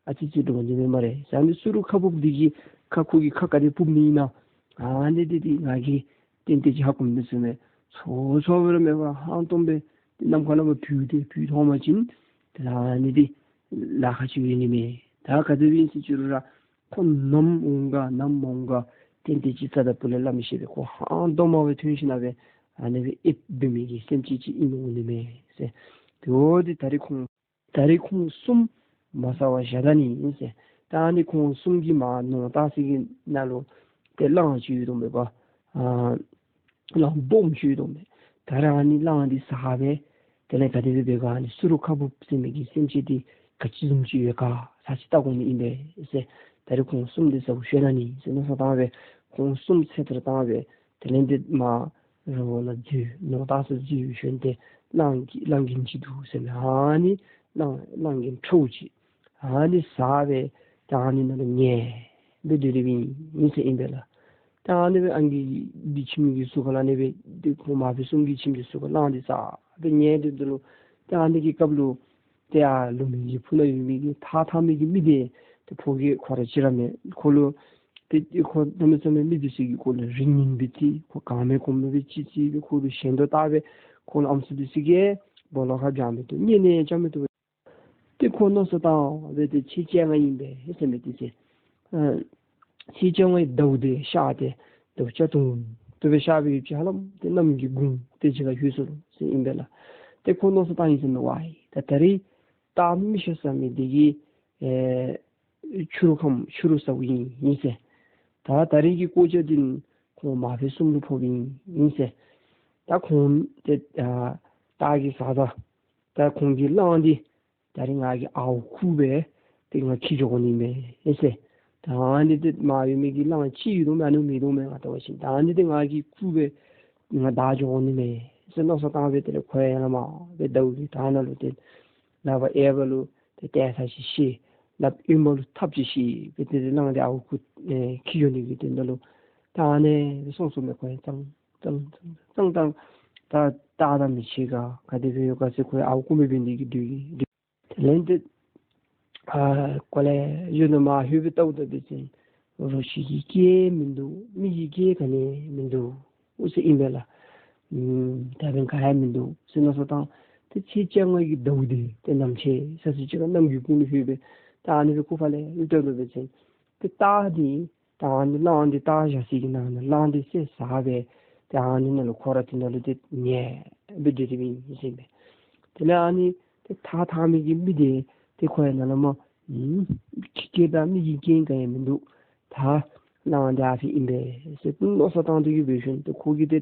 ཨ་ཙི་ཅིག་འདྲོག་ནི་མས་སྨ་རེ་ཟེར། ཨ་ནི་སུ་རུ་ཁ་བུབ་འདི་གིས་ཁ་ཁོ་གིས་ཁ་ག་དེ་བུབ་ནི་ཨིན་ན་ཨ་ནི་འདི་འདི་ང་གིས་ཏན་ཏན་ཅིག་ཧ་གོ་མི་ཚུགས་མས། ཚོར་ཚོར་སྦེ་ར་མེད་པར་ཧང་སྟོང་སྦེ་ཏེ་ནམ་མཁའ་ལས་མར་བུད་དེ་བུད་ཐོན་པ་ཅིན་ཏེ་ཨ་ནི་འདི་ལཱ་ཁག་ཅིག་ཡོད་ནི་མས། ད་ག་དེ་སྦེ་ཨིན་ཟེར་ཅི་རུང་ར་ཁོ་ནམ་འོང་ག་ནམ་མ་འོང་ག་ཏན་ཏན་ཅིག་རྩ་དང་སྤུ་ལས་སླབ་མི་ཤེས་པས། ཁོ་ཧང་སྟོང་མ་སྦེ་ཐོན་ཞིན་ན་སྦེ་ཨ་ནི་སྦེ་ཨེབ་འབད་མི་གི་སེམས་ཅན་ཅིག་ཨིན་འོང་ནི་མས་ཟེར། དེ་འོ་འདི་ད་རིས་ཁོང་ད་རིས་ཁོང་གསུམ་མ་ཟ་བར་བཞག་ད་ནི་ཨིན་ཟེར། ད་ཨ་ནི་ཁོང་གསུམ་གྱི་མར་ནོར་བཏགས་ས་གི་ནང་ལུ་ཏེ་གླང་ཅིག་ཡོད་དོ་མས་པ། ཨ་གླང་སྦོམ་ཅིག་ཡོད་དོ་མས། ད་ར་ཨ་ནི་གླང་འདི་ཟ་སྦེ་དེ་ལས་ག་དེ་སྦེ་འབད་ག་ཨ་ནི་སུ་རུ་ཁ་བུབ་ཟེར་མི་གི་སེམས་ཅན་འདི་ག་ཅི་བཟུམ་ཅིག་ཡོད་ག་ས་ཅིག་བལྟ་དགོ་ནི་ཨིན་པས་ཟེར། ད་རིས་ཁོང་གསུམ་འདི་ཟ་བར་བཤོལ་ད་ནི་ཟེར་མནོ་བསམ་བཏང་སྦེ་ཁོང་གསུམ་ཚེ་ཐར་བཏང་སྦེ་དེ་ལས་འདི་མར་རི་བོ་ལུ་འཛུལ་ནོར་བཏགས་ས་འཛུལ་བཞིན་ཏེ་གླང་གི་གླང་རྒན་ཅིག་འདུག་ཟེར་མས། ཨ་ནི་གླང་གླང་རྒན་ཁྲོ་ཅིག་ཨ་ནི་ཟ་སྦེ་ད་ཨ་ནི་ནང་ལུ་ཉལ་སྦེ་སྡོད་སྡོདཔ་ཨིན་ཟེར་ཨིན་པས་ལགས། ད་ཨ་ནི་སྦེ་ཨང་རྒས་འདི་ཁྱིམ་གྱི་ཟུར་ཁ་ལུ་ཨ་ནི་སྦེ་འདི་ཁོང་མ་བུ་གསུམ་གྱི་ཁྱིམ་གྱི་ཟུར་ཁ་གླང་འདི་ཟ་སྦེ་ཉལ་སྡོད་དོ་ལོ། ད་ཨ་ནི་གི་སྐབས་ལུ་ཏེ་ཨ་ལུ་མི་གི་ཕུ་ནང་ཡོད་མི་གི་ཐགས་འཐག་མི་གི་མི་འདི་ཏེ་ཕོ་རྒྱས་ཁོ་ར་གཅིག་ར་མས། ཁོ་ལུ་ཏེ་ཁོ་གནམ་མེད་ས་མེད་མི་འདི་ཚུ་གིས་ཁོ་ལུ་རིགས་ངན་སྦེ་བརྩི། ཁོ་གང་མེད་གོ་མེད་སྦེ་ཅིག་བརྩི་སྦེ་ཁོ་ལུ་ཞེན་དོ་བཏགས་སྦེ་ཁོ་ལུ་ཨམ་སྲུ་འདི་ཚུ་གིས་སྦོ་ལོགས་ཁར་འབྱང་མི་བཏུབ། གཉེན་ནི་ཡང་རྐྱབ་མི་བཏུབ། ཏེ་ཁོ་མནོ་བསམ་བཏང་སྦེ་ཏེ་ཚེས་བཅོ་ལྔ་ཨིན་པས་ཟེར་མས། ཏེ་ཟེར་ཨ་ཚེས་བཅོ་ལྔའི་ཟླཝ་འདི་ཤར་ཏེ་ཟླཝ་བཅུ་གསུམ་དེ་སྦེ་ཤར་སྦེ་ཡོད་ཅི། ཧ་ལམ་ཏེ་གནམ་གྱི་དགུང་དེ་ཅིག་ཁར་ལྷོད་སོ་ནུག་ཟེར་ཨིན་པས་ལགས། ཏེ་ཁོ་མནོ་བསམ་བཏང་ཡི་ཟེར་མས། ཝའི་ད་ད་རིས་སྟག་མི་ཤ་ཟ་མི་འདི་གིས་ཨེ་ཕྱི་རུ་ཁམས་ཕྱི་རུ་ཟཝ་ཨིན་ཨིན་ཟེར། ད་ད་རིས་ཀྱི་སྐོར་ཅིག་འདི་ཁོང་མ་བུ་གསུམ་ལུ་ཕོགཔ་ཨིན་ཨིན་ཟེར། ད་ཁོང་ཏེ་ཨ་སྟག་གིས་ཟ་ད་ད་ཁོང་གི་གླང་འདི་ད་རིས་ང་གིས་ཨརཝ་རྐུ་སྦེ་ཏེ་ང་འཁྱིད་འགྱོ་དགོ་ནི་མས་ཟེར། ད་ཨ་ནི་འདི་མར་ཡོད་མི་གི་གླང་གཅིག་ཡོད་དོ་མས། ཨ་ནི་མེད་དོ་མས། ང་བལྟ་བ་ཅིན་ད་ཨ་ནི་འདི་ང་གིས་རྐུ་སྦེ་ང་བདའ་འགྱོ་དགོ་ནི་མས་ཟེར་མནོ་བསམ་བཏང་སྦེ་དེ་ལས་ཁོ་ཡང་ལ་མ་སྦེ་ཟླཝ་གི་དར་ནང་ལུ་ཏེ་ལགཔ་གཡས་པ་ལུ་ཏེ་ཏེ་ས་ཅིག་བཤེད། ལགཔ་གཡོན་མ་ལུ་ཐགཔ་ཅིག་བཤེད་སྦེ་ཏེ་གླང་འདི་ཨརཝ་རྐུ་ཨེ་འཁྱིད་འགྱོ་ནི་གི་དོན་དག་ལུ་ད་ཨ་ནི་སྦེ་སོང་སོང་མས། ཁོ་ཡང་ཙང་ཙང་ཙང་ཙང་ད་སྟག་དང་མི་ཕྱད་ག་ག་དེ་སྦེ་ཡོད་ག་ཟེར་ཁོ་ཡང་ཨརཝ་རྐུ་མི་འབད་ནི་གི་འདོད་ཀྱི་འདོད། དེ་ལས་ཏེ་ཨ་ཁོ་ལས་གཡོན་ནང་མར་ལྷོད་སྦེ་བལྟཝ་ད་འབད་བ་ཅིན་རོ་ཁྱི་གི་སྐད་མིན་འདུག། མི་གི་སྐད་ག་ནི་མིན་འདུག་ཟེར་ཨིན་པས་ལགས། ཨམ་ད་འབདན་ག་ཡང་མིན་འདུག་ཟེར་མནོ་བསམ་བཏང་། ཏེ་ཚེས་བཅོ་ལྔ་གི་ཟླཝ་འདི་ཏེ་ནམ་ཕྱེད་ས་ཅིག་ཁར་གནམ་གྱི་དགུང་ལུ་ལྷོད་སྦེ་ད་ཨ་ནི་སྦེ་སྐུ་ཕ་ལས་ལུ་བལྟ་ད་འབད་བ་ཅིན་ཏེ་སྟག་འདི་ད་ཨ་ནི་གླང་འདི་སྟག་བཞག་ས་གི་ནང་ན་གླང་འདི་བསད་ཟ་སྦེ་ཏེ་ཨ་ནི་ནང་ལུ་ཁོ་ར་དེ་ནང་ལུ་ཏེ་ཉལ་སྦེ་སྡོད་སྡོདཔ་ཨིན་ཟེར་ཨིན་པས། དེ་ལས་ཨ་ནི་ཏེ་ཐགས་འཐག་མི་གི་མི་འདི་ཏེ་ཁོ་ཡང་ནཱ་ལས་མར་ཨམ་ཁྱི་སྐད་དང་མི་གི་སྐད་ག་ཡང་མིན་འདུག། ད་གླང་འདི་ཨ་ཕི་ཨིན་པས་ཟེར་མནོ་བསམ་བཏང་སྟེ་གི་འབད་ཞིནམ་ཏེ་ཁོ་གིས་ཏེ་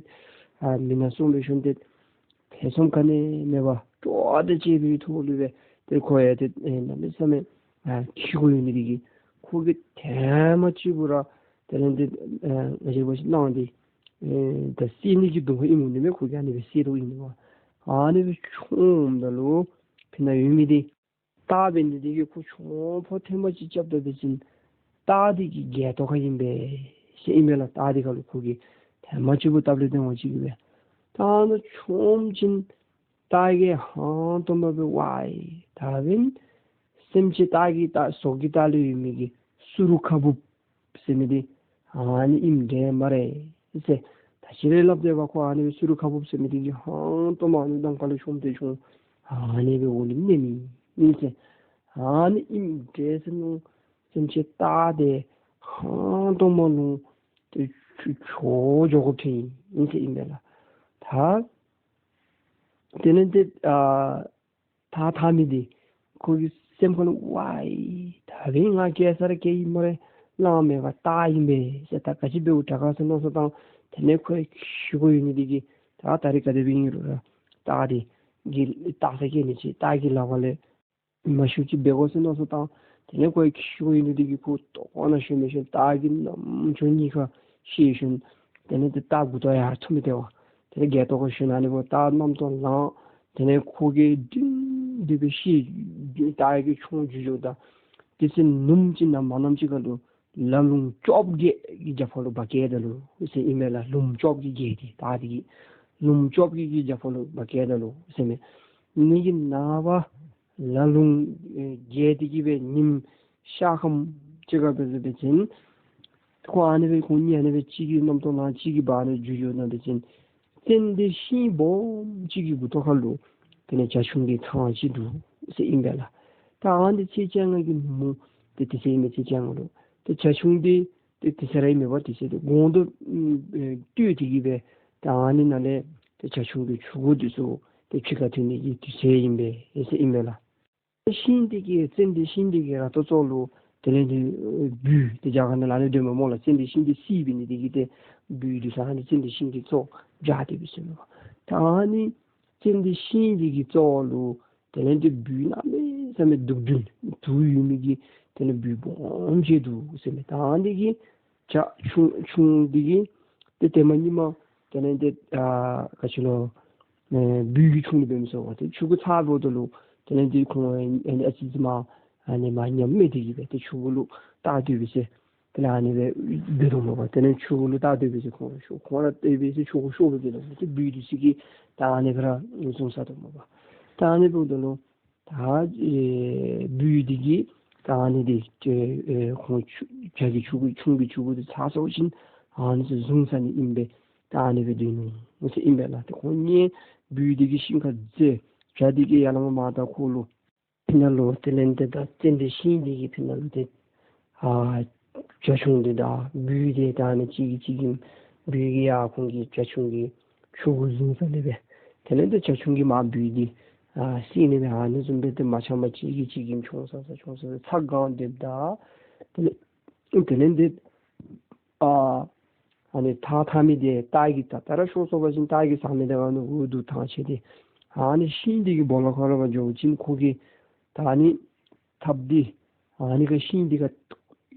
ཨ་མི་ནང་སོང་འབད་ཞིནམ་ཏེ་ཐེ་ཚོམ་ག་ནི་མེད་པར་སྤྲོ་བ་དང་བཅས་པའི་ཐོག་ལུ་སྦེ་ཏེ་ཁོ་ཡང་ཏེ་ཨེ་གནམ་མེད་ས་མེད་ཨ་འཁྱིད་དགོ་ཡོད་ནི་འདི་གིས་ཁོ་གིས་ཐེངས་མ་གཅིག་པུ་ར་དེ་ལས་ཏེ་ཨ་ང་བཅས་འབད་བ་ཅིན་གླང་འདི་ཨེ་ད་བསད་ནི་གི་སྡོམ་པ་ཨིནམ་འོང་ནི་མས། ཁོ་གིས་ཨ་ནི་སྦེ་བསད་དོ་ཨིན་ནི་པ། ཨ་ནི་སྦེ་མཆོངམ་ད་ལུ་ཕི་ནང་ཡོད་མི་འདི་སྟག་འབད་ནི་འདི་གིས་ཁོ་མཆོང་ཕོ་ཐེངས་མ་གཅིག་རྐྱབ་ད་འབད་བ་ཅིན་སྟག་འདི་གི་སྒལ་ཏོ་ཁར་ཨིན་པས་ཟེར་ཨིན་པས་ལགས། སྟག་འདི་ཁ་ལུ་ཁོ་གིས་ཐེངས་མ་གཅིག་པུ་སྟབས་ལེགས་ཏེ་ངོ་ཅིག་གིས་སྦེ་ད་ཨ་ནི་མཆོངམ་ཅིག་སྟག་གིས་ཧང་སྟོང་མ་སྦེ་ཝའི་ད་འབདན་སེམས་ཅན་སྟག་གི་སྟག་ཟོག་གི་སྟག་ལུ་ཡོད་མི་གི་སུ་རུ་ཁ་བུབ་ཟེར་མི་འདི་ཨ་ནི་ཨིནམ་འདྲས་སྨ་རེ་ཟེར། ད་ཅི་རེ་སླབ་སྟེ་འབདཝ་ཁོ་ཨ་ནི་སྦེ་སུ་རུ་ཁ་བུབ་ཟེར་མི་འདི་གིས་ཧང་སྟོང་མ་ཨ་ནི་གདོང་ཁ་ལུ་མཆོངམ་ཏེ་མཆོང་ཨ་ནི་སྦེ་འོག་ལུ་མནན་མི་ཨིན་ཟེར། ཨ་ནི་ཨིནམ་འདྲས་ཟེར་མནོ་སེམས་ཅན་སྟག་དེ་ཧང་སྟོང་མ་ལུ་ཏེ་ཆུ་འགྱོ་འགྱོཝ་ཅིག་ཨིན་ཟེར་ཨིན་པས་ལགས། ད་དེ་ལས་ཏེ་ཨ་ཐགས་འཐག་མི་དེ་ཁོ་གི་སེམས་ཁ་ལུ་ཝའི་ད་འབདན་ང་གེ་སར་གྱི་ཨིན་སྨ་རེ་གླང་མེད་པར་སྟག་ཨིན་པས་ཟེར། ད་ག་ཅི་འབདཝ་དྲག་ག་ཟེར་མནོ་བསམ་བཏང་། དེ་ལས་ཁོ་ཡང་ཤི་དགོཔ་ཡོད་ནི་དེ་གིས་ད་ད་རིས་ག་དེ་སྦེ་ཨིན་རུང་ར་སྟག་དེ་གི་སྟག་ས་སྐྱེ་ནི་ཅིག་སྟག་གི་ལག་པ་ལས་མ་ཤིཝ་ཅིག་འབད་དགོ་ཟེར་མནོ་བསམ་བཏང་། དེ་ལས་ཁོ་ཡང་ཤི་དགོཔ་ཡོད་ནི་དེ་གིས་ཁོ་ལྟོགས་ན་ཤི་མི་ཤི་སྟག་གི་རྣམ་ཅོ་གཉིས་ཁར་བཤེད་ཞིནམ་དེ་ལས་ཏེ་སྟག་མགུ་ཏོ་ཡར་འཐུ་མི་སྟེར་བ། དེ་ལས་སྒལ་ཏོ་ཁར་ཞོན་ཨ་ནི་སྦེ་སྟག་རྣམ་རྟོག་ལངས། དེ་ལས་ཁོ་གིས་སྒྲིང་སྒྲི་སྦེ་བཤེད་སྟག་གི་མཆོང་འགྱོ་འགྱོཝ་ད་དེ་ཚེ་ནུབ་མོ་ཅིག་ནང་མ་ནམ་ཅིག་ཁར་ལུ་ལ་ལུང་བཅོ་བརྒྱད་ཀྱི་རྒྱབ་ཁ་ལུ་འབག་སྐྱེལ་ད་ནུག་ཟེར་ཨིན་མས་ལགས། ལུང་བཅོ་བརྒྱད་ཀྱི་སྟག་དེ་གིས་ལུང་བཅོ་བརྒྱད་ཀྱི་རྒྱབ་ཁ་ལུ་འབག་སྐྱེལ་ད་ནུག་ཟེར་མས། ཨ་ནི་གི་ནངས་པ་ལ་ལུང་ཨེ་བརྒྱད་དེ་གིས་སྦེ་ཉིམ་ཤར་ཁམས་ཅིག་ཁར་འབད་ཟེར་བ་ཅིན་ཁོང་ཨ་ནི་སྦེ་ཁོང་གཉིས་ཨ་ནི་སྦེ་གཅིག་གི་རྣམ་རྟོག་ལངས་གཅིག་གིས་འབག་ནི་འགྱོ་འགྱོཝ་ད་འབད་བ་ཅིན་ཙན་དན་ཤིང་སྦོམ་ཅིག་གི་མགུ་ཏོ་ཁར་ལུ་དེ་ལས་བྱ་ཁྱུང་གི་ཁང་ཅིག་འདུག་ཟེར་ཨིན་པས་ལགས། ད་ཨ་ནི་ཚེ་ཅན་ལྔ་གི་ནུབ་མོ་ཏེ་དེ་ཚེ་ཨིན་མས། ཚེ་ཅན་ལྔ་ལུ་ཏེ་བྱ་ཁྱུང་དེ་ཏེ་དེ་ཚེ་ར་ཨིན་མས་པ། དེ་ཚེ་ཏེ་སྒོང་རྡོག་ཨེ་བཏོད་དེ་གིས་སྦེ་ད་ཨ་ནི་ནང་ལས་ཏེ་བྱ་ཁྱུང་གི་ཕྲུ་གུ་དེ་ཚུ་ཏེ་ཕྱི་ཁར་ཐོན་ནི་གི་དུས་ཚོད་ཨིན་པས་ཟེར་ཨིན་པས་ལགས། ཤིང་དེ་གི་ཙན་དན་ཤིང་དེ་གི་ར་ཏོ་ཙོགས་ལུ་དེ་ལས་ཏེ་སྦུལ་དེ་རྒྱ་གར་ནང་ལུ་ཨ་ནི་སྡོདཔ་མས་སྨོ་ལགས། ཙན་དན་ཤིང་དེ་བསིལ་འབད་ནི་དེ་གིས་ཏེ་སྦུལ་དེ་ཚུ་ཨ་ནི་ཙན་དན་ཤིང་གི་ཙོགས་བྱ་དེ་སྦེ་ཟེར་མས་པ། ད་ཨ་ནི་ཙན་དན་ཤིང་དེ་གི་ཙོགས་ལུ་དེ་ལས་ཏེ་སྦུལ་གནམ་མེད་ས་མེད་དུག་སྦྲུལ་དུག་ཡོད་མི་གི་དེ་ལས་སྦུལ་སྦོམ་ཅིག་འདུག་ཟེར་མས། ད་ཨ་ནི་གིས་བྱ་ཁྱུང་ཁྱུང་དེ་གིས་ཏེ་ཏེ་མ་ཉི་མ་དེ་ལས་ཏེ་ཨ་ག་ཅི་ལོ་ཨེ་སྦུལ་གྱི་ཁྱུང་ལུ་འབད་མི་ཚུགས་པས། ཏེ་ཕྲུ་གུ་ཚ་བོ་དེ་ལུ་དེ་ལས་ཏེ་ཁོང་ཨ་ཨ་ཨ་ཙི་ཙི་མ་ཨ་ནི་མ་ཉམས་མེད་དེ་གིས་སྦེ་ཏེ་ཕྲུ་གུ་ལུ་ལྟ་སྡོད་པས་ཟེར། དེ་ལས་ཨ་ནི་སྦེ་འབད་དོ་མས་པ། དེ་ལས་ཕྲུ་གུ་ལུ་ལྟ་སྡོད་པས་ཟེར་ཁོང་ཤོ་ཁོང་ར་ལྟ་སྦེ་ཟེར་ཕྲུ་གུ་ཤོར་སྦེ་འབད་དོ་མས། ཏེ་སྦུལ་དེ་ཚུ་གིས་ད་ཨ་ནི་སྦེ་ར་བཟུང་ས་དོ་མས་པ། ད་ཨ་ནི་འབདཝ་ད་ལུ་ད་ཨེ་སྦུལ་དེ་གིས་ད་ཨ་ནི་དེ་ཨེ་ཁོང་ཆུ་བྱ་གི་ཕྲུ་གུ་ཁྱུང་གི་ཕྲུ་གུ་དེ་ཚ་སོང་ཞིནམ་ཨ་ནི་ཚུ་བཟུང་ས་ནི་ཨིན་པས། ད་ཨ་ནི་སྦེ་སྡོད་ནུག་ཟེར་ཨིན་པས་ལགས། ཏེ་ཁོང་གཉིས་སྦུལ་དེ་གིས་ཤིང་ཁར་འཛེགས། བྱ་དེ་གིས་ཡར་ལས་མར་མར་ད་ཁོ་ལུ་ཕི་ནང་ལུ་དེ་ལས་ཏེ་ད་ཙན་དན་ཤིང་དེ་གི་ཕི་ནང་ལུ་ཏེ་ཨ་བྱ་ཁྱུང་དེ་དང་སྦུལ་དེ་ད་ཨ་ནི་གཅིག་གིས་གཅིག་གི་སྦུལ་གྱིས་ཡར་ཁོང་གི་བྱ་ཁྱུང་གི་ཕྲུ་གུ་བཟུང་ས་ལས་སྦེ་དེ་ལས་ཏེ་བྱ་ཁྱུང་གིས་མར་སྦུལ་དེ་ཨ་བསད་ནི་སྦེ་ཨ་ནི་བཟུམ་སྦེ་ཏེ་མ་འཆམ་པར་གཅིག་གིས་གཅིག་གི་མཆོང་ས་ས་མཆོང་ས་ས་ཚ་གང་སྡོདཔ་ད་དེ་ལས་དེ་ལས་ཏེ་ཨ་ཨ་ནི་ཐགས་འཐག་མི་དེ་སྟག་གིས་ད་ལྟོ་ར་ཤོར་སོང་པ་ཅིན་སྟག་གིས་ཟ་མི་དེ་ཨ་ནི་འུ་སྡུག་ཐང་ཆད་དེ་ཨ་ནི་ཤིང་དེ་གི་སྦོ་ལོགས་ཁར་ལུ་འགྱོ་བ་ཅིན་ཁོ་གིས་ད་ཨ་ནི་ཐགཔ་དེ་ཨ་ནི་ཁར་ཤིང་དེ་ཁར་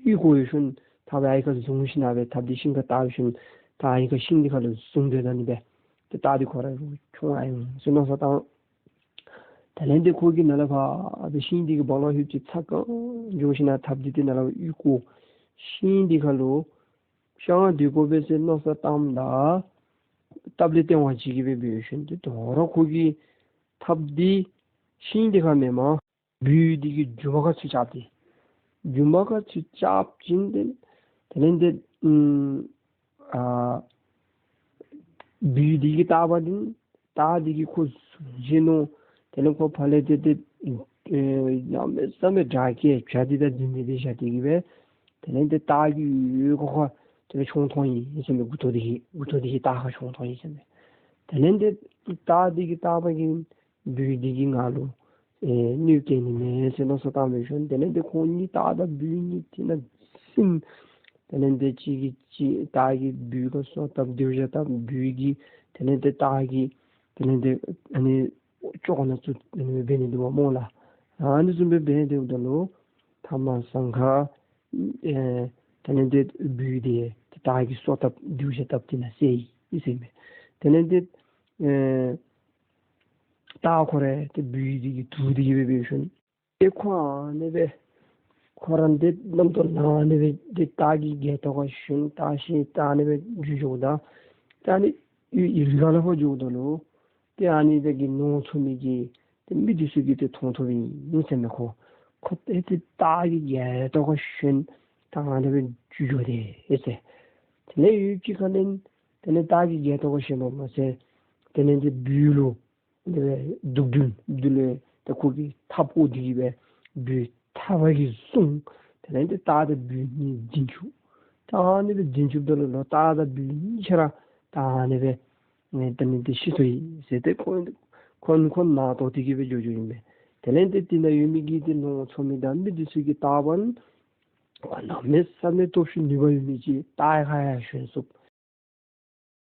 གཡུག་བཀོ་ཞིནམ་ཐགཔ་ཨ་ནི་ཁར་བཟུང་ཞིནམ་སྦེ་ཐགཔ་དེ་ཤིང་ཁར་བཏགས་ཞིནམ་ད་ཨ་ནི་ཁར་ཤིང་དེ་ཁར་ལུ་བཟུང་སྡོད་ད་ནི་སྦེ་ཏེ་སྟག་དེ་ཁོ་ར་མཆོང་ཡར་འོང་ཟེར་མནོ་བསམ་བཏང་། དེ་ལས་ཏེ་ཁོ་གིས་ནཱ་ལས་ཕར་ཏེ་ཤིང་དེ་གི་སྦོ་ལོགས་ལྷོདཔ་ཅིག་ཚ་གང་འགྱོ་ཞིནམ་ཐགཔ་དེ་ཏེ་ནཱ་ལས་ཕར་གཡུག་བཀོ། ཤིང་དེ་ཁར་ལུ་ཤང་སྡོད་དགོ་པས་ཟེར་མནོ་བསམ་བཏངམ་ད་སྟབས་ལེགས་ལྟེ་བ་ཅིག་གིས་སྦེ་འབད་ཞིནམ་ཏེ་དོ་རུང་ཁོ་གིས་ཐགཔ་དེ་ཤིང་དེ་ཁར་མེན་པར་སྦུལ་དེ་གི་མཇུག་མ་ཁར་ཚུར་རྐྱབ་སྟེ་མཇུག་མ་ཁར་ཚུར་རྐྱབ་ཞིནམ་ཏེ་དེ་ལས་ཏེ་ཨམ་ཨ་སྦུལ་དེ་གི་ལྟག་པ་དེ་སྟག་དེ་གིས་ཁོ་བཟུང་བཞག་ནུག། དེ་ལས་ཁོ་ཕར་ལས་ཏེ་ཏེ་ཨེ་གནམ་མེད་ས་མེད་དྲག་གེ་བྱ་དེ་དང་འཛིང་སྟེ་ཏེ་བཞག་སྟེ་གིས་སྦེ་དེ་ལས་ཏེ་སྟག་གི་འོག་ཁར་དེ་ལས་མཆོང་ཐོན་ཡི་ཟེར་མས། མགུ་ཏོ་དེ་གིས་མགུ་ཏོ་དེ་གིས་སྟག་ཁར་མཆོང་ཐོན་ཡི་ཟེར་མས། དེ་ལས་ཏེ་སྟག་དེ་གི་ལྟག་པ་གིས་སྦུལ་དེ་གིས་ང་ལུ་ཨེ་གནོདཔ་བཀལ་ནི་མེད་ཟེར་མནོ་བསམ་བཏང་སྦེ་ཞིནམ་དེ་ལས་ཏེ་ཁོང་གཉིས་སྟག་དང་སྦུལ་གཉིས་དེ་ནང་འཛིང་། དེ་ལས་ཏེ་གཅིག་གིས་གཅིག་སྟག་གིས་སྦུལ་ཁར་སོ་བཏབ་སྡེར་བཞག་བཏབ། སྦུལ་གྱིས་དེ་ལས་ཏེ་སྟག་གི་དེ་ལས་ཏེ་ཨ་ནི་ཅོག་ནང་བཙུགས་ཨ་ནི་འབད་ནི་འདུག་པ་སྨོ་ལགས། ཨ་ནི་བཟུམ་སྦེ་འབད་སྡོདཔ་ད་ལུ་ཐ་མ་སང་ཁར་ཨེ་དེ་ལས་ཏེ་སྦུལ་དེ་ཏེ་སྟག་གིས་སོ་བཏབ་སྡེར་བཞག་བཏབ་དེ་ནང་བསད་ཡི་ཟེར་མས། དེ་ལས་ཏེ་ཨེ་སྟག་ཁོ་ར་ཏེ་སྦུལ་དེ་གི་དུག་དེ་གིས་སྦེ་འབད་ཞིནམ་ཏེ་ཁོ་ཨ་ནི་སྦེ་ཁོ་ར་ཏེ་རྣམ་རྟོག་ལངས་ནི་སྦེ་ཏེ་སྟག་གི་སྒལ་ཏོ་ཁར་ཞོན་སྟག་ཤི་སྟག་ཨ་ནི་སྦེ་འགྱོ་འགྱོཝ་ད་ད་ཨ་ནི་ཡུལ་ཡུལ་ཁ་ལས་ཕར་འགྱོཝ་ད་ལུ་ཏེ་ཨ་ནི་དེ་གི་ནོར་འཚོ་མི་གི་ཏེ་མི་དེ་ཚུ་གིས་ཏེ་མཐོང་མཐོངམ་ཨིན་ཟེར་མས། ཁོ་ཁོ་ཏེ་ཏེ་སྟག་གི་སྒལ་ཏོ་ཁར་ཞོན་སྟག་ཨ་ནི་སྦེ་འགྱོ་འགྱོ་དེས་ཟེར། དེ་ལས་ཡུདཔ་ཅིག་ཁ་ལས་དེ་ལས་སྟག་གི་སྒལ་ཏོ་ཁར་ཞོན་པ་མ་ཚད་དེ་ལས་ཏེ་སྦུལ་ལུ་དེ་སྦེ་དུག་སྦྲུལ་དེ་ལས་ཏེ་ཁོ་གིས་ཐགཔ་བཀོ་སྟེ་གིས་སྦེ་ སྦུལ་ཐ་བ་གིས་བཟུང་། དེ་ལས་ཏེ་སྟག་དང་སྦུལ་གཉིས་འཛིང་བཅུག། ད་ཨ་ནི་སྦེ་འཛིང་བཅུགཔ་ད་ལུ་ལོག་སྟག་དང་སྦུལ་གཉིས་ཆ་ར་ད་ཨ་ནི་སྦེ་ཨེ་ད་ནི་འདི་ཤི་སོ་ཡི་ཟེར་ཏེ་ཁོང་ཁོང་ཁོང་ནང་དོག་སྟེ་གི་སྦེ་འགྱོ་འགྱོཝ་ཨིན་པས། དེ་ལས་ཏེ་དེ་ནང་ཡོད་མི་གི་ཏེ་ལོ་ངོ་ཚ་མི་དང་མི་འདི་ཚུ་གིས་བལྟ་བ་ཅིན་གནམ་མེད་ས་མེད་སྟོབས་ཤུགས་ནུས་པ་ཡོད་མི་ཅིག་སྟག་ཡང་ཁ་ཡང་ཞོན་ཚུགས།